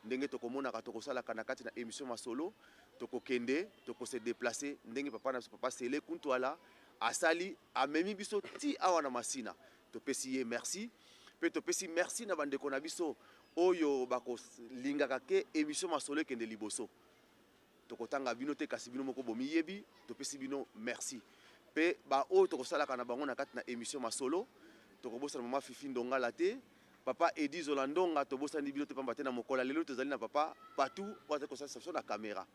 ndenge tokomonaka tokosalaka na kati na émission masolo, tokokende, tokose déplacer ndenge papa na biso papa Sele Kuntwala asali, amemi biso ti awa na Masina. Topesi ye merci, mpe topesi merci na bandeko na biso oyo bakolingaka ke émission masolo ekende liboso. Tokotanga bino te, kasi bino moko bomiyebi. Topesi bino merci. Mpe baoyo tokosalaka na bango na kati na émission masolo, tokobosana mama Fifi Ndongala te, papa Edi Zola Ndonga, tobosani bino te, pamba te na mokolo ya lelo tozali na papa Patu oyo azali kosalisa biso na kamera.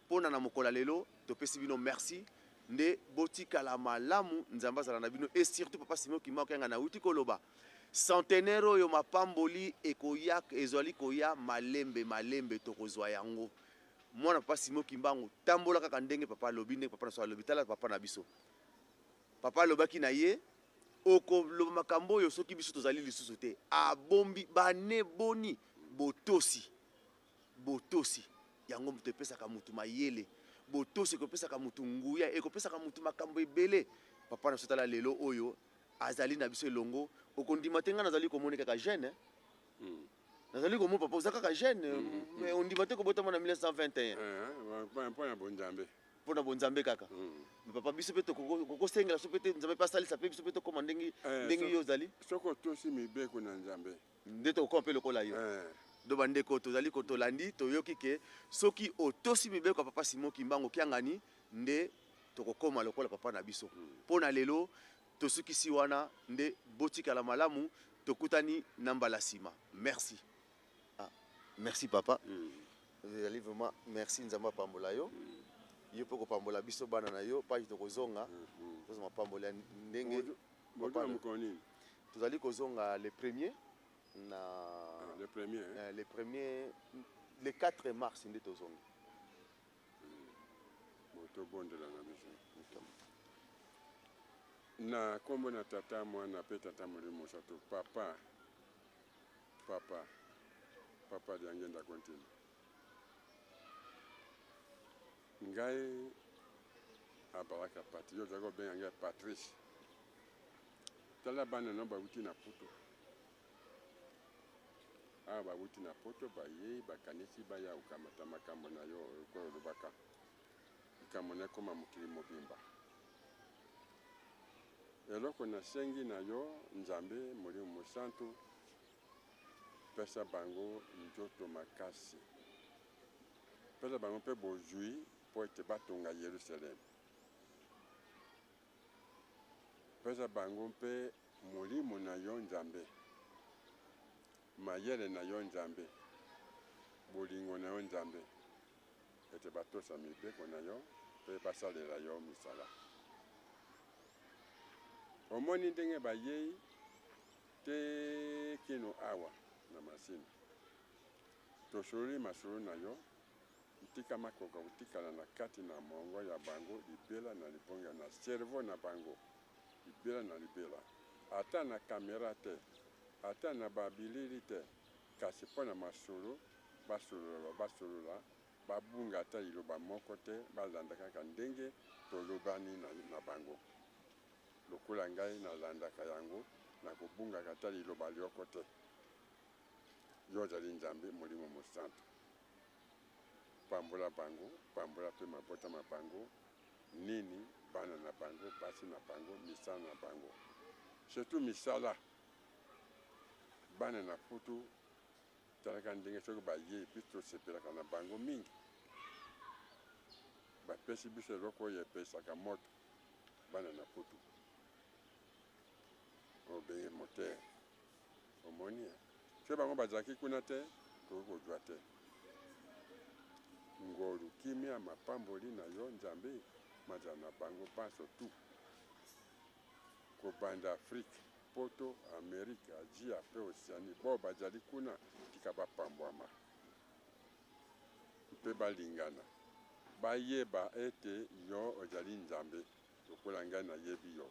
Mpona na mokolo ya lelo, topesi bino merci nde botikala malamu, Nzambe azala na bino. Et surtout papa Simon Kimbangu Kiangani nauti koloba centenaire oyo, mapamboli ekoya, ezali koya malembe malembe, tokozwa yango. Mwana papa Simon Kimbangu, tambola kaka ndenge papa alobi, ndenge papa na biso alobi. Tala papa na biso, papa alobaki na ye, okoloba makambo oyo soki biso tozali lisusu te. Abombi bane boni botosi. Botosi yango moto epesaka motu mayele, botosi ekopesaka motu nguya, ekopesaka motu makambo ebele. Papa na biso, tala lelo oyo azali na biso elongo. Okondima te, ngai nazali komoni kaka jeune, eh? Nazali komona papa oza kaka jeune, mais ondima te kobotama na 1921. Mpo na bonzambe. Mpo na bonzambe kaka. Mais papa, biso mpe tokosengela so mpe te Nzambe mpe asalisa mpe biso mpe tokóma ndenge ndenge yo ozali. Soki otosi mibeko na Nzambe, nde tokokoma mpe lokola yo. Do bandeko, tozali kotolandi, toyoki ke soki otosi mibeko ya papa Simon Kimbangu Kiangani, nde tokokoma lokola papa na biso. Mpo na lelo tosukisi wana, nde botikala malamu, tokutani na mbala nsima. Merci. Ah, merci papa. Ezali vraiment merci, Nzambe apambola yo. Yo mpe kopambola biso bana na yo page, tokozonga tozwa mapamboli ya ndenge. Papa, mokolo nini? Tozali kozonga le premier na Ah, le premier, hein? Le premier, le 4 mars nde tozongi. Bon, tobondela na biso na nkombo na Tata, Mwana mpe Tata Molimo Mosantu. Papa, papa, papa Diangenda Kontina, ngai Abalaka Pati, yo ozalaki kobenga ngai Patrice. Tala bana no bawuti na Poto awa, bawuti na Poto, bayei, bakanisi baya kokamata makambo na yo. Okoyo olobaka likambo na ekoma mokili mobimba. Eloko nasengi na yo, Nzambe Molimo Mosantu, pesa bango nzoto makasi, pesa bango mpe bozwi mpo ete batonga Yerusaleme. Pesa bango mpe molimo na yo Nzambe, mayele na yo Nzambe, bolingo na yo Nzambe, ete batosa mibeko na yo mpe basalela yo misala. Omoni ndenge bayei te kino awa na Masina, tosololi masolo na yo. Tika makoka kotikala na kati na mongo ya bango libela na libonga, na cerveau na bango libela na libela, ata na kamera te, ata na babilili te, kasi mpo na masolo basolola, basolola, babunga ata liloba moko te, balanda kaka ndenge tolobani na bango. Lokola ngai nalandaka yango, nakobungaka ata liloba lyoko te. Yo ozali Nzambe Molimo Mosantu. Pambola bango, pambola mpe mabota ma bango, nini bana na bango, basi na bango, misala na bango, surtout misala. Bana na Putu, talaka ndenge soki bayei, biso tosepelaka na bango mingi. Bapesi biso eloko oyo epesaka moto. Bana na Putu oyo moteur, omoni, soki bango bazalaki kuna te, tokoki kozwa te. Kimia mapamboli na yo Nzambe mazala na bango banso tout kobanda Afrique, poto, Amerique, Azia pe Oceanie baoyo bazali kuna tika bapambwama mpe balingana bayeba ete yo ozali Nzambe lokola ngai nayebi yo.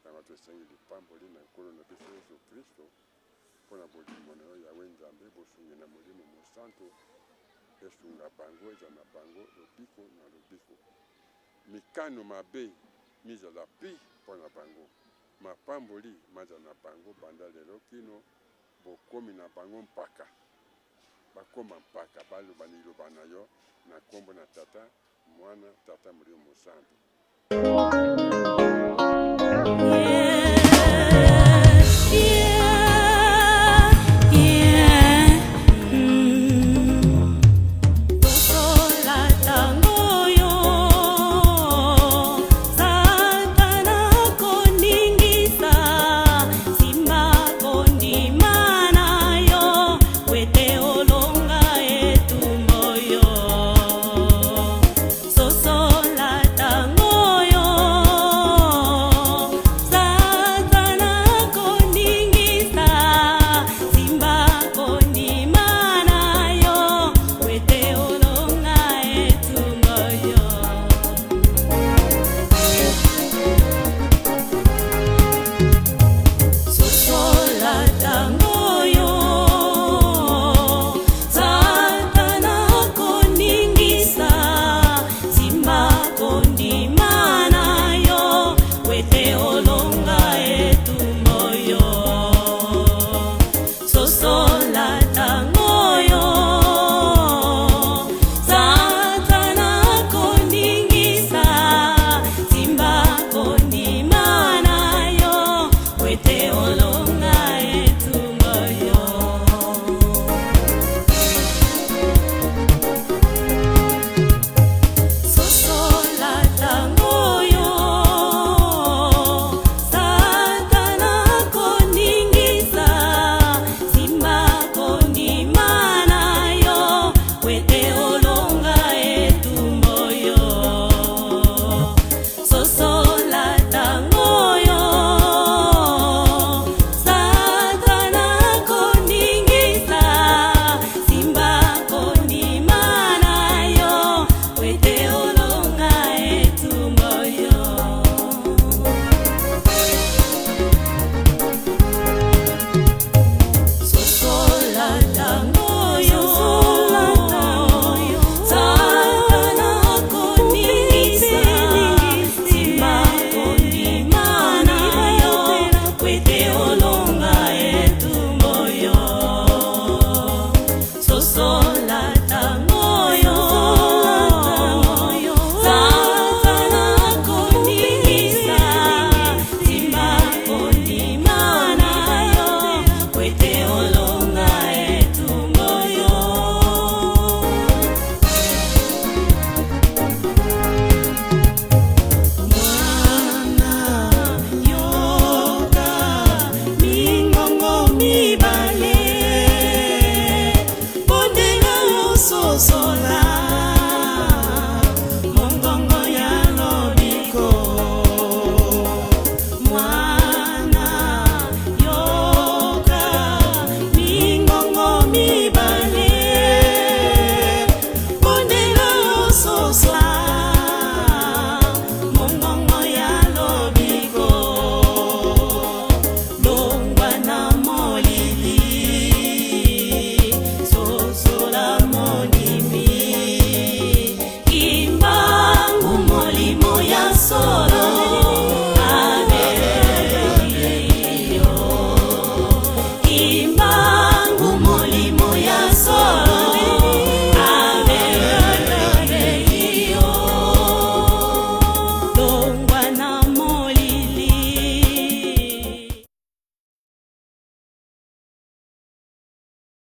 Yango tosengi lipamboli na Nkolo na biso Yesu Klisto mpo na bolingo na yo Yawe Nzambe, bosungi na Molimo Mosantu esunga bango, ezala na bango lobiko na lobiko. Mikano mabe mizala pi mpo na bango, mapamboli mazala na bango banda lelo kino bokomi na bango mpaka. Bakoma mpaka, baloba liloba na yo na nkombo na Tata, Mwana, Tata Molimo Mosantu.